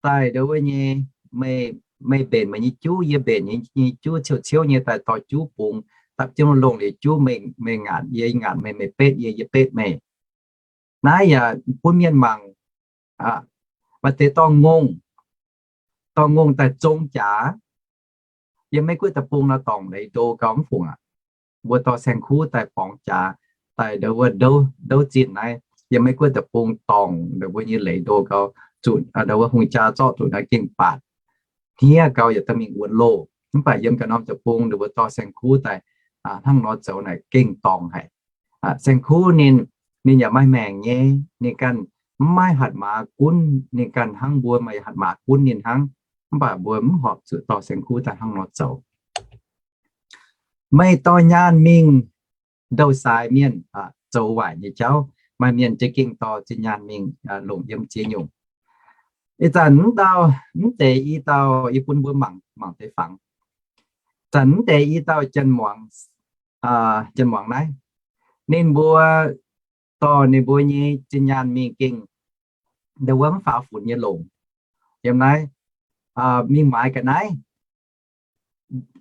daaih, ndo wuov nyei, meih, meih mbenc meih nyei juv, yie mbenc yie nyei juv, ciouv ciouv nyei daaih dorh juv bungx, dapv jienv longh liuz juv, meih ngaatc yie, yie ngaatc meih, meih betv yie, yie betv meih. Naaiv yaac bun mienh mangc. Maaih deix dorh ngongh, dorh ngongh daaih zong jaax. Yiem Meiv Guoqv deic-bung nor dorngc leiz ndo gau mv fungc aqv. Mbuo dorh saeng-kuv daaih borngz jaax, daaih ndo wuov, ndouv zinh naaiv. Yiem Meiv Guoqv deic-bung dorngc ndo wuov nyei leiz ndo gau. zuqc, aa, ndau wuov hungh jaa zorqv zuqc naaiv gengh baatc hniev gau yaac daaih mingh wuonx loh. Mv baac yiem ganh norm deic-bung ninh mbuo dorh saeng-kuv daaih, aa, hnangv nor zoux naaic gengh dorngc haic. Aa, saeng-kuv ninh, ninh yaac maaih maengc nyei, ninh ganh mv maaih hatc maaz gunv ninh ganh hnangv, mbuo maaih hatc maaz gunv ninh hnangv. Mv baac mbuo mv horpc zuqc dorh saeng-kuv daaih hnangv nor zoux. Meih dorh nyaanh mingh ndouh sai mienh, aa, zoux waaic nyei jauv. Maaih mienh za'gengh dorh zinh nyaanh mingh, aa, longc yiem ziex nyungc. Ih zanc mv dauh, mv deix i dauh, yie bun mbuo mangc, mangc deix fangx. Zanc mv deix i dauh janx muangx, aa, janx muangx naaiv, ninh mbuo dorh ninh mbuo nyei zinh nyaanh mingh gengh ndau wuov mv faaux funx nyei longc. Yiem naaiv, aa, mingh maaiz ga'naaiv,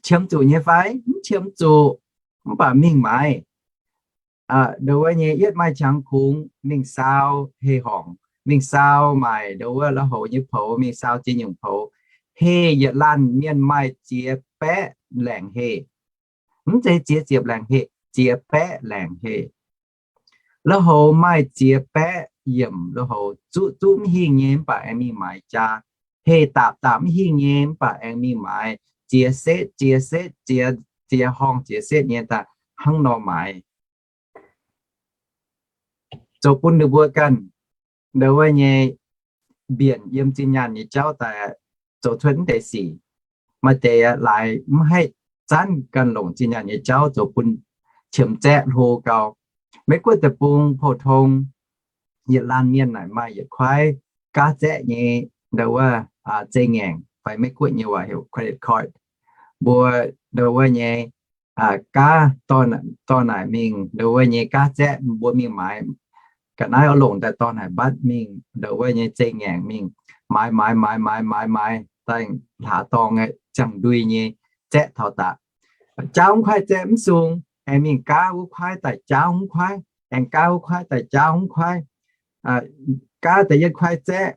qiemx zuqc nyei fai? Mv qiemx zuqc, mv baac mingh maaiz. Aa, ndau wuov nyei yietv maaih qangx kungx mingh saau heh horngc, mingh saau maaic ndau wuov la'houc nyei poux, mingh saau ziex nyungc poux. Heh yietc laanh mienh maaih ziex baeqv laengc heh. Mv zeiz ziex ziepc laengc heh, ziex baeqv laengc heh. La'houc maaih ziex baeqv yiemc la'houc, zuqv zuqv mv hingh nyei mv baac aengx mingh maaiz jaa. Heh daapc daapc mv hingh nyei mv baac aengx mingh maaiz. Ziex setv ziex setv, ziex, ziex horngh ziex setv nyei daaih hnangv nor maaiz. Zoux bun ninh mbuo ganh ndau wuov nyei mbienc yiem zinh nyaanh nyei jauv daaih zoux cuotv mv deix sic. Maaih deix laaix mv haih zanv ganh longc zinh nyaanh nyei jauv zoux bun qiemx zaeqv hlo gau. Meiv Guoqv deic-bung pou-tong yietc laanh mienh naaic maaih yietc kuaaiv gaav zaeqv nyei ndau wuov, aa, zei ngaengc fai Meiv Guoqv nyei waac heuc credit card. Mbuo ndau wuov nyei, aa, gaav dorh naaic mingh ndau wuov nyei gaav zaeqv mbuo mingh maaiz ga'naaiv oix longc daaih dorh naaic mbatv mingh ndau wuov nyei zei ngaengc mingh maaiz maaiz maaiz maaiz maaiz maaiz daaih hlaax dorngx ziangh ndui nyei zaeqv taux daqc. Jaauv mv kuaaiv zaeqv mv sung, aengx mingh gaav wuov kuaaiv daaih jaauv mv kuaaiv, aengx gaav wuov kuaaiv daaih jaauv mv kuaaiv, aa, gaav da'yietv kuaaiv zaeqv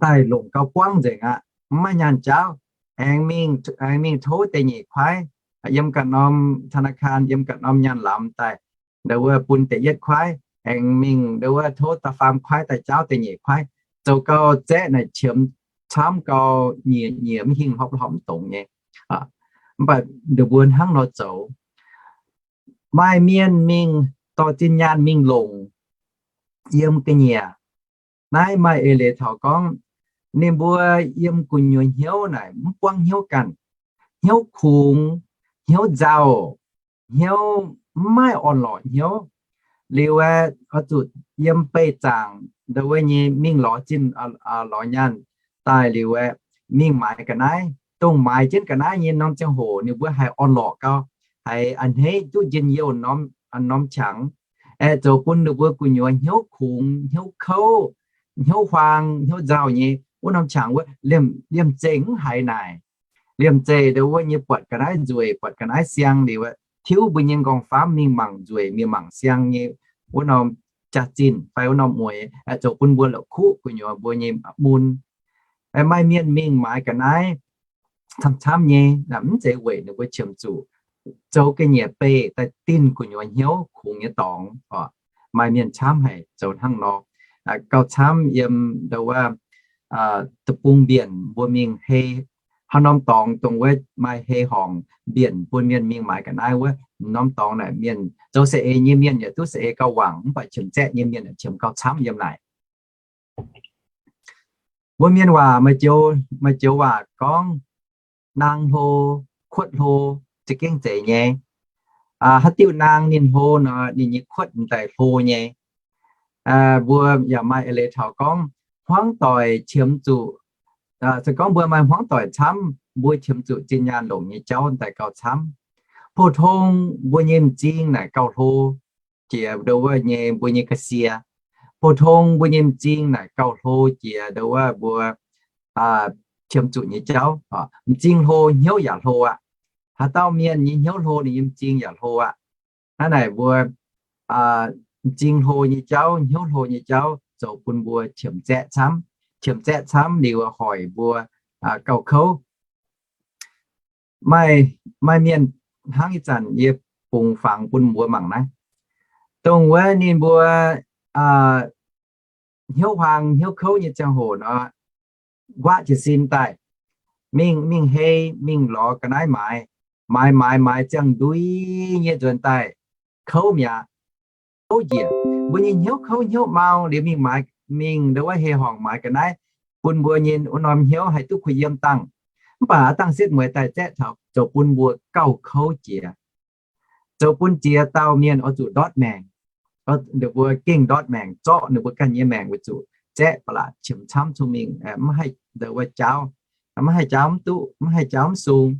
daaih longc gau buangv nzengc aqv, mv maaih nyaanh jaauv. Aengx mingh, aengx mingh tov da'nyeic kuaaiv, yiem ganh norm ธนาคาร, yiem ganh norm nyaanh lamz daaih ndau wuov bun da'yietv kuaaiv, aengx mingh ndau wuov tov da'faam kuaaiv daaih jaauv da'nyeic kuaaiv, zoux gau zaeqv naaic qiemx camv gau, nyiec nyiec mv hingh, hlopv hlopv mv dongz nyei. Mv baac ndau mbuo hnangv nor zoux. Maaih mienh mingh dorh zinh nyaanh mingh longc yiem ga'nyiec. Naaiv maaih eix leiz taux gorngv ninh mbuo yiem gu'nyuoz hnyouv naaic mv buangv hnyouv ganh, hnyouv kungx, hnyouv nzauh, hnyouv mv maaih orn-lorqc hnyouv. Liuz aeqv, oix zuqc yiem beih zaangc ndau wuov nyei mingh lorz zinh, aa, lorz nyaanh daaih liuz aeqv, mingh maaiz ga'naaiv. Dongh maaiz jienv ga'naaiv nyei norm ziangh hoc ninh mbuo haiz orn-lorqc gau, haiz a'hneiv duqv njien-youh norm, norm qangx, aeqv, zoux bun ninh mbuo gu'nyuoz hnyouv kungx, hnyouv kouv, hnyouv huaang, hnyouv nzauh nyei. Wuov norm qangx wuov liemh, liemh zeih mv haiz naaic. Liemh zeih ndau wuov nyei buatc ga'naaiv nzueic, buatc ga'naaiv siang liuz, tiuv mbuo nyei nqorngv-famv mingh mangc nzueic, mingh mangc siang nyei wuov norm jaax-zinh fai wuov norm mueiz, zoux bun mbuo la'kuqv gu'nyuoz mbuo nyei mun. Maaih mienh mingh maaiz ga'naaiv camv-camv nyei, mv zeiz weic ninh mbuo qiemx zuqc, zoux ga'nyiec beih daaih dinh gu'nyuoz hnyouv kungx nyei dorngx oc. Maaih mienh camv haic zoux hnangv nor. Gauh camv yiem ndau wuov deic-bung mbienc mbuo mingh hei haaix norm dorngx dongh wuov maaih hei horngc mbienc bun mienh mingh maaiz ga'naaiv wuov norm dorngx naaic, mienh zoux saeng-eix nyei mienh yaac duqv saeng-eix gauh wangc, mv baac qiemx zaeqv nyei mienh yaac qiemx gauh camv yiem naaic. Mbuo mienh waac maaih joux, maaih joux waac gorngv, naang hlo, kuotv hlo, za'gengh zeiz nyei. Haaix diuh naang ninh hlo nor, ninh nyei kuotv m'daaih hlo nyei. Mbuo yaac maaih eix leiz taux gorngv, hmuangv doic qiemx zuqc, se gorngv mbuo maaih hmuangv doic camv, mbuo qiemx zuqc zinh nyaanh longc nyei jauv m'daaih gauh camv. Pou-tong mbuo nyei m'zing naaic gauh hlo jiex ndau wuov nyei mbuo nyei ga'sie. Pou-tong mbuo nyei m'zing naaic gauh hlo jiex ndau wuov mbuo qiemx zuqc nyei jauv. M'zing hlo, hnyouv yaac hlo aqv. Haaix dauh mienh nyei hnyouv hlo, ninh nyei m'zing yaac hlo aqv. Hnangv naaic mbuo m'zing hlo nyei jauv, hnyouv hlo nyei jauv zoux bun mbuo qiemx zaeqv camv. Qiemx zaeqv camv liuz hoic mbuo gauh kouv. Maaih, maaih mienh hnangv ih zanc yie bungx fangx bun mbuo mangc naaiv. Dongh wuov ninh mbuo hnyouv huaang hnyouv kouv nyei ziangh hoc nor, nquaqv jiez sin daaih, mingh, mingh hei, mingh lorz ga'naaiv maaiz, maaiz, maaiz, maaiz ziangh ndui nyei nzuonx daaih, kouv mi'aqv, kouv njiec. Mbuo nyei hnyouv kouv hnyouv mau liuz mingh maaiz, mingh ndo wuov hei horngc maaiz ga'naaiv, bun mbuo nyei wuov norm hnyouv haih duqv kuh yiem dangh. Mv baac aav dangh setv mueiz daaih zaeqv taux zoux bun mbuo gauh kouv jiex. Zoux bun ziex dauh mienh oix zuqc ndortv maengc. Ninh mbuo gengh ndortv maengc, zorqv ninh mbuo ganh nyei maengc weic zuqc zaeqv ba'laqc qiemx camv cung mingh, mv haih ndo wuov jaauv, mv haih jaauv mv duqv, mv haih jaauv mv sung,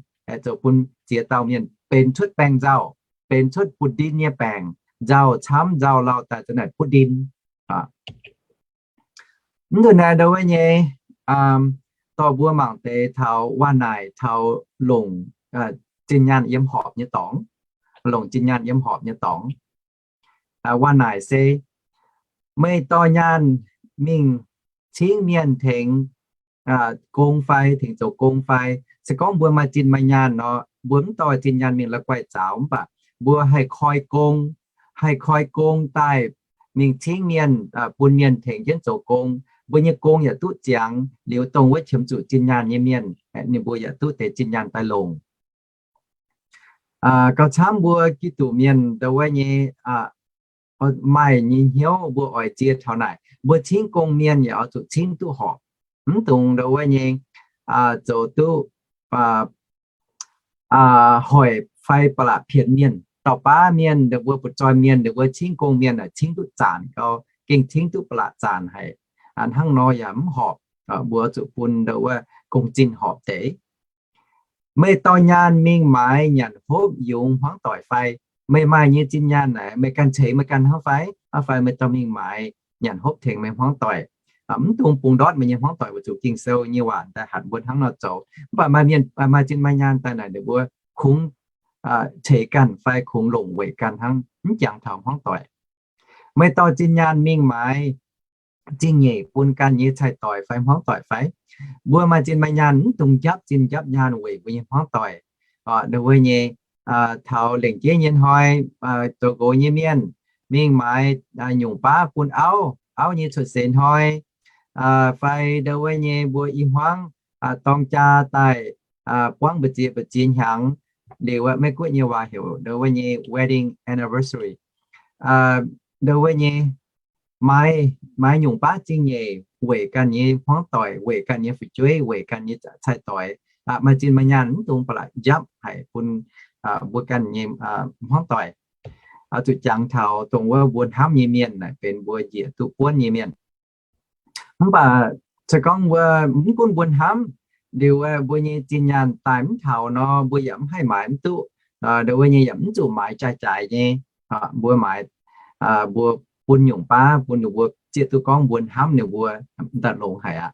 zoux bun ziex dauh mienh benx cuotv baengc nzauh, benx cuotv butv ndin nyei baengc, nzauh camv nzauh lauh daaih za'naaic butv ndin. Mv deix naaiv ndo wuov nyei, dorh mbuo mangc deix taux waac-naaic taux longc zinh nyaanh yiem horpc nyei dorngx, longc zinh nyaanh yiem horpc nyei dorngx. Waac-naaic se, meih dorh nyaanh mingh cingv mienh tengx gong fai tengx zoux gong fai, se gorngv mbuo maaih zinh maaih nyaanh nor, mbuo mv dorh zinh nyaanh mingh la'guaih zaux, mv baac mbuo haih koi gong, haih koi gong daaih mingh cingv mienh, bun mienh tengx jienv zoux gong. Mbuo nyei gong yaac duqv ziangx liuz, dongh wuov qiemx zuqc zinh nyaanh nyei mienh, ninh mbuo yaac duqv deix zinh nyaanh daaih longc. Gauh camv mbuo Giduc mienh ndo wuov nyei maaih nyei hnyouv mbuo oix ziex taux naaic, mbuo cingv gong mienh yaac oix zuqc cingv duqv horpc. Mv dungx ndo wuov nyei zoux duqv hoic fai ba'laqc pienx mienh. Dauh baav mienh ninh mbuo butv-zoih mienh ninh mbuo cingv gong mienh naaic cingv duqv zanc gau, gengh cingv duqv ba'laqc zanc haic. Hnangv nor yaac mv horpc. Mbuo zuqc bun ndo wuov gong-zinh horpc deix. Meih dorh nyaanh mingh maaiz nyanc hopv yungz hmuangv doic fai? Meih maaih nyei zinh nyaanh naaic meih ganh ceix meih ganh hnangv fai? Fai meih dorh mingh maaiz nyanc hopv tengx meih hmuangv doic. Mv dungx bungx ndortv meih nyei hmuangv doic weic zuqc Ging-Sou nyei waac daaih hatc mbuo hnangv nor zoux. Mv baac maaih mienh maaih zinh maaih nyaanh daaih naaic ninh mbuo kungx ceix ganh fai kungx longc weic ganh hnangv, mv jangx taux hmuangv doic. Meih dorh zinh nyaanh mingh maaiz zingh nyeic bun ganh nyei cai-doic fai hmuangv doic fai? Mbuo maaih zinh maaih nyaanh mv dungx njapv zinh njapv nyaanh weic mbuo nyei hmuangv doic. Ndo wuov nyei, taux lengc jeiv nyei hnoi, zoux nqox nyei mienh mingh maaiz nyungc baav bun auv, auv nyei cuotv seix hnoi, fai ndo wuov nyei mbuo i hmuangv dorng jaa daaih buangv mbu'ziex mbu'ziex hnyangx liuz, Meiv-Guoqv nyei waac heuc ndo wuov nyei wedding anniversary. Ndo wuov nyei maaiz, maaiz nyungc baav zingh nyeic weic ganh nyei hmuangv doic, weic ganh nyei fu'jueiv, weic ganh nyei cai-doic. Maaih zinh maaih nyaanh mv dungx ba'laqc njapv haic bun mbuo ganh nyei hmuangv doic. Zuqc jangx taux dongh wuov mbuo hnamv nyei mienh naaic benx mbuo njiec duqv buonv nyei mienh. Mv baac se gorngv wuov mv gunv mbuo hnamv, liuz mbuo nyei zinh nyaanh daaih mv taux nor, mbuo yaac mv haih maaiz mv duqv. Ndo wuov nyei yaac mv zuqc maaiz jaaix-jaaix nyei. Mbuo maaiz, mbuo bun nyungc baav bun ninh mbuo zieqv duqv gorngv mbuo hnamv ninh mbuo, daaih longx haic aqv.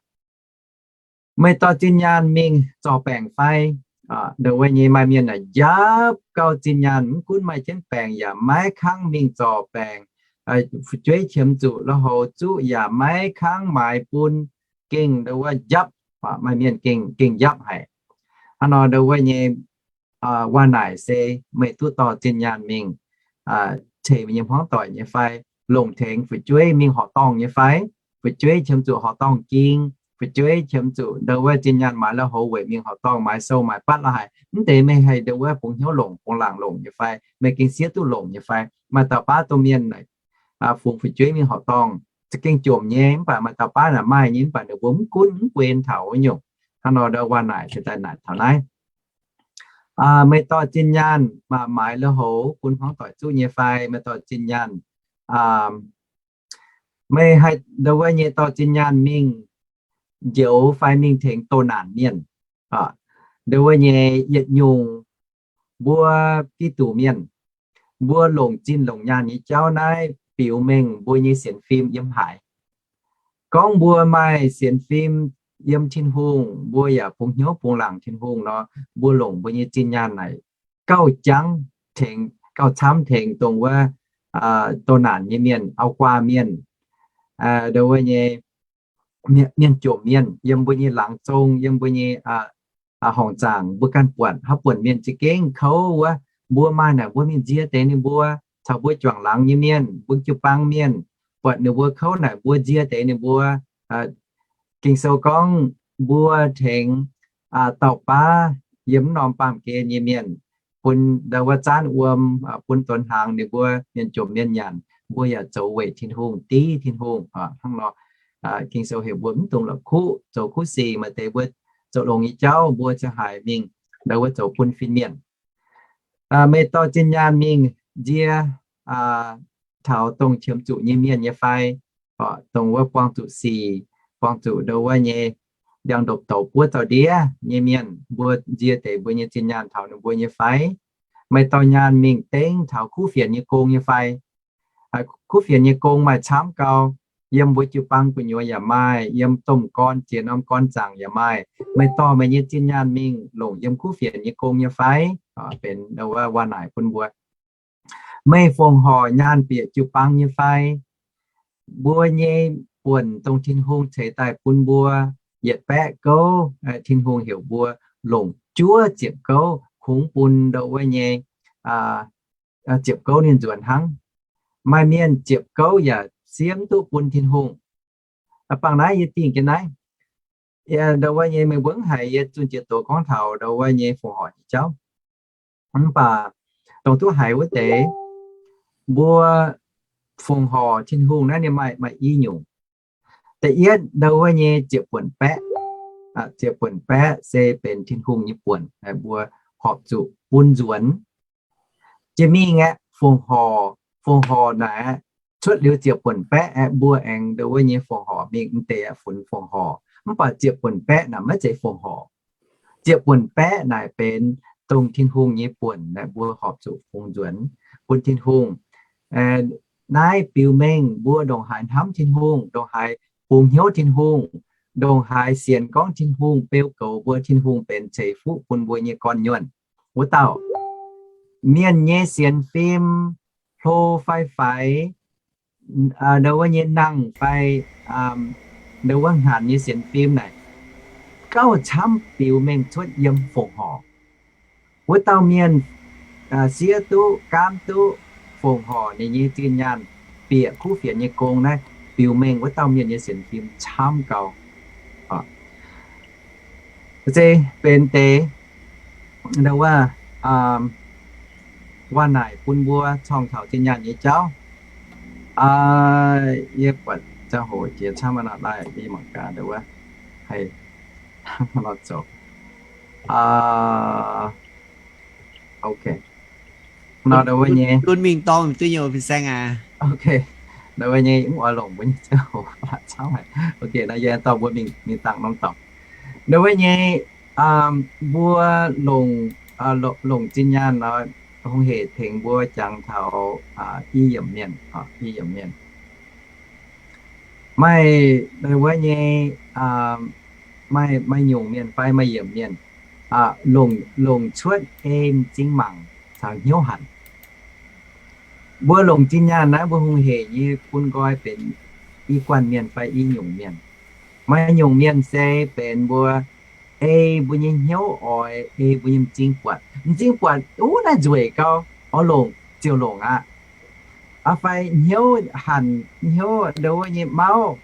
Meih dorh zinh nyaanh mingh zorc baengc fai? Ndo wuov nyei maaih mienh naaic njapv gau zinh nyaanh mv gunv maaih jienv baengc yaac maiv kangv mingh zorc baengc. Fu'jueiv qiemx zuqc lui-houx zuqv yaac maiv kangv maaiz bun, gengh ndo wuov njapv. Maaih mienh gengh, gengh njapv haic. Hnangv nor ndo wuov nyei waac-naaic se meih duqv dorh zinh nyaanh mingh ceix meih nyei hmuangv doic nyei fai? Longc tengx fu'jueiv mingh horqc dorngh nyei fai? Fu'jueiv qiemx zuqc horqc dorngh ging, fu'jueiv qiemx zuqc ndo wuov zinh nyaanh maaiz lui-houx weic mingh horqc dorngh maaiz sou maaiz batv la'haic. Mv deix meih haih ndo wuov bungx hnyouv longc, bungx laangc longc nyei fai? Meih gengh siev duqv longc nyei fai? Maaih dauh baav domh mienh naaic fungx fu'jueiv mingh horqc dorngh, za'gengh jomc nyei, mv baac maaih dauh baav naaic maaih nyei, mv baac ninh mbuo mv gunv mv guen taux wuov nyungc. Hnangv nor ndo wuov waac-naaic se daaih naaic taux naaiv. Meih dorh zinh nyaanh maaiz lui-houx bun hmuangv doic zuqv nyei fai? Meih dorh zinh nyaanh, meih haih ndo wuov nyei dorh zinh nyaanh mingh njoux fai mingh tengx doh naanc mienh? Ndo wuov nyei yietc nyungc mbuo Giduc mienh, mbuo longc zinh longc nyaanh nyei jauv naaiv biux mengh mbuo nyei sienx fim yiem haaix. Gorngv mbuo maaih sienx fim yiem Tin-Hungh, mbuo yaac bungx hnyouv bungx laangc Tin-Hungh nor, mbuo longc mbuo nyei zinh nyaanh naaic gauh jangv tengx, gauh camv tengx dongh wuov doh naanc nyei mienh, auv-guaa mienh, ndo wuov nyei mienh jomc mienh yiem mbuo nyei laangz zong, yiem mbuo nyei horngc zaangc, mbuo ganh buatc, haaix buonc mienh za'gengh kouv wuov, mbuo maaih naaic mbuo mingh nzie deix ninh mbuo, caux mbuo juangc laangz nyei mienh, mbuo jiu-baang mienh, buatc ninh mbuo kouv naaic, mbuo nzie deix ninh mbuo. Ging-Sou gorngv mbuo tengx dauh baav yiem mv norm baamh gen nyei mienh, bun ndau wuov zaanv wuom, bun donx hnaangx ninh mbuo mienh jomc mienh nyanc, mbuo yaac zoux weic Tin-Hungh, div Tin-Hungh hnangv nor. Ging-Sou heuc mbuo mv dungx la'kuqv zoux kuv sic. Maaih deix mbuo zoux longx nyei jauv mbuo ziouc haiz mingh ndau wuov zoux bun fin-mienh. Meih dorh zinh nyaanh mingh nzie taux dongh qiemx zuqc nyei mienh nyei fai? Dongh wuov buangh zuqc sic, buangh zuqc ndau wuov nyei ndiangx-ndopv-douz buov zaux-ndiev nyei mienh, mbuo nzie deix mbuo nyei zinh nyaanh taux ninh mbuo nyei fai? Meih dorh nyaanh mingh dengv taux kuv fienx nyei gong nyei fai? Kuv fienx nyei gong maaih camv gau. Yiem mbuo jiu-baang gu'nyuoz yaac maaih, yiem domh gorn ziex norm gorn zaangc yaac maaih. Meih dorh meih nyei zinh nyaanh mingh longc yiem kuv fienx nyei gong nyei fai? Benx waac-naaic bun mbuo. Meih fongc horc nyaanh bieqc jiu-baang nyei fai? Mbuo nyei buonc dongh Tin-Hungh ceix daaih bun mbuo yietc baeqv gouv, Tin-Hungh heuc mbuo longc juov ziepc gouv kungx bun ndau wuov nyei ziepc gouv ninh nzuonx hnangv. Maaih mienh ziepc gouv yaac siemv duqv bun Tin-Hungh. Bangc naaiv yie dingh jienv naaiv, ndau wuov nyei meih mbuo mv haiz yie zunh jiex doz gorngv taux ndau wuov nyei fongc horc nyei jauv. Mv baac dongh duqv haiz wuov deix, mbuo fongc horc Tin-Hungh naaiv ninh maaih, maaih i nyungc. Da'yietv ndau wuov nyei ziepc buonc baeqv, ziepc buonc baeqv se benx Tin-Hungh nyei buonc, mbuo horpc zuqc bun nzuonx. Jiex mingh aeqv, fongc horc, fongc horc naaic cuotv liuz ziepc buonc baeqv aeqv, mbuo aengx ndau wuov nyei fongc horc mingh, mv deix aeqv, funx fongc horc. Mv baac ziepc buonc baeqv naaic maiv zeiz fongc horc. Ziepc buonc baeqv naaic benx dongh Tin-Hungh nyei buonc naaic, mbuo horpc zuqc bun nzuonx bun Tin-Hungh. Naaiv biux mengh mbuo ndongc haaix hnamv Tin-Hungh, ndongc haaix bungx hnyouv Tin-Hungh, ndongc haaix sienx gorngv Tin-Hungh beu goux mbuo, Tin-Hungh benx ceix fuqv bun mbuo nyei gorn-nyuonh. Wuov dauh mienh nyei sienx fim, hlo fai faix, ndau wuov nyei nangh fai ndau wuov hnaanx nyei sienx fim naaic, gauh camv biux mengh cuotv yiem fongc horc. Wuov dauh mienh siev duqv, gaamv duqv fongc horc ninh nyei zinh nyaanh bieqc kuv fienx nyei gong naaiv, biux mengh wuov dauh mienh nyei sienx fim camv gau. Se benx deix ndau wuov waac-naaic bun mbuo corng taux zinh nyaanh nyei jauv. Yie buatc ziangh hoc jiex camv nor, yie mangc gaax ndau wuov haih nor zoux. Ok. Nor ndau wuov nyei, bun mingh dorngh duqv nyei fin-saeng aac. Ok. Ndau wuov nyei mv oix longc mbuo nyei ziangh hoc camv haic. Ok, nor yie dorh mbuo mingh, mingh dangh norm dorngx. Ndau wuov nyei mbuo longc, longc zinh nyaanh nor, hungh hec tengx mbuo jangx taux i yiemc mienh, i yiemc mienh. Maaih ndau wuov nyei, maaih, maaih nyungc mienh fai maaih yiemc mienh longc, longc cuotv ei m'zing mangc caux hnyouv hanc. Mbuo longc zinh nyaanh naaiv mbuo hungh hec nyei bun nqoi benx i guanh mienh fai i nyungc mienh. Maaih nyungc mienh se benx mbuo ei mbuo nyei hnyouv oix ei mbuo nyei m'zing buatc. M'zing buatc, uh, naaiv nzueic gau, oix longc ziouc longc aqv. Fai hnyouv hanc, hnyouv ndau wuov nyei mauv,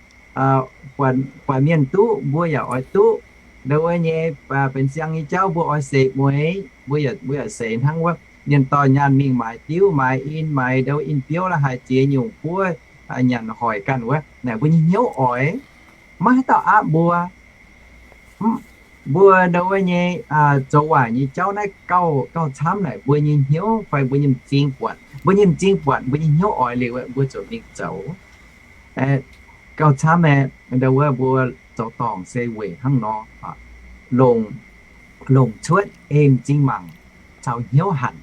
buatc mienh duqv mbuo yaac oix duqv. Ndau wuov nyei benx siang nyei jauv mbuo oix seix mueiz, mbuo yaac, mbuo yaac seix hnangv wuov. Mienh dorh nyaanh mingh maaiz diuv, maaiz in, maaiz ndau in biouv la'haaix ziex nyungc buov, nyanc hoic ganh wuov. Naaic mbuo nyei hnyouv oix, maiv haaix dauh aapv mbuo. Mbuo ndau wuov nyei zoux waaic nyei jauv naaiv gauh, gauh camv naaic mbuo nyei hnyouv fai mbuo nyei m'zing buatc. Mbuo nyei m'zing buatc, mbuo nyei hnyouv oix liuz, mbuo zuqc mingh zoux. Gauh camv aeqv, ndau wuov mbuo zoux dorngc se weic hnangv nor, longc, longc cuotv ei m'zing mangc caux hnyouv hanc.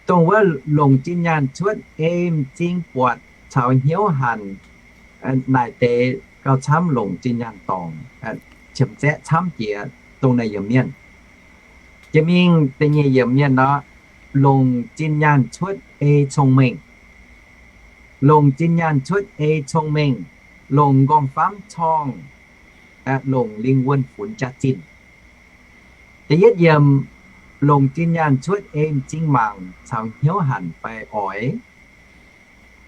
Dongh wuov longc zinh nyaanh cuotv ei m'zing buatc caux hnyouv hanc naaic deix gauh camv longc zinh nyaanh dorngc, qiemx zaeqv camv jiex dongh naaic yiemc mienh. Jiex mingh da'nyeic yiemc mienh nor, longc zinh nyaanh cuotv ei cong-mengh. Longc zinh nyaanh cuotv ei cong-mengh, longc m'nqorngv-famv corngh, longc lingh wuonh funx jaax-zinh. Da'yietv yiemc, longc zinh nyaanh cuotv ei m'zing mangc caux hnyouv hanc fai oix.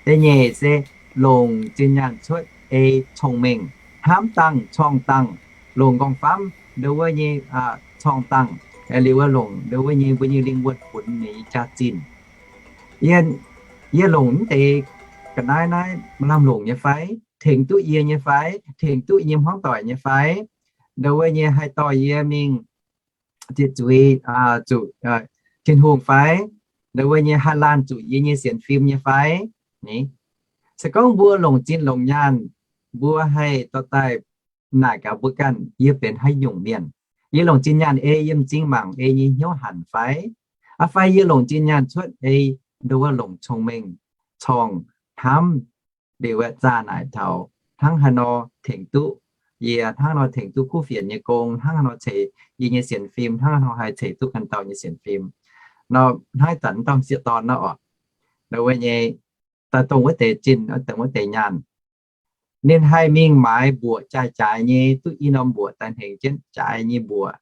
Da'nyeic se longc zinh nyaanh cuotv ei cong-mengh, hnamv dangh, corng dangh, longc nqorngv-famv ndo wuov nyei corng dangh, liuz wuov longc ndo wuov nyei mbuo nyei lingh wuonh funx ninh nyei jaax-zinh. Yie, yie longc mv deix ga'naaiv naaiv maaih lamh longc nyei fai? Tengx duqv yie nyei fai? Tengx duqv yie nyei hmuangv doic nyei fai? Ndo wuov nyei haih dorh yie mingh zieqc zuiz zuqc Tin-Hungh fai? Ndo wuov nyei haih laanh zuqc yie nyei sienx fim nyei fai? Ni, se gorngv mbuo longc zinh longc nyaanh, mbuo haih dorh daaih naaic gaax mbuo ganh, yie benx haaix nyungc mienh? Yie longc zinh nyaanh ei yiem m'zing mangc ei nyei hnyouv hanc fai? Aa fai yie longc zinh nyaanh cuotv ei ndo wuov longc cong-mengh, corng, hnamv, liuz zaah naaic taux hnangv haaix nor tengx duqv yie, hnangv haaix nor tengx duqv kuv fienx nyei gong, hnangv haaix nor ceix yie nyei sienx fim, hnangv haaix nor haih ceix duqv ganh dauh nyei sienx fim nor, hnangv ih zanc m'dorm sieqv dorn nor orqc, ndo wuov nyei daaih dongh wuov deix zinh, dongh wuov deix nyaanh. Ninh haih mingh maaiz mbuoqc jaaix-jaaix nyei, duqv i norm mbuoqc daaih hnengx jienv jaaix nyei mbuoqc.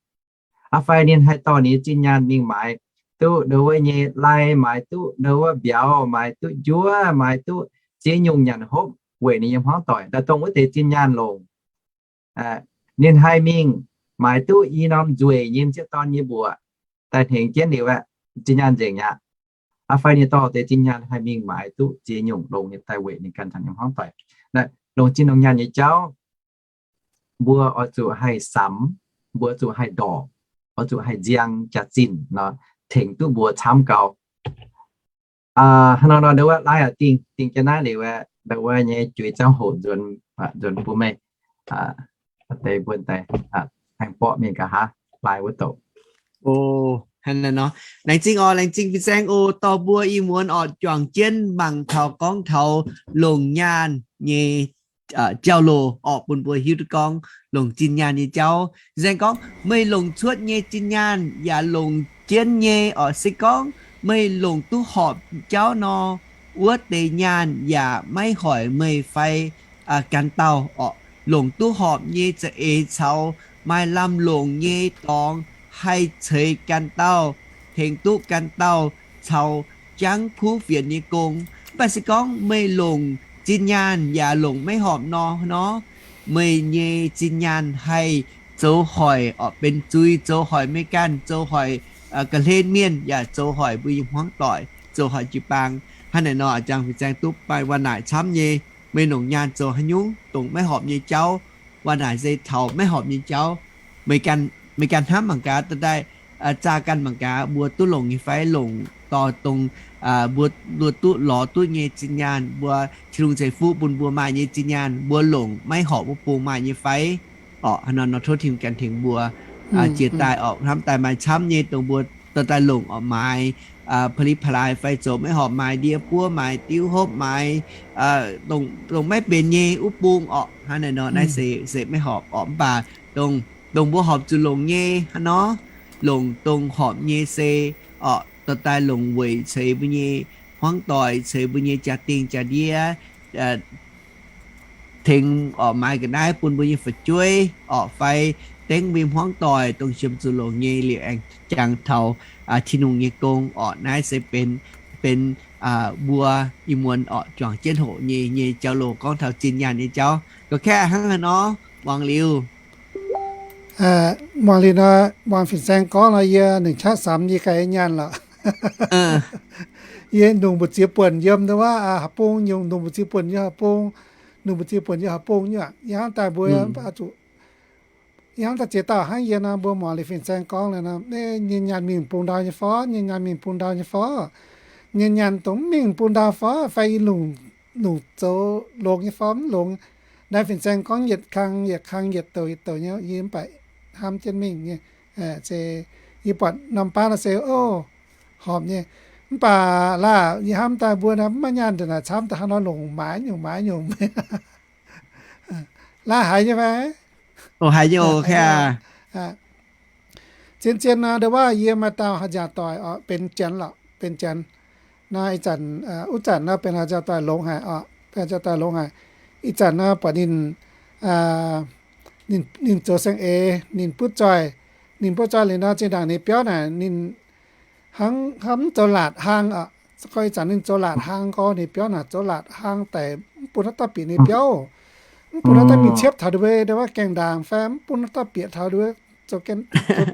Aa fai ninh haih dorh ninh nyei zinh nyaanh mingh maaiz duqv ndo wuov nyei lai, maaiz duqv ndo wuov mbiauz, maaiz duqv njuov, maaiz duqv ziex nyungc nyanc hopv weic ninh nyei hmuangv doic, daaih dongh wuov deix zinh nyaanh longc. Ninh haih mingh maaiz duqv i norm nzueic nyei m'sieqv dorn nyei mbuoqc daaih hnengx jienv liuz aeqv, zinh nyaanh nzengc aqv. Aa fai ninh dorh deix zinh nyaanh haih mingh maaiz duqv ziex nyungc longx nyei daaih weic ninh ganh caux nyei hmuangv doic. Longc zinh longc nyaanh nyei jauv, mbuo oix zuqc haih samx, mbuo zuqc haih ndorpc, oix zuqc haih nziang jaax-zinh nor, tengx duqv mbuo camv gau. Hnangv nor nor ndo wuov lai aqv, dingh dingh jienv naaiv liuz aeqv, ndo wuov nyei juiz ziangh hoc nzuonx, nzuonx bun meih deix mbuo daaih aengx borqv mingh nqa'haav lai wuov douc. O, hnangv naaiv nor, laengz zingh oc, laengz zingh fin-saeng oc, dorh mbuo ih muonz orqc juangc jienv mangc taux gorngv taux longc nyaanh nyei jauv-louc orqc, bun mbuo hiuv duqv gorngv longc zinh nyaanh nyei jauv. Fin-saeng gorngv meih longc cuotv nyei zinh nyaanh yaac longc jienv nyei orqc, se gorngv meih longc duqv horpc jauv nor, wuov deix nyaanh yaac maiv hoic meih fai gan dauh orqc. Longc duqv horpc nyei za'eix caux maaih lamh longc nyei dorngx haih ceix gan dauh, tengx duqv gan dauh caux jangv kuv fienx nyei gong. Mv baac se gorngv meih longc zinh nyaanh yaac longc maiv horpc nor, nor, meih nyei zinh nyaanh haih zoux hoic orqc, benx zuiz, zoux hoic meih ganh, zoux hoic ga'hlen mienh, yaac zoux hoic mbuo nyei hmuangv doic, zoux hoic jiu-baang. Hnangv naaic nor, a'jangx fin-saeng duqv maaih waac naaic camv nyei. Meih longc nyaanh zoux haaix nyungc dongh maiv horpc nyei jauv? Waac naaic se taux maiv horpc nyei jauv. Meih ganh, meih ganh hnamv mangc gaax, dorh daaih zaah ganh mangc gaax, mbuo duqv longc nyei fai? Longc dorh dongh mbuo, mbuo duqv lorz duqv nyei zinh nyaanh, mbuo Tin-Hungh ceix fuqv bun mbuo maaih nyei zinh nyaanh, mbuo longc maiv horpc wuov bung maaih nyei fai? Orqc, hnangv nor nor tov Tin-Hungh ganh tengx mbuo jiex daaih orqc, hnamv daaih maaih camv nyei dongh mbuo dorh daaih longc orqc, maaiz pa'li pa'laaix fai zoux maiv horpc, maaiz ndie buov, maaiz diuv hopv, maaiz dongh maiv benx nyei wuov bung orqc. Hnangv naaic nor naaiv se, se maiv horpc orqc. Mv baac dongh, dongh mbuo horpc zuqc longc nyei hnangv nor, longc dongh horpc nyei se orqc, dorh daaih longc weic ceix mbuo nyei hmuangv doic, ceix mbuo nyei jaa-dingh jaa-ndiev, tengx orqc maaiz ga'naaiv bun mbuo nyei fu'jueiv orqc fai dengv mbuo nyei hmuangv doic dongh siemx zuqc longc nyei liuz aengx jangx taux Tin-Hungh nyei gong orqc. Naaiv se benx, benx mbuo ih muonz orqc juangc jienv hoqc nyei, nyei jauv-louc gorngv taux zinh nyaanh nyei jauv. Ga'kaeqv hnangv haaix nor, muangx liuz, muangx liuz nor, muangx fin-saeng gorngv nor, yie nengc qaqv samx yie ganh nyei nyaanh lorqc. Yie nungx mbu'ziex buonc yiem nduov wuov, haaix bung, nungx mbu'ziex buonc yiem haaix bung, nungx mbu'ziex buonc yiem haaix bung nyei aqv. Yie hnamv daaih mbuo zuqc, yie hnamv daaih ziex dauh hnangv yie nor, mbuo muangx liuz fin-saeng gorngv liuz nor, nyei nyaanh mingh bung ndau nyei fai? Nyei nyaanh mingh bung ndau nyei fai? Nyei nyaanh dongh mv mingh bung ndau fai? Fai yie lungc, lungc zoux longx nyei fai mv longx? Naaiv fin-saeng gorngv yietc kang yietc kang, yietc douc yietc douc nyei, yie mv baac hnamv jienv mingh nyei. Se yie buatc norm baav nor se, o, horpc nyei. Mv baac laah, yie hnamv daaih mbuo naaiv mv maaih nyaanh ndongc naaic camv, daaih hnangv nor longc maaiz nyungc maaiz nyungc. Laah haiz nyei fai? Zien-zien nor, ndo wuov yie maaih dauh haaix nziaauc doic orqc, benx janx lorqc, benx janx. Nor ih zanc, wuov zanc nor benx haaix nziaauc doic longx haic orqc, benx haaix nziaauc doic longx haic. Ih zanc nor buatc ninh, ninh, ninh zoux saeng-eix, ninh butv zoih, ninh butv zoih liuz nor zinh ndaangc ninh biauv naaic ninh hnangv, hnangv mv zoux laatc hlang orqc. Se gorngv ih zanc ninh zoux laatc hlang gorx, ninh biauv naaic zoux laatc hlang daic, mv bun haaix dauh bieqc ninh biauv, mv bun haaix dauh mingh ciepv taux ndwuov, ndwuov gaengh ndaangc fai mv bun haaix dauh bieqc taux ndwuov, zoux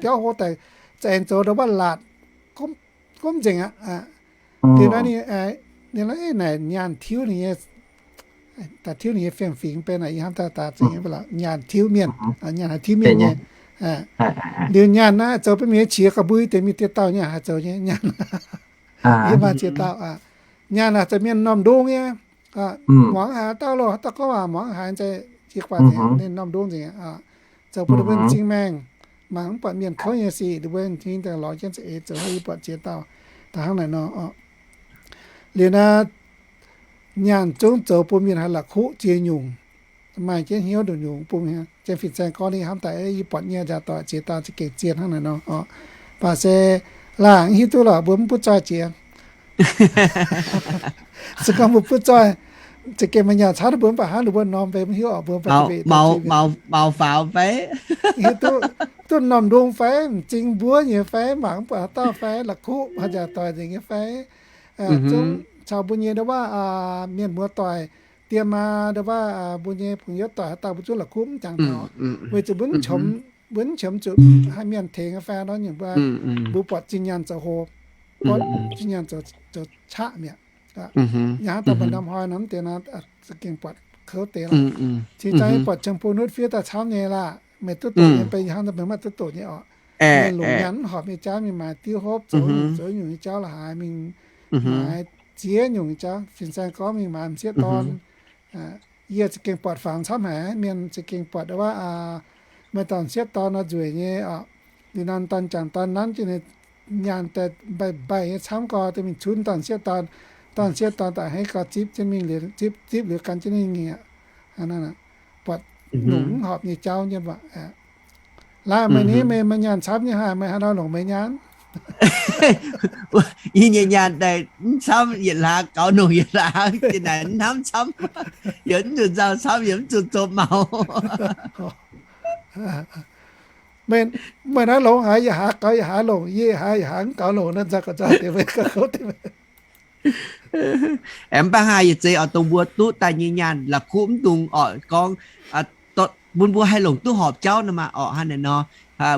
biauv hlo daic, za'gengh zoux ndwuov laatc gomv nzengc aqv. Liuz nor ninh, ninh naaic nyaanh tiuv ninh nyei, daaih tiuv ninh nyei fiem-fingx benx naaic, yie hnamv daaih daaih za'gengh nyaanh tiuv mienh, nyaanh haih tiuv mienh nyei. Liuz nyaanh naaiv zoux bun mienh nyei qiex gauh mbui, deix mienh dieh dauh nyaanh haih zoux nyei nyaanh. Yie maaih ziex dauh, nyaanh naaic zoux mienh norm ndongh nyei. Muangx haaix dauh loh, haaix dauh gorngv waac muangx haaix, jiex guaax ninh norm ndongh nzengc. Zoux bun ninh mbuo m'zing maengh, mangc mv buatc mienh kouv nyei sic, ninh mbuo tengx daaih lorz jienv za'eix zoux, yie buatc ziex dauh daaih hnangv naaic nor. Liuz naaiv nyaanh zungv zoux bun mienh haih la'kuqv ziex nyungc, maaih jienv hnyouv nduqc nyungc bun. Janx fin-saeng gorngv ninh hnamv daaih, yie buatc nyei nziaauc doic ziex dauh za'gengh zien hnangv naaic nor oc. Baac se laangc hiuv duqv lorqc, mbuo mv butv zoih jiex. Se gorngv mbuo butv zoih, za'gengh maaih nyaanh camv mbuo mv baac hnangv ninh mbuo norm fai mv hiuv oc, mbuo mv baac maux faaux fai, hiuv duqv norm ndongh fai, m'zing mbuov nyei fai, mangc mv buatc haaix dauh fai, la'kuqv haaix nziaauc doic nzengc nyei fai, zungv caux mbuo nyei ndau wuov mienh muoz doic, diex maa ndau wuov, mbuo nyei pong-youz doic haaix dauh mbuo zungv la'kuqv mv jangx taux, weic zuqc mbuo mv qiemx zuqc haih mienh tengx fai nor nyungc mbuo, mbuo buatc zinh nyaanh zoux hlo, buatc zinh nyaanh zoux qaqv mi'aqv. Yie hnamv daaih maaih norm hnoi nor mv deix nor, za'gengh buatc kouv deix lorqc. Cingx daaih buatc Ziangh Bung nutv fiev daaih camv nyei laah, meih duqv doqc nyei, beiv yie hnamv daaih meih maiv duqv doqc nyei oc. Mienh longc nyaanh mv horpc nyei jauv mingh maaiz diuv hopv, zoux nyungc zoux nyungc nyei jauv la'haaix mingh maaiz ziex nyungc nyei jauv. Fin-saeng gorngv mingh maaiz m'sieqv dorn. Yie za'gengh buatc fangx camv haic, mienh za'gengh buatc wuov, maaih dauh m'sieqv dorn nor nzueic nyei oc. Liuz nor dorn jangc dorn nanv jienv ninh nyaanh daaih mbaih mbaih nyei camv gorx, daaih mingh cunv dauh m'sieqv dorn. Dauh m'sieqv dorn daaih hnangv gorx zipv jienv mingh liuz, zipv zipv liuz gan jienv ninh nyei aqv. Buatc longc mv horpc nyei jauv nyei mv baac. Laaix meih ni, meih maaih nyaanh camv nyei haic, meih haaix nor longc meih nyaanh? Yie nyei nyaanh daaih mv camv yietc hlaax gaux longc yietc hlaax, zinh naaic mv hnamv camv, yaac mv zuqc nzauh camv, yaac mv zuqc zoux maux. Meih naaiv longx haic, yietc hlaax gaux yietc hlaax longc, yie yietc hlaax yietc hlaax mv gaux longc, naaiv nzauh gauh nzauh deix meih, gauh kouv deix meih. Aengx mv baac haaix yietc zeiz oix dongh mbuo duqv daaih nyei nyaanh la'kuqv mv dungx oix gorngv bun mbuo haih longc duqv horpc jauv nor maah oc. Hnangv naaic nor,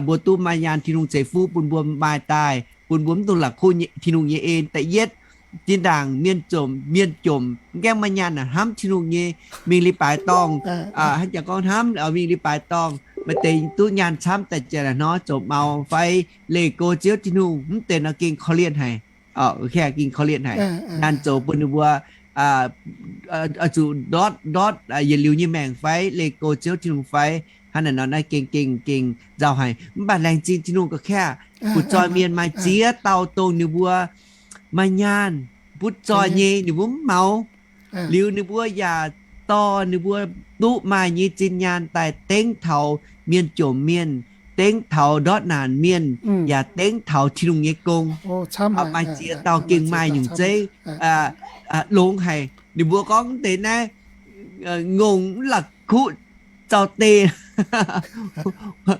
mbuo duqv maaih nyaanh Tin-Hungh ceix fuqv bun mbuo maaih daaih, bun mbuo mv dungx la'kuqv Tin-Hungh nyei en. Da'yietv, zinh ndaangc mienh jomc, mienh jomc mv gaengh maaih nyaanh hnamv Tin-Hungh nyei, mingh li-baaix dorngh, hnangv jangx gorngv hnamv mingh li-baaix dorngh, maaih deix duqv nyaanh camv daaih jiex hnoi zoux maux fai leih go Ziouv Tin-Hungh, mv deix nor gengh korv-lienh haic. Gengh korv-lienh haic. Nyaanh zoux bun ninh mbuo zuqc ndortv ndortv yietc liuz nyei maengc fai leih go Ziouv Tin-Hungh fai, hnangv naaic nor naaiv gengh gengh gengh nzauh haic. Mv baac laengz zingh Tin-Hungh ga'qeqv, butv zoih mienh maaih ziex dauh dongh ninh mbuo maaih nyaanh butv zoih nyei ninh mbuo mv maux, liuz ninh mbuo yaac dorh ninh mbuo duqv maaih nyei zinh nyaanh daaih dengv taux mienh jomc mienh, dengv taux ndortv naanc mienh, yaac dengv taux Tin-Hungh nyei gong. Maaih ziex dauh gengh maaih nyungc zeiv longx haic. Ninh mbuo gorngv deix naaiv ngongh mv la'kuqv zaux deix. Mv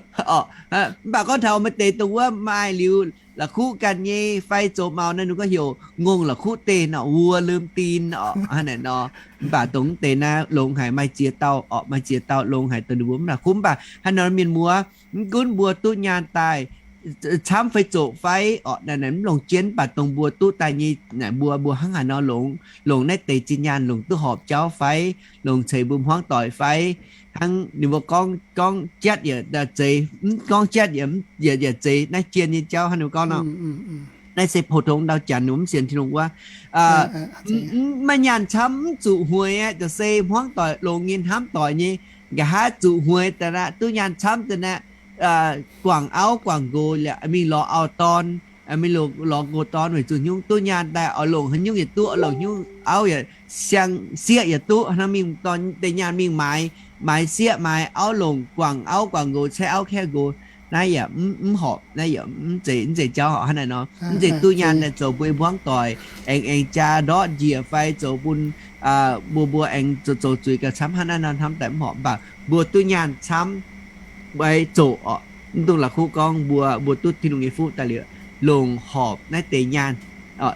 baac gorngv taux maaih deix dongh wuov maaih liuz la'kuqv ganh nyei fai zoux maux naaiv, ninh gorngv heuc ngongh la'kuqv deix nor, wuov lomh din oc, hnangv naaic nor. Mv baac dongh deix naaiv longx haic, maaih ziex dauh oc, maaih ziex dauh longx haic dongh ninh mbuo mv la'kuqv. Mv baac hnangv naaic nor mienh muoz, mv gunv mbuo duqv nyaanh daaih camv fai zoqc fai oc, naaic naaic mv longc jienv, mv baac dongh mbuo duqv daaih nyei naaic mbuo, mbuo hnangv haaix nor longx, longc naaiv deix zinh nyaanh longc duqv horpc jauv fai, longc ceix mbuo hmuangv doic fai, hnangv ninh mbuo gorngv, gorngv jatv yietc zeiz, mv gorngv jatv yietc, yietc zeiz naaiv jien nyei jauv hnangv ninh mbuo gorngv nor. Naaiv se pou-tong ndau Janx ninh mbuo mv sienx Tin-Hungh wuov. Mv maaih nyaanh camv mv zuqc hueix aqv, se hmuangv doic longx nyei hnamv doic nyei, nqa'haav zuqc hueix daaih aqv, duqv nyaanh camv daaih aqv, guangc auv guangc nqox liuz mingh lorz auv-dorn, mingh lorz nqox-dorn weic zuqc haaix nyungc? Duqv nyaanh daaih oix longc haaix nyungc yietc duqv, oix longc haaix nyungc auv yietc siang sieqv yietc duqv, hnangv mingh dorh deix nyaanh mingh maaiz, maaiz sieqv maaiz auv, longc guangc auv guangc nqox, caeqv auv caeqv nqox. Naaiv yaac mv horpc, naaiv yaac mv zeiz, mv zeiz jauv horpc hnangv naaiv nor. Mv zeiz duqv nyaanh daaih zoux mbuo hmuangv doic aengx, aengx jaa ndortv njiec fai zoux bun mbuo, mbuo aengx zoux zuiz gauh camv hnangv naaiv nor, hnamv daaih mv horpc. Mv baac mbuo duqv nyaanh camv, mbuo zoqc oc, mv dungx la'kuqv gorngv mbuo, mbuo duqv Tin-Hungh nyei fuqv daaih liuz, longc horpc naaiv deix nyaanh.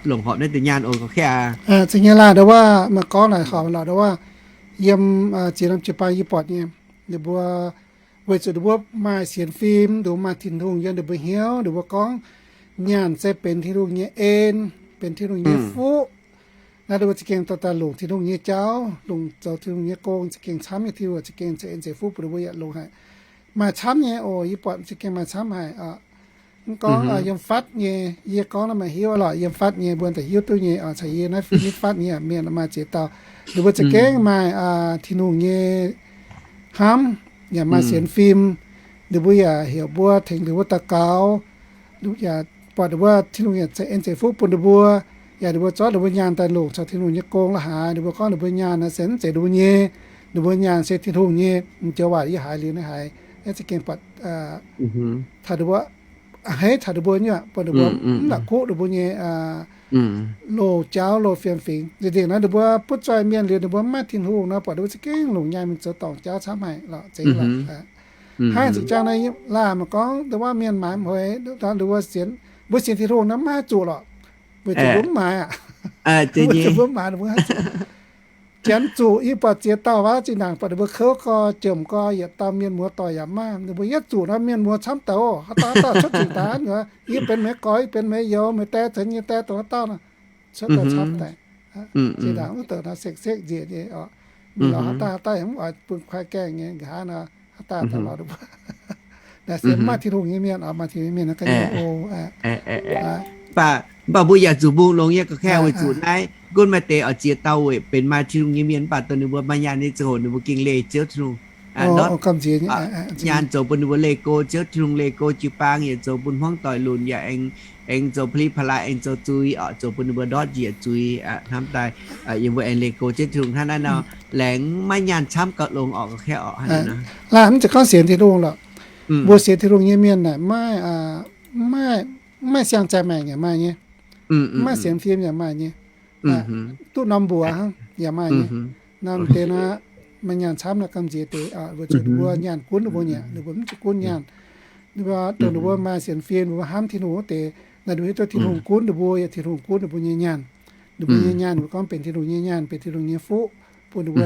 longc horpc naaiv deix nyaanh oc, ga'kv aqv. Za'gengh laanh ndo wuov maaih gorngv naaic horpc lorqc, ndo wuov yiem ziex norm jiu-baang yie buatc nyei, ninh mbuo weic zuqc ninh mbuo maaih sienx fim, ninh mbuo maaih Tin-Hungh yiem ninh mbuo hnyouv, ninh mbuo gorngv nyaanh se benx Tin-Hungh nyei en, benx Tin-Hungh nyei fuqv. Naaiv ninh mbuo za'gengh dorh daaih longc Tin-Hungh nyei jauv, longc zoux Tin-Hungh nyei gong, za'gengh camv nyei. Tin-Hungh za'gengh ceix en ceix fuqv bun ninh mbuo yaac longx haic. Maaih camv nyei oc, yie buatc za'gengh maaih camv haic. Mv gorngv yiem fatv nyei, yie gorngv naaiv maaih hiuv lorqc, yiem fatv nyei mbuo daaih hiuv duqv nyei oc. Caux yie naaiv fim fatv nyei mienh maaih ziex dauh, ninh mbuo za'gengh maaih Tin-Hungh nyei hnamv, yaac maaih sienx fim, ninh mbuo yaac heuc mbuo tengx ninh mbuo daux gaux, yaac buatc ninh mbuo Tin-Hungh yaac ceix en ceix fuqv bun ninh mbuo, yaac ninh mbuo zorqv ninh mbuo nyaanh daaih longc caux Tin-Hungh nyei gong la'haaix. Ninh mbuo gorngv ninh mbuo nyaanh naaiv se mv zeiz ninh mbuo nyei, ninh mbuo nyaanh se Tin-Hungh nyei. Joux waac yie haiz liuz naaiv haiz, za'gengh buatc taux ninh mbuo, a'hneiv taux ninh mbuo nyei, buatc ninh mbuo mv la'kuqv ninh mbuo nyei loz-jauv loz-fiem-fingx. Nzengc nzengc naaiv ninh mbuo butv zoih mienh liuz ninh mbuo mv maaih Tin-Hungh nor, buatc ninh mbuo za'gengh longc nyaanh mingh zoux dorngc jauv camv haic lorqc, zeiz lorqc. Hnangv zinh ziangh naaiv laanh maaih gorngv ndo wuov mienh maaiz mv hueix, ninh mbuo sienx, mbuo sienx Tin-Hungh naaiv mv haih zuqc lorqc, weic zuqc mbuo mv maaiz aqv. Weic zuqc mbuo mv maaiz, ninh mbuo haih zuqc. Janx zuqc, yie buatc ziex dauh waac zinh ndaangc buatc ninh mbuo kouv gorx, jomc gorx, yietc dauh mienh muoz doic yaac maaih, ninh mbuo yietv zuqc nor mienh muoz camv douz, haaix dauh haaix dauh cuotv zinh ndaangc, yie benx meih gorx, yie benx meih youz, meih die caux yie die dongh haaix dauh nor, cuotv daaih camv daaih. Zinh ndaangc wuov douc nor sekv-sekv nzieqc nyei oc. Mingh lorz haaix dauh haaix dauh yaac mv oix bun kuaaiv gaengh nyei, nqa'haav nor haaix dauh daaih lorz ninh mbuo. Naaiv se mv maaih Tin-Hungh nyei mienh oc, maaih Tin-Hungh nyei mienh naaiv ga'naaiv oc. Mv baac, mv baac mbuo yaac zuqc mbungh longx nyei ga'kv aqv, weic zuqc naaiv gunv maaih deix oix ziex dauh weic benx maaih Tin-Hungh nyei mienh, mv baac dongh ninh mbuo maaih nyaanh nyei ziangh hoc ninh mbuo gengh leih Ziouv Tin-Hungh. Ndortv nyaanh zoux bun ninh mbuo leih go Ziouv Tin-Hungh, leih go jiu-baang, yaac zoux bun hmuangv doic lunc, yaac aengx, aengx zoux pa'li pa'laaix, aengx zoux zuiz oc, zoux bun ninh mbuo ndortv njiec zuiz hnamv daaih, yie mbuo aengx leih go Ziouv Tin-Hungh hnangv naaiv nor, laengz maiv nyaanh camv gauh longx oc, ga'kv aqv. Laanh mv zeiz gorngv sienx Tin-Hungh lorqc. Mbuo sienx Tin-Hungh nyei mienh naaic maiv, maiv siang-zaih maengc yaac maaih nyei, maiv sienx fim yaac maaih nyei, duqv norm mbuox hnangv yaac maaih nyei. Norm deix nor, maaih nyaanh camv nor gamh nziex deix, weic zuqc ninh mbuo nyaanh gunv ninh mbuo nyei, ninh mbuo mv zuqc gunv nyaanh. Ninh mbuo dongh ninh mbuo maaih sienx fim, ninh mbuo hnamv Tin-Hungh wuov deix, naaiv ninh mbuo hiuv duqv Tin-Hungh gunv ninh mbuo, yaac Tin-Hungh gunv ninh mbuo nyei nyaanh. Ninh mbuo nyei nyaanh ninh mbuo gorngv benx Tin-Hungh nyei nyaanh, benx Tin-Hungh nyei fuqv, bun ninh mbuo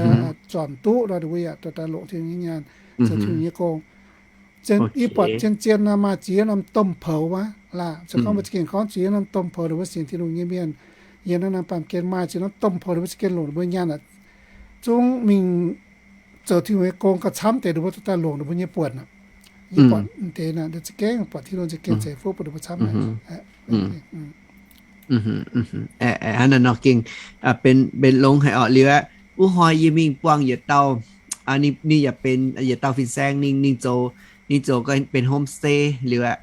zornc duqv nor, ninh mbuo yaac dorh daaih longc Tin-Hungh nyei nyaanh, zoux Tin-Hungh nyei gong. Yie buatc zien-zien nor maaih ziex norm domh poux wuov laanh, se gorngv mbuo za'gengh gorngv ziex norm domh poux, ninh mbuo sienx Tin-Hungh nyei mienh, yiem naaiv norm baamh gen maaih ziex norm domh poux, ninh mbuo za'gengh longc ninh mbuo nyaanh aqv, zungv mingh zoux Tin-Hungh nyei gong gauh camv deix, ninh mbuo dorh daaih longc ninh mbuo nyei buonc aqv. Yie buatc deix naaic, za'gengh buatc Tin-Hungh za'gengh ceix fuqv bun ninh mbuo camv. Hnangv naaiv nor gengh benx, benx longx haic orqc. Liuz aqv, wuov hnoi yie mingh buangh yietc dauh, ninh, ninh yaac benx yietc dauh fin-saeng, ninh, ninh zoux, ninh zoux benx homestay liuz aqv.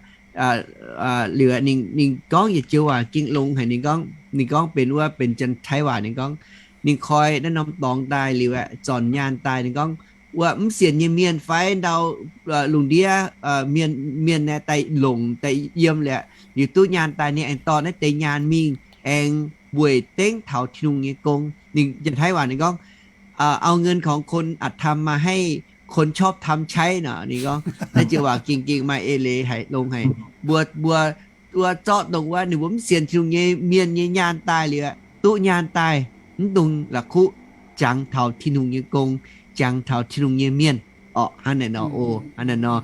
Liuz aqv, ninh, ninh gorngv yietc joux waac gengh longx haic. Ninh gorngv, ninh gorngv benx wuov benx Janx-Taiv waac. Ninh gorngv ninh koi naaiv norm dorngx daaih liuz aqv, zornc nyaanh daaih. Ninh gorngv wuov mv sienx nyei mienh fai ndau lungh ndiev mienh, mienh naaiv daaih longc daaih yiem liuz aqv, liuz duqv nyaanh daaih ninh aengx dorh naaiv deix nyaanh mingh aengx weic dengv taux Tin-Hungh nyei gong. Ninh Janx-Taiv waac ninh gorngv,เอาเงินของคนอธรรมมาให้คนชอบธรรมใช้ nor. Ninh gorngv naaiv joux waac gengh gengh maaih eix leiz haic, longx haic. Mbuo, mbuo, mbuo zorqv dongh wuov ninh mbuo mv sienx Tin-Hungh nyei mienh nyei nyaanh daaih liuz aqv, duqv nyaanh daaih, mv dungx la'kuqv jangx taux Tin-Hungh nyei gong, jangx taux Tin-Hungh nyei mienh orqc. Hnangv naaic nor oc, hnangv naaic nor.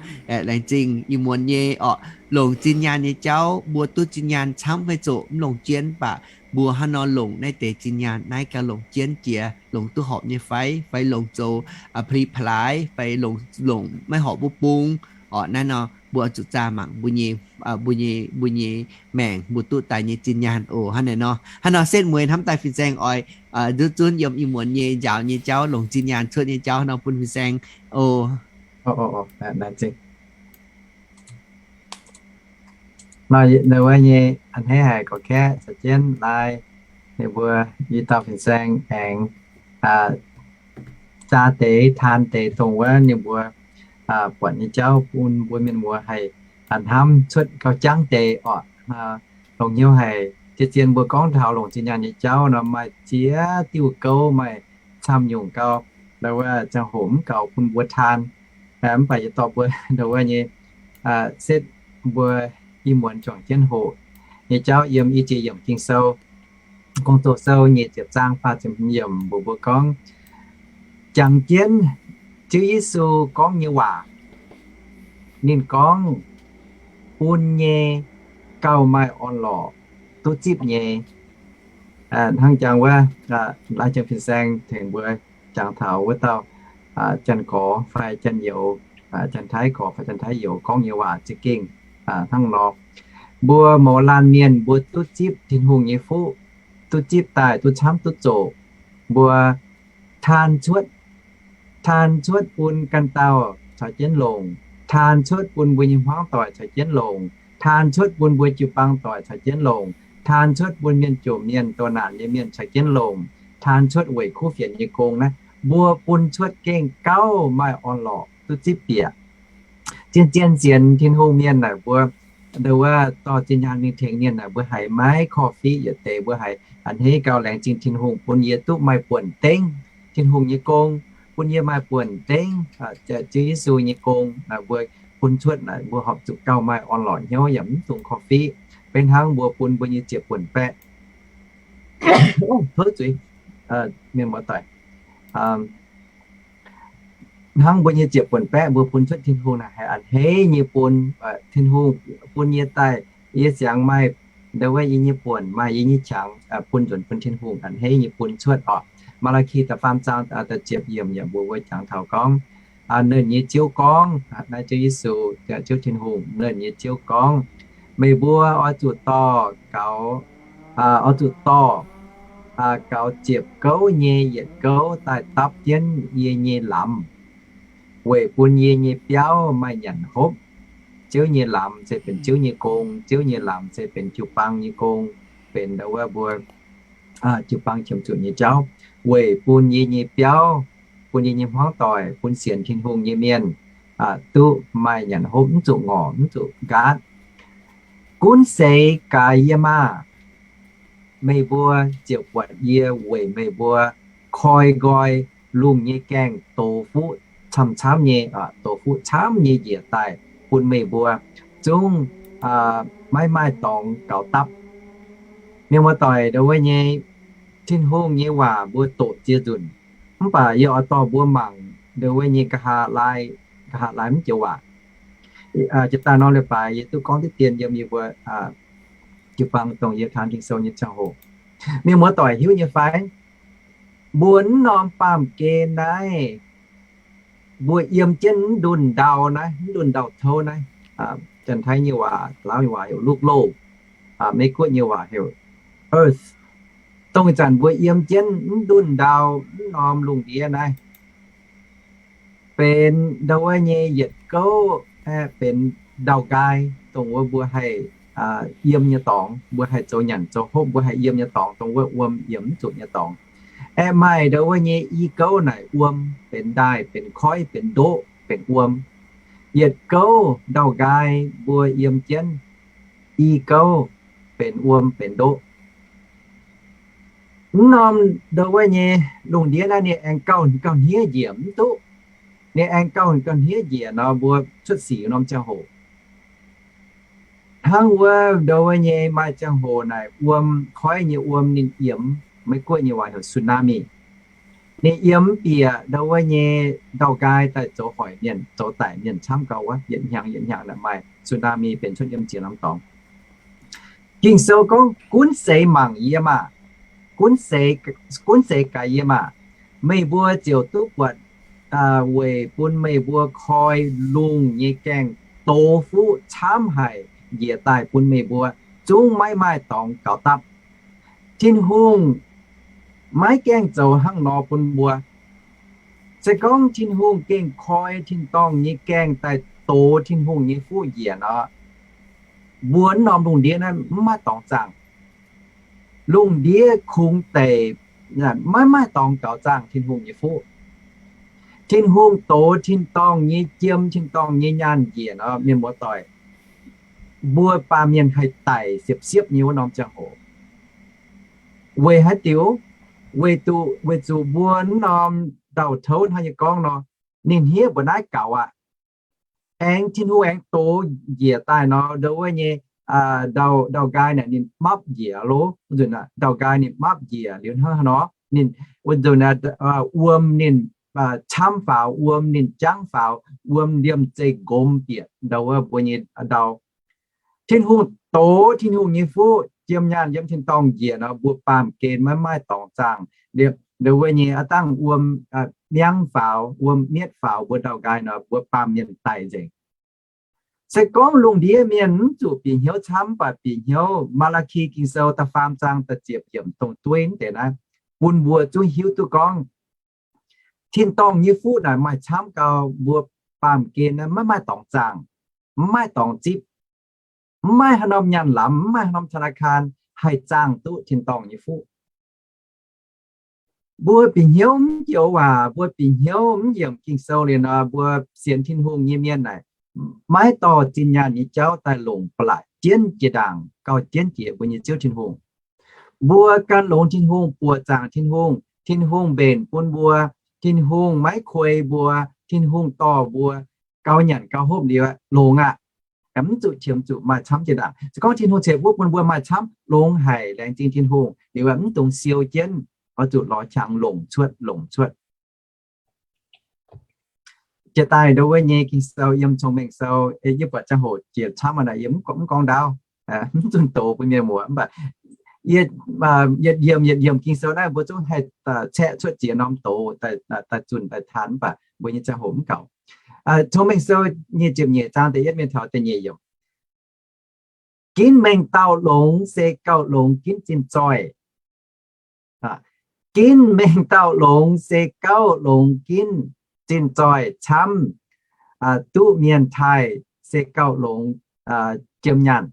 Laengz zingh ih muonz nyei orqc, longc zinh nyaanh nyei jauv. Mbuo duqv zinh nyaanh camv fai zoqc mv longc jienv, mv baac mbuo hnangv nor longc naaiv deix zinh nyaanh naaiv gauh longc jienv jiex, longc duqv horpc nyei fai, fai longc zoux pa'li pa'laaix, fai longc, longc maiv horpc wuov bung orqc. Naaiv nor mbuo oix zuqc zaah mangc mbuo nyei, mbuo nyei, mbuo nyei maengc mbuo duqv daaih nyei zinh nyaanh oc. Hnangv naaic nor, hnangv nor setv mueiz hnamv daaih fin-saeng oix nduov zunv yiem ih muonz nyei njaaux nyei jauv longc zinh nyaanh cuotv nyei jauv hnangv nor bun fin-saeng oc. Nor, wuov nyei a'hneiv haic gorqv-kaeqv caux jienv laai ninh mbuo i dauh fin-saeng aengx zaah deix taan deix dongh wuov ninh mbuo buatc nyei jauv bun mbuo mienh muoz haih hnamv cuotv gauh jangv deix orqc. Longx hnyouv haic, zien-zien mbuo gorngv taux longc zinh nyaanh nyei jauv nor maaih ziex diuh gouv, maaih camv nyungc gau, ndo wuov ziangh hoc mv gaux bun mbuo taan. Mv baac yietc dorh mbuo ndo wuov nyei setv mbuo ih muonz juangc jienv hoqc nyei jauv yiem i ziex yiemc Ging-Sou, Gong-Zoh sou nyeic ziepc zaang faah ziepc hmz yiemc mbuox mbuo gorngv, jangx jienv Ziouv Yesu gorngv nyei waac. Ninh gorngv bun nyei gauh maaih orn-lorqc, duqv zipv nyei. Hnangv jangx wuov, laaix jangx fin-saeng tengx mbuo jangx taux wuov dauh Janx-Gorx fai Janx-Youz, Janx-Taiv Gorx fai Janx-Taiv Youz gorngv nyei waac za'gengh hnangv nor. Mbuo mouz laanh mienh mbuo duqv zipv Tin-Hungh nyei fuqv, duqv zipv daaih duqv camv duqv zoqc, mbuo taan cuotv, taan cuotv bun ganh dauh caux jienv longc, taan cuotv bun mbuo nyei hmuangv doic caux jienv longc, taan cuotv bun mbuo jiu-baang doic caux jienv longc, taan cuotv bun mienh jomc mienh, doh naanc nyei mienh caux jienv longc, taan cuotv weic kuv fienx nyei gong naaiv, mbuo bun cuotv gengh gauh maaih orn-lorqc duqv zipv bieqc. Zien-zien sienx Tin-Hungh mienh naaic mbuo, ndo wuov dorh zinh nyaanh mingh tengx mienh naaic mbuo haiz maiv korv-fiqv yietc deix, mbuo haiz a'hneiv gauh laengz zingh Tin-Hungh bun yie duqv maaih buonc dengv Tin-Hungh nyei gong, bun yie maaih buonc dengv Ziouv Yesu nyei gong. Mbuo bun cuotv naaic mbuo horpc zuqc gauh maaih orn-lorqc hnyouv yaac mv dungx korv-fiqv. Beiv hnangv mbuo bun mbuo nyei ziepc buonc baeqv, tov zuiz, mienh muoz-doic, hnangv mbuo nyei ziepc buonc baeqv mbuo bun cuotv Tin-Hungh naaic haiz a'hneiv nyei bun, Tin-Hungh bun yie daaih, yie siangx maaih ndo wuov yie nyei buonc, maaih yie nyei qangx, bun nzuonx bun Tin-Hungh a'hneiv nyei bun cuotv orqc. Maa^laa^ki da'faam zaang da'ziepc yiemc yaac mbuox mbuo jangx taux gorngv, Nernh nyei Ziouv gorngv, naaiv Ziouv Yesu, Ziouv Tin-Hungh, Nernh nyei Ziouv gorngv, meih mbuo oix zuqc dorh gaux, oix zuqc dorh gaux ziepc gouv nyei yietc gouv daaih dapv jienv yie nyei lamz, weic bun yie nyei biauv maaih nyanc hopv. Ziouv nyei lamz se benx Ziouv nyei gong, Ziouv nyei lamz se benx jiu-baang nyei gong, benx ndo wuov mbuo jiu-baang qiemx zuqc nyei jauv, weic bun yie nyei biauv, bun yie nyei hmuangv doic, bun sienx Tin-Hungh nyei mienh duqv maaih nyanc hopv, mv zuqc ngorc, mv zuqc nqaatv. Gunv seix gaax yie maah! Meih mbuo ziouc buatc yie weic meih mbuo koi nqoi lungh nyei gaengh dox fuqv camv-camv nyei, dox fuqv camv nyei njiec daaih bun meih mbuo, zungv maiv maaih dorngx gaux dapv. Mienh muoz-doic, ndo wuov nyei Tin-Hungh nyei waac mbuo doqc ziex nzunc, mv baac yie oix dorh mbuo mangc ndo wuov nyei nqa'haav lai, nqa'haav lai mv joux waac. Jiex daaih norm leiz-baaix yie duqv gorngv diqv dien yiem yie mbuo jiu-baang dongh yie taan Ging-Sou nyei ziangh hoc. Mienh muoz-doic hiuv nyei fai? Mbuo mv norm baamh gen naaiv, mbuo yiem jienv mv ndunh ndau naaiv, mv ndunh ndau-touv naaiv, Janx-Taiv nyei waac, Laauv nyei waac heuc โลกโลก, Meiv-Guoqv nyei waac heuc earth. Dongh ih zanc mbuo yiem jienv mv ndunh ndau, mv norm lungh ndiev naaiv, benx ndo wuov nyei yietc gouv, aeqv, benx ndau-nqaai, dongh wuov mbuo haih yiem nyei dorngx, mbuo haih zoux nyanc zoux hopv, mbuo haih yiem nyei dorngx, dongh wuov wuom yiemx mv zuqc nyei dorngx. Aeqv, maaih ndo wuov nyei i gouv naaic wuom, benx ndaaih, benx koiv, benx ndoqv, benx wuom. Yietc gouv ndau-nqaai mbuo yiem jienv, i gouv benx wuom benx ndoqv. Mv norm ndo wuov nyei lungh ndiev naaiv ninh aengx gauh gauh hniev njiec mv duqv. Ninh aengx gauh gauh hniev njiec nor mbuo cuotv sic norm ziangh hoc. Hnangv wuov ndo wuov nyei maaih ziangh hoc naaic wuom, koiv nyei wuom ninh yiemx, Meiv-Guoqv nyei waac heuc tsunami. Ninh yiem bieqc ndo wuov nyei ndau-nqaai daaih zoux hoic mienh, zoux daic mienh camv gauh wuov, yietc hnyangx yietc hnyangx naaic maaih tsunami benx cuotv yiem ziex norm dorngx. Ging-Sou gorngv, gunv seix mangc yie maah! Gunv seix, gunv seix gaax yie maah! Meih mbuo ziouc duqv buatc, weic bun meih mbuo koi lungh nyei gaengh dox fuqv camv haic njiec daaih bun meih mbuo, zungv maiv maaih dorngx gaux dapv. Tin-Hungh maiv gaengh zoux hnangv nor bun mbuo. Se gorngv Tin-Hungh gengh koi tin-dorngh nyei gaengh daaih dox Tin-Hungh nyei fuqv njiec nor, mbuo norm lungh ndiev naaiv mv maaih dorngx zaangh. Lungh ndiev kungx deic, maiv maaih dorngx gaux zaangh Tin-Hungh nyei fuqv. Tin-Hungh dox tin-dorngh nyei jiem, tin-dorngh nyei nyaanh njiec nor, mienh muoz-doic, mbuo baamh mienh haih daic siepv-siepv nyei wuov norm ziangh hoc. Weic haaix diuc? Weic zuqc, weic zuqc mbuo norm ndau-touv hnangv yie gorngv nor, ninh hniev mbuo naaiv gaux aqv. Aengx Tin-Hungh aengx dox njiec daaih nor, ndo wuov nyei ndau, ndau-nqaai naaic ninh mapv njiec lo. Wuov nzunc ndau-nqaai ninh mapv njiec liuz hnangv haaix nor, ninh wuov nzunc wuom ninh camv faaux, wuom ninh jangv faaux, wuom liemh zeih nqomz bieqc ndau wuov mbuo nyei ndau. Tin-Hungh doz Tin-Hungh nyei fuqv jiem nyaanh yiem tin-dorngh njiec nor, mbuo baamh gen maiv maaih dorngx zaangh. Ndau wuov nyei aav dangh wuom miangv faaux, wuom mietv faaux mbuo ndau-nqaai nor, mbuo baamh mienh daic nzengc. Se gorngv lungh ndiev mienh mv zuqc bieqc hnyouv camv, mv baac bieqc hnyouv Maa^laa^ki Ging-Sou da'faam zaang da'ziepc yiemc dongh dueiv deix naaiv, bun mbuo zungv hiuv duqv gorngv tin-dorngh nyei fuqv naaic maaih camv gau, mbuo baamh gen naaiv maiv maaih dorngx zaangh, mv maaih dorngx zipv, mv maaih haaix norm nyaanh lamz, mv maaih haaix norm ธนาคาร haih zaangh duqv tin-dorngh nyei fuqv. Mbuo bieqc hnyouv mv joux waac, mbuo bieqc hnyouv mv yiemc Ging-Sou liuz nor, mbuo sienx Tin-Hungh nyei mienh naaic, maiv dorh zinh nyaanh nyei jauv daaih longc ba'laqc jienv jiex ndaangc gauh jienv jiex mbuo nyei Ziouv Tin-Hungh. Mbuo gan longx Tin-Hungh, buoqc zaangc Tin-Hungh, Tin-Hungh mbenc bun mbuo, Tin-Hungh maiv kuei mbuo, Tin-Hungh dorh mbuo gauh nyanc gauh hopv liuz longx aqv. Mv zuqc qiemx zuqc maaih camv jiex ndaangc. Se gorngv Tin-Hungh ceix fuqv bun mbuo maaih camv, longx haic, laengz zingh Tin-Hungh. Liuz mv dungx siou jienv, oix zuqc lorz qangx longc cuotv, longc cuotv. Jiex daaih ndau wuov nyei Ging-Sou yiem Cong-Mengh Sou, yie buatc ziangh hoc jiex camv aqv, yie mv gorngv ndaauv, mv zunh doz bun mienh muoz, mv baac yietc yiemc yietc yiemc Ging-Sou naaiv mbuo zungv haih caeqv cuotv ziex norm doz daaih zunh daaih taan, mv baac mbuo nyei ziangh hoc mv gaux. Cong-Mengh Sou nyic ziepc nyeic zaang da'yietv mingh taux da'nyeic yiemc. Ginv mengh dauh longx se gauh longx ginv zinh zoih. Ginv mengh dauh longx se gauh longx ginv zinh zoih camv, duqv mienh taaih se gauh longx jiem nyaanh.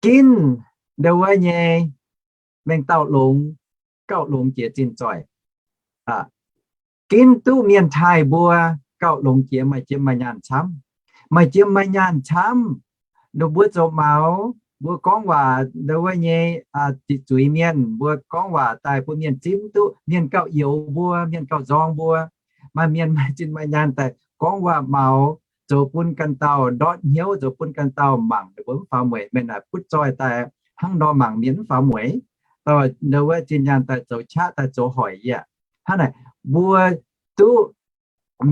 Ginv ndau wuov nyei mengh dauh longx gauh longx jiex zinh zoih. Ginv duqv mienh taaih mbuo gauh longx jiex maaih jiem maaih nyaanh camv. Maaih jiem maaih nyaanh camv, ninh mbuo zoux maux, mbuo gorngv waac ndau wuov nyei ziqc zuiz mienh, mbuo gorngv waac daaih bun mienh zipv duqv, mienh gauh youx mbuo, mienh gauh nzorng mbuo. Maaih mienh maaih zinh maaih nyaanh daaih gorngv waac maux, zoux bun ganh dauh ndortv hnyouv, zoux bun ganh dauh mangc ninh mbuo mv faaux mueic. Mienh naaic butv zoih daaih hnangv nor mangc mienh mv faaux mueic, ndau wuov zinh nyaanh daaih zoux qaqv daaih zoux hoic yie. Hnangv naaic, mbuo duqv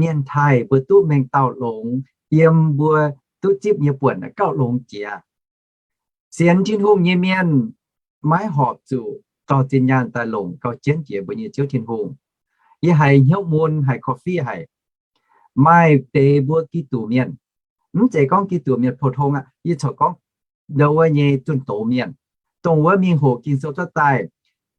mienh taaih, mbuo duqv mengh dauh longx, yiem mbuo duqv zipv nyei buonc gauh longx jiex. Sienx Tin-Hungh nyei mienh maiv horpc zuqc dorh zinh nyaanh daaih longc gauh jienv jiex mbuo nyei Ziouv Tin-Hungh. Yie haiz hnyouv mun, haiz korv-fiqv haic. Maaih deix mbuo Giduc mienh, mv zeiz gorngv Giduc mienh pou-tong aqv, yie corc gorngv ndau wuov nyei zunh doz mienh, dongh wuov mingh hoqc Ging-Sou cuotv daaih,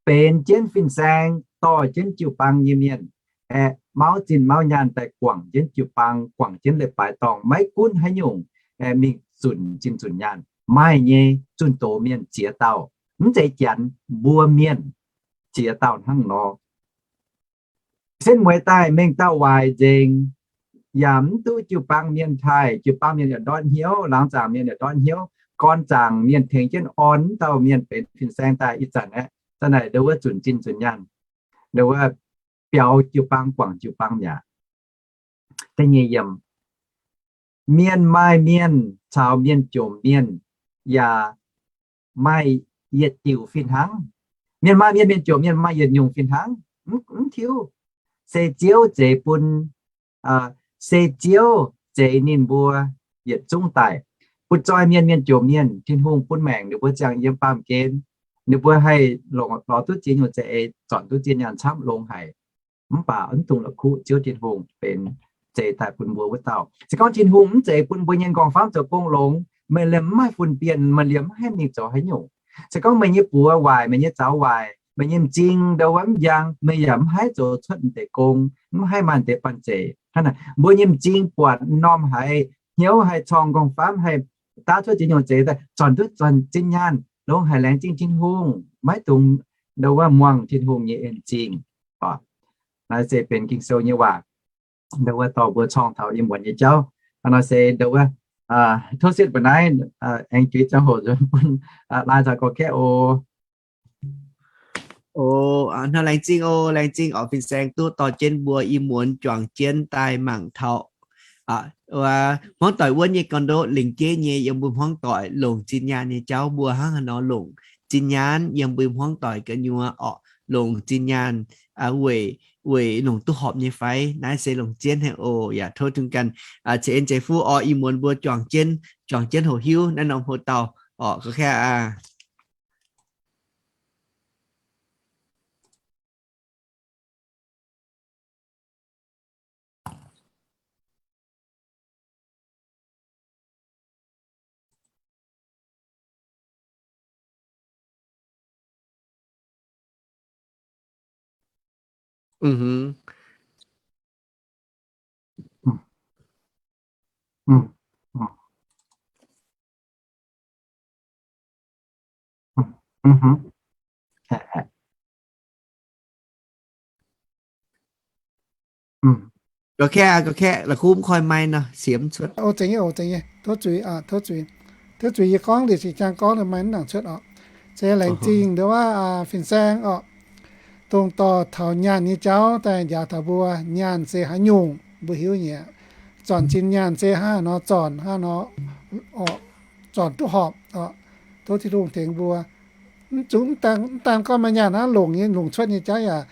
benx jienv fin-saeng dorh jienv jiu-baang nyei mienh, aeqv, mauv zinh mauv nyaanh daaih guangc jienv jiu-baang, guangc jienv leiz-baaix dorngh, maiv gunv haaix nyungc, aeqv, mingh zunc zinh zunc nyaanh. Maaih nyei zunh doz mienh ziex dauh, mv zeiz Janx, mbuo mienh ziex dauh hnangv nor. Setv mueiz daaih mengh dauh waaic nzengc, yaac mv duqv jiu-baang mienh taaih. Jiu-baang mienh yaac ndortv hnyouv, laangz zaangc mienh yaac ndortv hnyouv, gorn zaangc mienh tengx jienv orn mv dauh mienh benx fin-saeng daaih. Ih zanc aeqv, zanc naaic ndau wuov zunc zinh zunc nyaanh, ndau wuov biaux jiu-baang guangc jiu-baang mi'aqv. Da'nyeic yiemc, mienh maaih mienh caux mienh jomc mienh yaac maaih yietc diuc fih hnangv. Mienh maaih mienh, mienh jomc mienh maaih yietc nyungc fih hnangv. Mv tiuv, se Ziouv zeix bun, se Ziouv zeix ninh mbuo yietc zungv daaih. Butv zoih mienh, mienh jomc mienh, Tin-Hungh bun maengc ninh mbuo ziangh yiem baamh gen. Ninh mbuo haih lorz duqv ziex nyungc za'eix, zornc duqv zinh nyaanh camv, longx haic. Mv baac mv dungx la'kuqv Ziouv Tin-Hungh benx zeix daaih bun mbuo wuov dauh. Se gorngv Tin-Hungh mv zeix bun mbuo nyei nqorngv-famv zoux gong longx, meih liemh mv maaih fun-bienh, meih liemh mv haih mingh zoux haaix nyungc. Se gorngv meih nyei buoz waaic, meih nyei zaux waaic, meih nyei m'zing ndau wuov mv njang, meih yaac mv haih zoux cuotv deix gong, mv haih maaih deix banh zeic. Hnangv naaic, mbuo nyei m'zing buatc m'normh haiz, hnyouv haih corng nqorngv-famv, haih daav cuotv ziex nyungc zeix daaih, zornc duqv zornc zinh nyaanh, longx haic, laengz zingh Tin-Hungh, maiv dungx ndau wuov muangh Tin-Hungh nyei en-zingh. Naaiv se benx Ging-Sou nyei waac, ndau wuov dorh mbuo corng taux ih muonz nyei jauv. Hnangv nor se ndau wuov tov sitv mbuo naaiv aengx juiz ziangh hoc nzunc bun laai nzauh gorx-kaeqv oc. Oc, hnangv laengz zingh oc, laengz zingh oc, fin-saeng duqv dorh jienv mbuo ih muonz juangc jienv daaih mangc taux Hmuangv doic wuonv nyei gorn-ndoqv lingc jeiv nyei yiem mbuo hmuangv doic longc zinh nyaanh nyei jauv mbuo hnangv haaix nor longc zinh nyaanh yiem mbuo hmuangv doic gu'nyuoz orqc, longc zinh nyaanh weic, weic longc duqv horpc nyei fai? Naaiv se longc jienv haic oc. Yaac tov dungx ganh ceix en ceix fuqv orqc. Ih muonz mbuo juangc jienv, juangc jienv hoqc hiuv naaiv norm hlo dauh orqc. Ga'kv aqv. Ga'kv, ga'kv, la'kuv mv koi maiv nor, siemx cuotv. Tov zuiz, tov zuiz. Tov zuiz yie gorngv liuz, cing jaang gorngv maaih mv nangc cuotv orqc. Se laengz zingh nduov waac fin-saeng orqc, dongh dorh taux nyaanh nyei jauv daaih njaaux taux mbuo. Nyaanh se haaix nyungc mbuo hiuv nyei aqv. Zornc zinh nyaanh se hnangv haaix nor zornc, hnangv haaix nor zornc duqv horpc orqc. Tov Tin-Hungh tengx mbuo. Mv zuqc, mv daan gorngv maaih nyaanh hnangv, longc nyei, longc cuotv nyei jauv yaac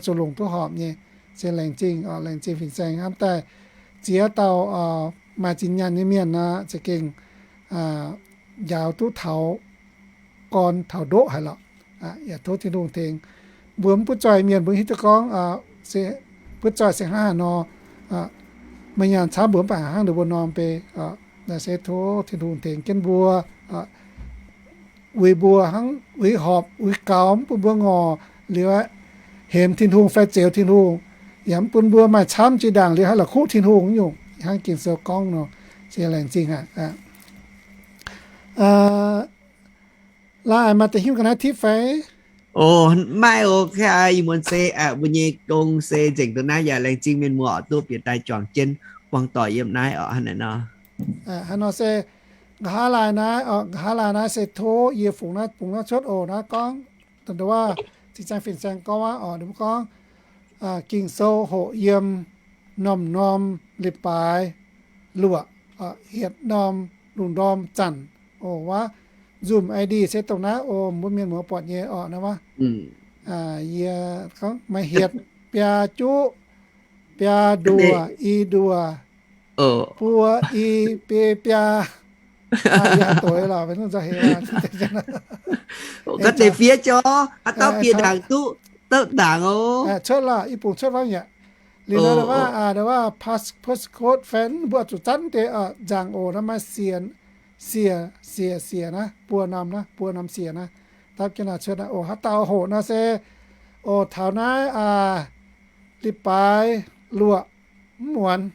zuqc longc duqv horpc nyei. Se laengz zingh, laengz zingh fin-saeng hnamv daaih ziex dauh maaih zinh nyaanh nyei mienh nor, za'gengh njaaux duqv taux gorn taux ndoqv haic lorqc. Yaac tov Tin-Hungh tengx mbuo mv butv zoih mienh mbuo hiuv duqv gorngv butv zoih se hnangv haaix nor, maaih nyaanh camv mbuo mv baac hnangv nduqc mbuo norm bei. Naaiv se tov Tin-Hungh tengx jienv mbuo uix mbuo hnangv, uix horpc uix gaux, mv bun mbuo ngorc liuz aqv, hemx Tin-Hungh fai zeux Tin-Hungh, yaac mv bun mbuo maaih camv jiex ndaangc liuz haih la'kuqv Tin-Hungh nyungc, hnangv Ging-Sou gorngv nor. Se laengz zingh aqv. Laaix maaih deix hiuv ga'naaiv tipv fai? O, maaih oc. Ih muonz se mbuo nyei gong se nzengc dongh naaiv yaac laengz zingh mienh muoz oix duqv bieqc daaih juangc jienv buangh doic yiem naaiv oc. Hnangv naaiv nor se nqa'haav laai naaiv, nqa'haav laai naaiv se tov yie fungx naaiv, fungx naaiv cuotv oc. Naaiv gorngv dongh waac cing-jaang fin-saeng gorngv waac oc, ninh mbuo gorngv Ging-Sou hoqc yiem norm-norm leiz-baaix luoqc, hietc norm lungh ndorm zanc oc. Waac nzumc I D se dongh naaiv oc, mbuo mienh muoz buatc nyei oc. Naaiv waac yie gorngv maaih hietc, biaa juqv, biaa nduoh, i nduoh, buo i, biei biaa. Yie haaix doix lorqc, maiv nzauh heix. Ga'deix fiev jor, haaix dauh bieqc ndaangc duqv, duqv ndaangc oc. Cuotv lorqc, i bung cuotv wuov mi'aqv. Liuz nor, waac, waac passcode fai mbuo zuqc zanv deix nzaangc oc. Naaiv maaih siec, siec, siec, siec naaiv, buo norm naaiv, buo norm siec naaiv. Dapv jienv naaiv cuotv naaiv oc. Haaix dauh hoqc nor se oc, taux naaiv leiz-baaix luoqc mv muonz.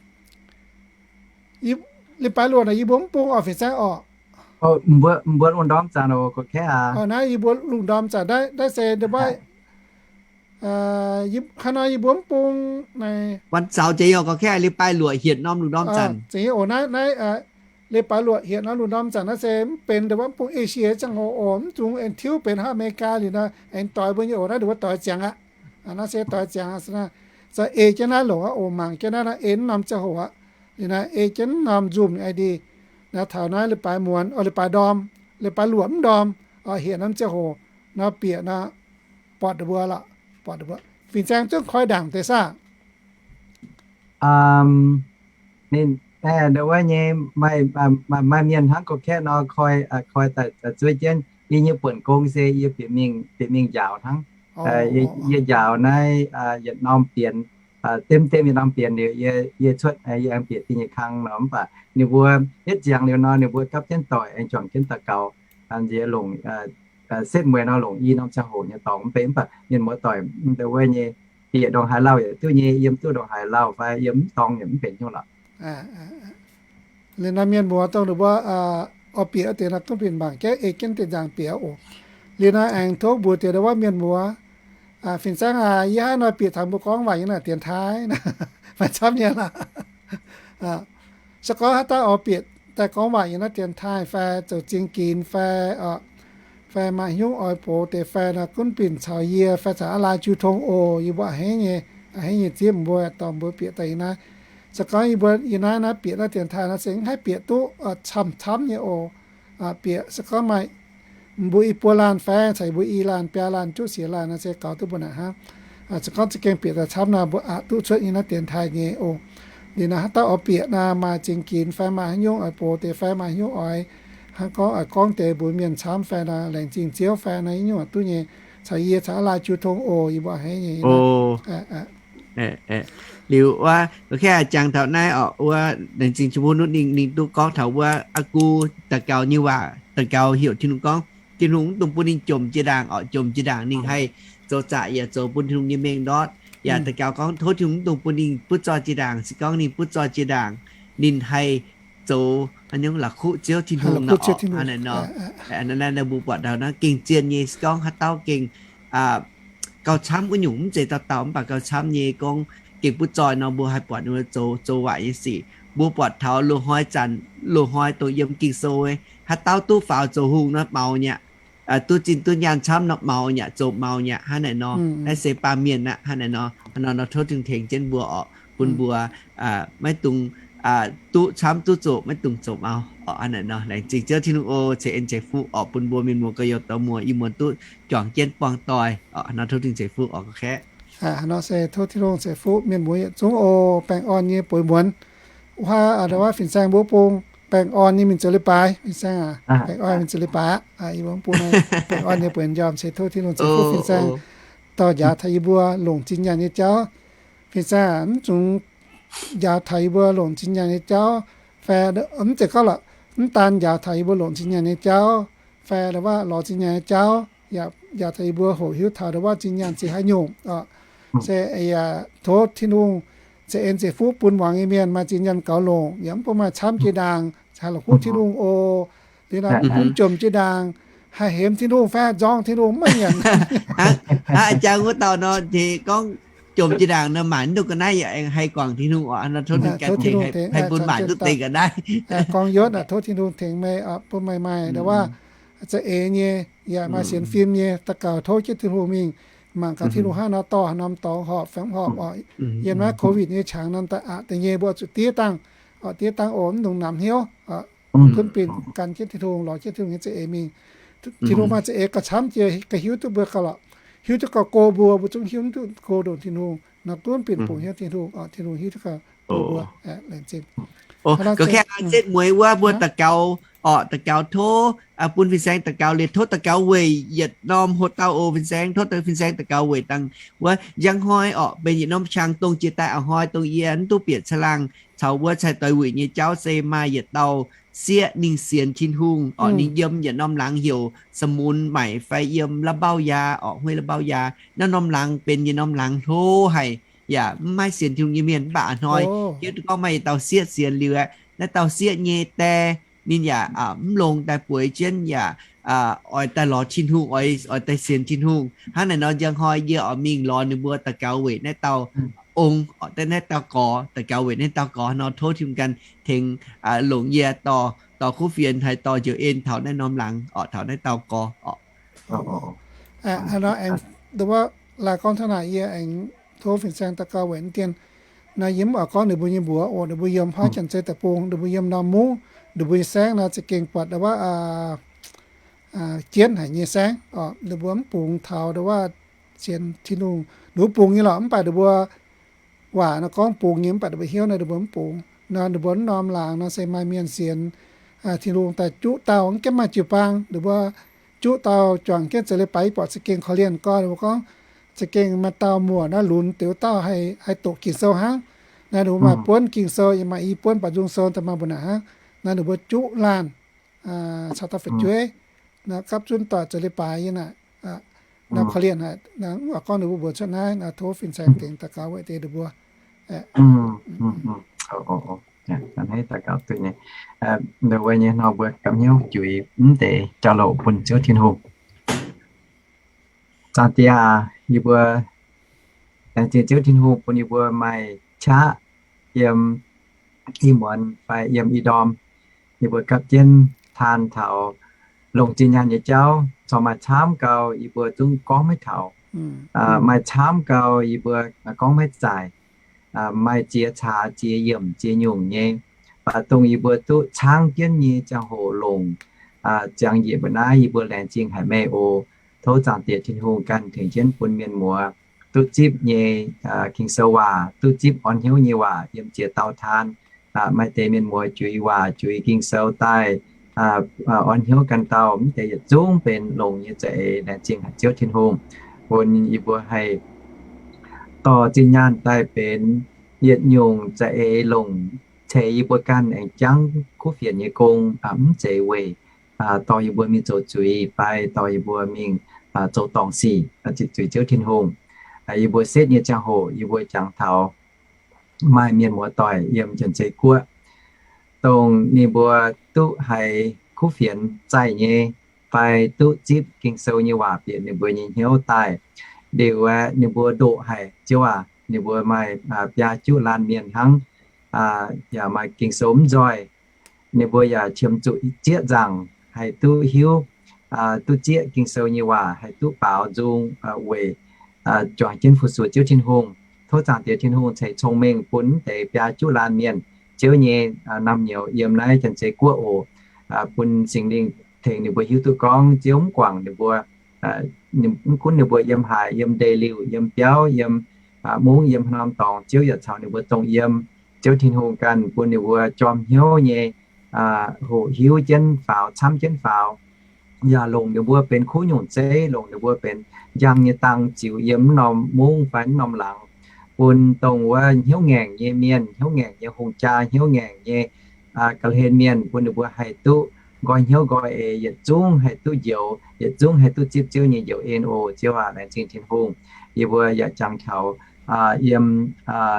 Leiz-baaix luoqc naaic yie mbuo mv bung oc, fin-saeng oc. Mbuo lungh ndorm zanc oc, ga'kv aqv. Naaiv yie mbuo lungh ndorm zanc, naaiv se ndau wuov, hnangv nor yie mbuo mv bung naaic. Wuov zaux jiex yaac ga'kv aqv, leiz-baaix luoqc hietc norm lungh ndorm zanc. Zeiz nyei oc. Naaiv, naaiv leiz-baaix luoqc hietc norm lungh ndorm zanc naaiv se mv benx ndau wuov mv bung Esie ziangh hoc oc. Mv dungx aengx tiuv benx hnangv America liuz nor aengx doix mbuo nyei oc. Naaiv ndau wuov doix ziangx aqv. Naaiv se doix ziangx aqv. Za'eix jienv naaiv longc aqv oc. Mangc jienv naaiv, naaiv ei norm ziangh hoc aqv. Liuz naaiv ei jienv norm nzumc I D. Naaiv taux naaiv leiz-baaix muonz, o, leiz-baaix ndorm, leiz-baaix luoqc mv ndorm, o, hietc norm ziangh hoc nor bieqc nor, buatc mbuo lorqc, buatc mbuo. Fin-saeng zungv koi ndaangc deix saah? Ninh, ndau wuov nyei, maaih, maaih mienh hnangv ga'kv nor koi, koi daaih zuov jienv. Yie nyei buonc gong se yie bieqc mingh, bieqc mingh njaaux hnangv. Yie njaaux naaiv yietc norm bienx, dem, dem yietc norm bienx liuz, yie cuotv, yie aengx bieqc da'nyeic kang nor. Mv baac ninh mbuo yietv ziangx liuz nor, ninh mbuo gapv jienv doic, aengx juangc jienv daux gaux, nziex longc, setv mueiz nor longc i norm ziangh hoc nyei dorngx mv bei. Mv baac mienh muoz doic ndau wuov nyei, bieqc ndongc haaix lauh yaac duqv nyei, yiem duqv ndongc haaix lauh fai yiem mv dorngx yaac mv benx nyungc lorqc. Liuz nor mienh muoz dongh ninh mbuo oix bieqc wuov deix nor, gunv bieqc mangc jienv, ei jienv deix nzaangc bieqc oc. Liuz nor aengx tov mbuox deix ndau wuov mienh muoz, fin-saeng aac, yie hnangv nor bieqc taux mbuo gorngv waac nyei naaiv dienx taaih, maaih camv nyei lorqc. Se gorngv haaix dauh oix bieqc daaih gorngv waac nyei naaiv dienx taaih fai zoux zingh ginx fai, fai maaih hnyouv oix box deix fai nor, gunv binc caux yie fai caux aa lai jiu tong oc. Yie mbuo a'hneiv nyei, a'hneiv nyei zipv mbuo, dorh mbuo bieqc daaih yiem naaiv. Se gorngv yie mbuo yiem naaiv, naaiv bieqc naaiv dienx taaih nor se mv haih bieqc duqv camv-camv nyei oc. Bieqc se gorngv maaih mbuo i buo laanh fai caux mbuo i laanh biaa laanh juqv siec laanh nor se gaux duqv mbuo naaic hnangv. Se gorngv za'gengh bieqc daaih camv nor mbuo aqc duqv cuotv nyei naaiv dienx taaih nyei oc. Liuz nor haaix dauh oix bieqc nor maaih zingx ginx fai maaih haaix nyungc oix box deix fai maaih haaix nyungc oix hnangv gorngv oix gorngv deix mbuox mienh camv fai nor laengz zingh Ziouv fai nor haaix nyungc duqv nyei. Caux yie caux a'laa jiu tong oc, yie mbuo a'hneiv nyei. Liuz wuov, ok, jangx taux naaiv oc, wuov laengz zingh Tin-Hungh ninh, ninh duqv gorngv taux wuov a'gu daux gaux nyei waac, daux gaux heuc Tin-Hungh gorngv, Tin-Hungh mv dungx bun ninh jomc jiex ndaangc oc, jomc jiex ndaangc ninh haih zoux zaqc yaac zoux bun Tin-Hungh nyei mengh ndortv. Yaac daux gaux gorngv tov Tin-Hungh mv dungx bun ninh butv zoih jiex ndaangc, se gorngv ninh butv zoih jiex ndaangc ninh haih zoux la'kuqv Ziouv Tin-Hungh nor. Hnangv naaiv nor, naaiv mbuo buatc taux naaiv gengh zien nyei, se gorngv haaix dauh gengh gauh camv wuov nyungc, mv zeiz dauh dauh mv baac gauh camv nyei gorngv gengh butv zoih nor mbuo haih buatc ninh zoux, zoux waaic nyei sic. Mbuo buatc taux loz-hnoi zanc, loz-hnoi dongh yiem Ging-Sou, haaix dauh duqv faaux zoux hungh nor maux nyei aqv. Duqv zinh duqv nyaanh camv nor maux nyei aqv, zoux maux nyei aqv, hnangv naaiv nor. Naaiv se baamh mienh aqv, hnangv naaiv nor. Hnangv naaiv nor tov Tin-Hungh tengx jienv mbuo oc, bun mbuo maiv dungx duqv camv duqv zoqc, maiv dungx zoux maux oc, hnangv naaiv nor. Laengz zingh Ziouv Tin-Hungh oc, ceix en ceix fuqv oc bun mbuo mienh muoz gorx-youz dorh muoz ih muonz duqv juangc jienv buangh doic oc. Hnangv nor tov Tin-Hungh ceix fuqv oc, ga'katv. Hnangv nor se tov Tin-Hungh ceix fuqv mienh muoz yietc zungv oc, baengh orn nyei bueix muonz. Wuov, wuov fin-saeng mbuo bung baengh orn nyei mingh zoux leiz-baaix, fin-saeng aac, baengh orn mingh zoux leiz-baaix aqv. Yie mbuo bung baengh orn nyei bueix njormh se tov Tin-Hungh ceix fuqv fin-saeng dorh njaaux taux yie mbuo longc zinh nyaanh nyei jauv. Fin-saeng aac, mv dungx njaaux taux yie mbuo longc zinh nyaanh nyei jauv fai, mv zeiz gorngv lorqc, mv daan njaaux taux yie mbuo longc zinh nyaanh nyei jauv fai ndo wuov lorz zinh nyaanh nyei jauv, yaac njaaux taux yie mbuo hoqc hiuv taux ndo wuov zinh nyaanh se haaix nyungc oc. Se yaac tov Tin-Hungh ceix en ceix fuqv bun muangx nyei mienh maaih zinh nyaanh gaux longc, yaac mv bun maaih camv jiex ndaangc, haih la'kuqv Tin-Hungh oc. Liuz nor mv jomc jiex ndaangc, haih hemx Tin-Hungh fai haih nzorng Tin-Hungh maiv nyanc. Hnangv a'jang wuov dauh nor, tengx gorngv jomc jiex ndaangc nor, maanc duqv ga'naaiv yaac haih guangc Tin-Hungh oc. Nor tov Tin-Hungh tengx, haih bun maanc duqv deix ga'naaiv. Gorngv Yotv aac, tov Tin-Hungh tengx meih oc, bun meih maaih ndo wuov za'eix nyei, yaac maaih sienx fim nyei, daux gaux tov jienv Tin-Hungh mingh, mangc gaax Tin-Hungh hnangv nor dorh haaix norm dorngx horpc fai mv horpc oc. Yiem naaiv COVID nyei qangx norm daaih aqc deix nyei, mbuo zuqc diev dangh oc, diev dangh oc, mv dungx namx hnyouv oc. Gunv bienh gan jienv Tin-Hungh, lorz jienv Tin-Hungh nyei za'eix mingh. Tin-Hungh maaih za'eix gauh camv jiex, gauh hiuv duqv mbuo gauh lorqc, hiuv duqv gauh go mbuo, mbuo zungv hiuv duqv go ndongc Tin-Hungh nor, gunv bienh bungx hnyouv Tin-Hungh oc, Tin-Hungh hiuv duqv gauh go mbuo. Laengz zingh. Setv mueiz wuov mbuo daux gaux oc, daux gaux tov bun fin-saeng daux gaux liuz tov daux gaux weic yietc norm hoc dauh oc, fin-saeng, tov fin-saeng daux gaux weic dangh wuov njang hnoi oc, benx yietc norm qangx dongh jiex daaih a'hnoi dongh yie mv duqv bieqc caangh laangh caux wuov cai doix wuic nyei jauv se maaih yietc dauh sieqv ninh sienx Tin-Hungh oc, ninh yiem yietc norm laangz heuc Samunx Maic fai yiem La'mbauv Yaa oc, huei La'mbauv Yaa. Naaiv norm laangz benx yietc norm laangz hlo haic, yaac mv maaih sienx Tin-Hungh nyei mienh, mv baac a'hnoi hiuv duqv gorngv maaih yietc dauh sieqv sienx liuz aeqv, naaiv dauh sieqv nyei die ninh yaac mv longx daaih bueix jienv yaac oix daaih lorz Tin-Hungh, oix, oix daaih sienx Tin-Hungh. Hnangv naaic nor njang hnoi yie oix mingh lorz ninh mbuo daux gaux weic naaiv dauh ong, naaiv dauh gorx, daux gaux weic naaiv dauh gorx nor, tov Tin-Hungh ganh tengx longc yie dorh, dorh kuv fienx haaix dorh njoux en taux naaiv norm laangz oc, taux naaiv dauh gorx oc. Aengx ndo wuov, laaix gorngv taux naaic yie aengx tov fin-saeng daux gaux weic naaiv dien. Naaiv yie mv oix gorngv ninh mbuo nyei mbuox oc, ninh mbuo yiem haaix janx-zei deic-bung, ninh mbuo yiem norm mungv, ninh mbuo nyei saengv naaiv za'gengh buatc ndo wuov jienv haic nyei saengv oc. Ninh mbuo mv bungx taux ndo wuov sienx Tin-Hungh, ninh mbuo bungx nyei lorqc, mv baac ninh mbuo waac nor gorngv bungx nyei, mv baac ninh mbuo hnyouv nor ninh mbuo mv bungx. Nor ninh mbuo wuov norm laangz nor se maaih mienh sienx Tin-Hungh daaih juqv dauh, mv gaengh maaih jiu-baang, ninh mbuo juqv dauh juangc jienv zoux leiz-baaix. Yie buatc za'gengh korv-lienh gorngv, ninh mbuo gorngv za'gengh maaih dauh muoc naaiv lunx deix wuov dauh haih doqc Ging-Sou hnangv. Naaiv ninh mbuo maaih buonv Ging-Sou, yaac maaih i buonv Baaux Nzung Sou daaih maaih mbuo naaic hnangv. Naaiv ninh mbuo juqv laanh caux dauh fu'jueiv gapv zunv doic zoux leiz-baaix yiem naaic. Naaiv korv-lienh haic, mv oix gorngv ninh mbuo mbuox cuotv naaiv. Naaiv tov fin-saeng tengx daux gaux weic deix ninh mbuo. Hnangv naaiv daux gaux duqv nyei. Ndo wuov nyei nor mbuo gapv hnyouv juix mv deix jauv-louc bun Ziouv Tin-Hungh. Zaangc Diex aac, yie mbuo laengz zingh Ziouv Tin-Hungh bun yie mbuo maaih qaqv yiem ih muonz fai yiem ih ndorm, yie mbuo gapv jienv taan taux longc zinh nyaanh nyei jauv. Corc maaih camv gau yie mbuo zungv gorngv maiv taux, maaih camv gau yie mbuo gorngv maiv zaaic. maaih ziex caax, ziex yiemc, ziex nyungc nyei. Mv baac dongh yie mbuo duqv caangv jienv nyei ziangh hoc longc ziangh njiec mbuo naaiv, yie mbuo laengz zingh haic meih oc. Tov Zaangc Diex Tin-Hungh ganh tengx jienv bun mienh muoz duqv zipv nyei Ging-Sou waac, duqv zipv orn hnyouv nyei waac yiem ziex dauh taan. Maaih deix mienh muoz juix waac, juix Ging-Sou daaih orn hnyouv ganh dauh, mv deix yietc zungv benx longx nyei za'eix. Laengz zingh haic Ziouv Tin-Hungh, bun yie mbuo haih dorh zinh nyaanh daaih benx yietc nyungc za'eix longc ceix yie mbuo ganh aengx jangv kuv fienx nyei gong, mv zeiz weic dorh yie mbuo mingh zoux zuiz fai dorh yie mbuo mingh zoux dorngc sic. Zuiz Ziouv Tin-Hungh, yie mbuo setv nyei ziangh hoc yie mbuo jangx taux maaih mienh muoz-doic yiem Janx-Zei Guoqv, dongh ninh mbuo duqv haiz kuv fienx zaih nyei fai duqv zipv Ging-Sou nyei waac bieqc ninh mbuo nyei hnyouv daaih. Liuz aeqv, ninh mbuo ndoqc haic, Ziouv aac, ninh mbuo maaih biaa juqv laanh mienh hnangv, yaac maaih Ging-Sou mv nzoih. Ninh mbuo yaac qiemx zuqc zieqv nzaangc haih duqv hiuv, duqv zieqv Ging-Sou nyei waac haih duqv baaux nzung weic juangc jienv fu-sux Ziouv Tin-Hungh. Tov Zaangc Diex Tin-Hungh ceix cong-mengh bun mv deix biaa juqv laanh mienh, Ziouv nyei naamh nyouz yiem naaiv Janx-Zei Guoqv oc. Bun Singx Lingh tengx ninh mbuo hiuv duqv gorngv Ziouv mv guangc ninh mbuo, mv gunv ninh mbuo yiem haaix, yiem ndeic-liuh, yiem biauv, yiem mungv, yiem haaix norm dorngx, Ziouv yaac caux ninh mbuo dongh yiem. Ziouv Tin-Hungh ganh bun ninh mbuo jorm hnyouv nyei, hoqc hiuv jienv faaux, camv jienv faaux, yaac longc ninh mbuo benx kuv nyungc zeiv, longc ninh mbuo benx njang nyei dang ziux yiem mv norm mungv fai mv norm laangz, bun dongh wuov hnyouv ngaengc nyei mienh, hnyouv ngaengc nyei hungh jaa, hnyouv ngaengc nyei ga'hlen mienh, bun ninh mbuo haih duqv nqoi hnyouv nqoi eix, yietc zungv haih duqv njoux, yietc zungv haih duqv zipv Ziouv nyei njoux en oc. Ziouv aac, laengz zingh Tin-Hungh. Yie mbuo yaac jangx taux yiem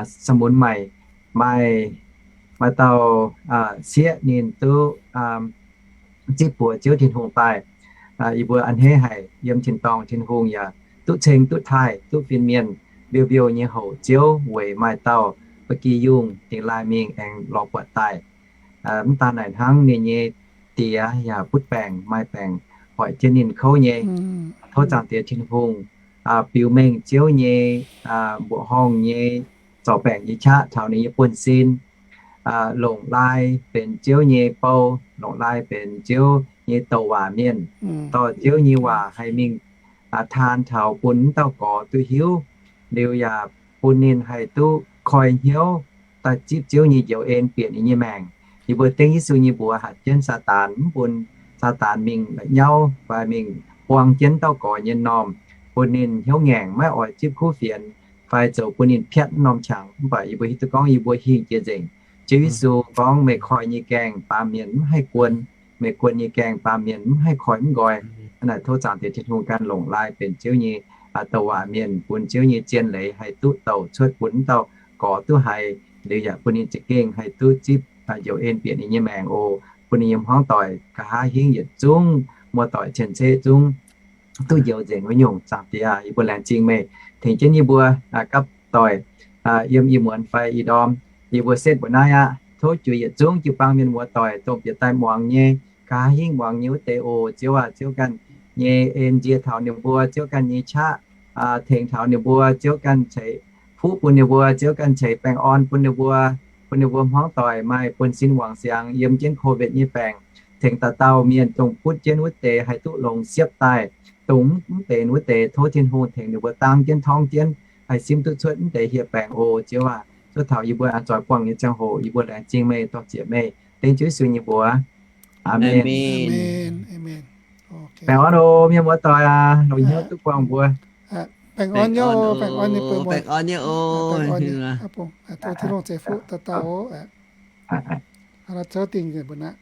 Saa^mun Maaic, maaih, maaih dauh sieqv ninh duqv zipv buoz Ziouv Tin-Hungh daaih. Yie mbuo a'hneiv haic, yiem tin-dorngh Tin-Hungh yaac duqv ceng duqv taaih duqv fin-mienh mbiouh mbiouh nyei houc Ziouv weic maaih dauh ba'gi yungh dingx laaih mingh aengx lorz buatc daaih. Mv daan naaic hnangv, ninh nyei diex yaac butv baengc, maaih baengc hoic jienv ninh kouv nyei. Tov Zaangc Diex Tin-Hungh biux mengh Ziouv nyei mbuoqc horngh nyei zorc baengc nyei qaqv taux ninh nyei buonv-sin, longc lai benx Ziouv nyei bou, longc lai benx Ziouv nyei douc waac mienh, dorh Ziouv nyei waac haih mingh taan taux bun wuov dauh gorx duqv hiuv, liuz yaac bun ninh haih duqv koi hnyouv daaih zipv Ziouv nyei njoux en bieqc ninh nyei maengc. Yie mbuo dengv Yesu nyei mbuox hatc jienv Saadaan, mv bun Saadaan mingh la'nyauv fai mingh buang jienv dauh gorx nyei m'normh, bun ninh hnyouv ngaengc maiv oix zipv kuv fienx, fai zoux bun ninh piatv m'normh qangx. Mv baac yie mbuo hiuv duqv gorngv yie mbuo hingh jiex nzengc. Ziouv Yesu gorngv, meih koi nyei gaengh baamh mienh mv haih guon, meih guon nyei gaengh baamh mienh mv haih koi mv nqoi. Hnangv naaic tov Zaangc Diex Tin-Hungh ganh longc lai benx Ziouv nyei douc waac mienh, bun Ziouv nyei zien leiz haih duqv douc cuotv bun wuov dauh gorx duqv haiz, liuz yaac bun ninh za'gengh haih duqv zipv njoux en bieqc ninh nyei maengc oc. Bun ninh nyei hmuangv doic nqa'haav hingv yietc zungv muoz-doic cien-ceqv zungv duqv njoux nzengc wuov nyungc. Zaangc Diex, yie mbuo laengz zingh meih tengx jienv yie mbuo gapv doic yiem ih muonz fai ih ndorm. Yie mbuo setv mbuo naaiv aqv. Tov juix yietc zungv jiu-baang mienh muoz-doic dongh bieqc daaih muangx nyei, nqa'haav hingv muangx nyei wuov deix oc. Ziouv aac, Ziouv ganh nyei en njiec taux ninh mbuo, Ziouv ganh nyei qaqv tengx taux ninh mbuo, Ziouv ganh ceix fuqv bun ninh mbuo, Ziouv ganh ceix baengh orn bun ninh mbuo, bun ninh mbuo hmuangv doic maaih buonv-sin wangc siangx yiem jienv COVID nyei baengc. Tengx dauh dauh mienh dongh butv jienv wuov deix haih duqv longx siepv daaih, dongh mv benx wuov deix tov Tin-Hungh tengx ninh mbuo dangv jienv torngv jienv haih simv duqv cuotv mv deix hieh baengc oc. Ziouv aac, zuov taux yie mbuo aengx zoix buangh nyei ziangh hoc yie mbuo laengz zingh meih, dor-ziec meih, dengv Ziouv Yesu nyei mbuox. Aamen. Baengh orn oc mienh muoz-doic aac, longc hnyouv duqv buangh mbuo. Baengh orn nyei oc, baengh orn nyei oc. Tov Tin-Hungh ceix fuqv dauh dauh oc. Zoux dingh mbuo naaiv.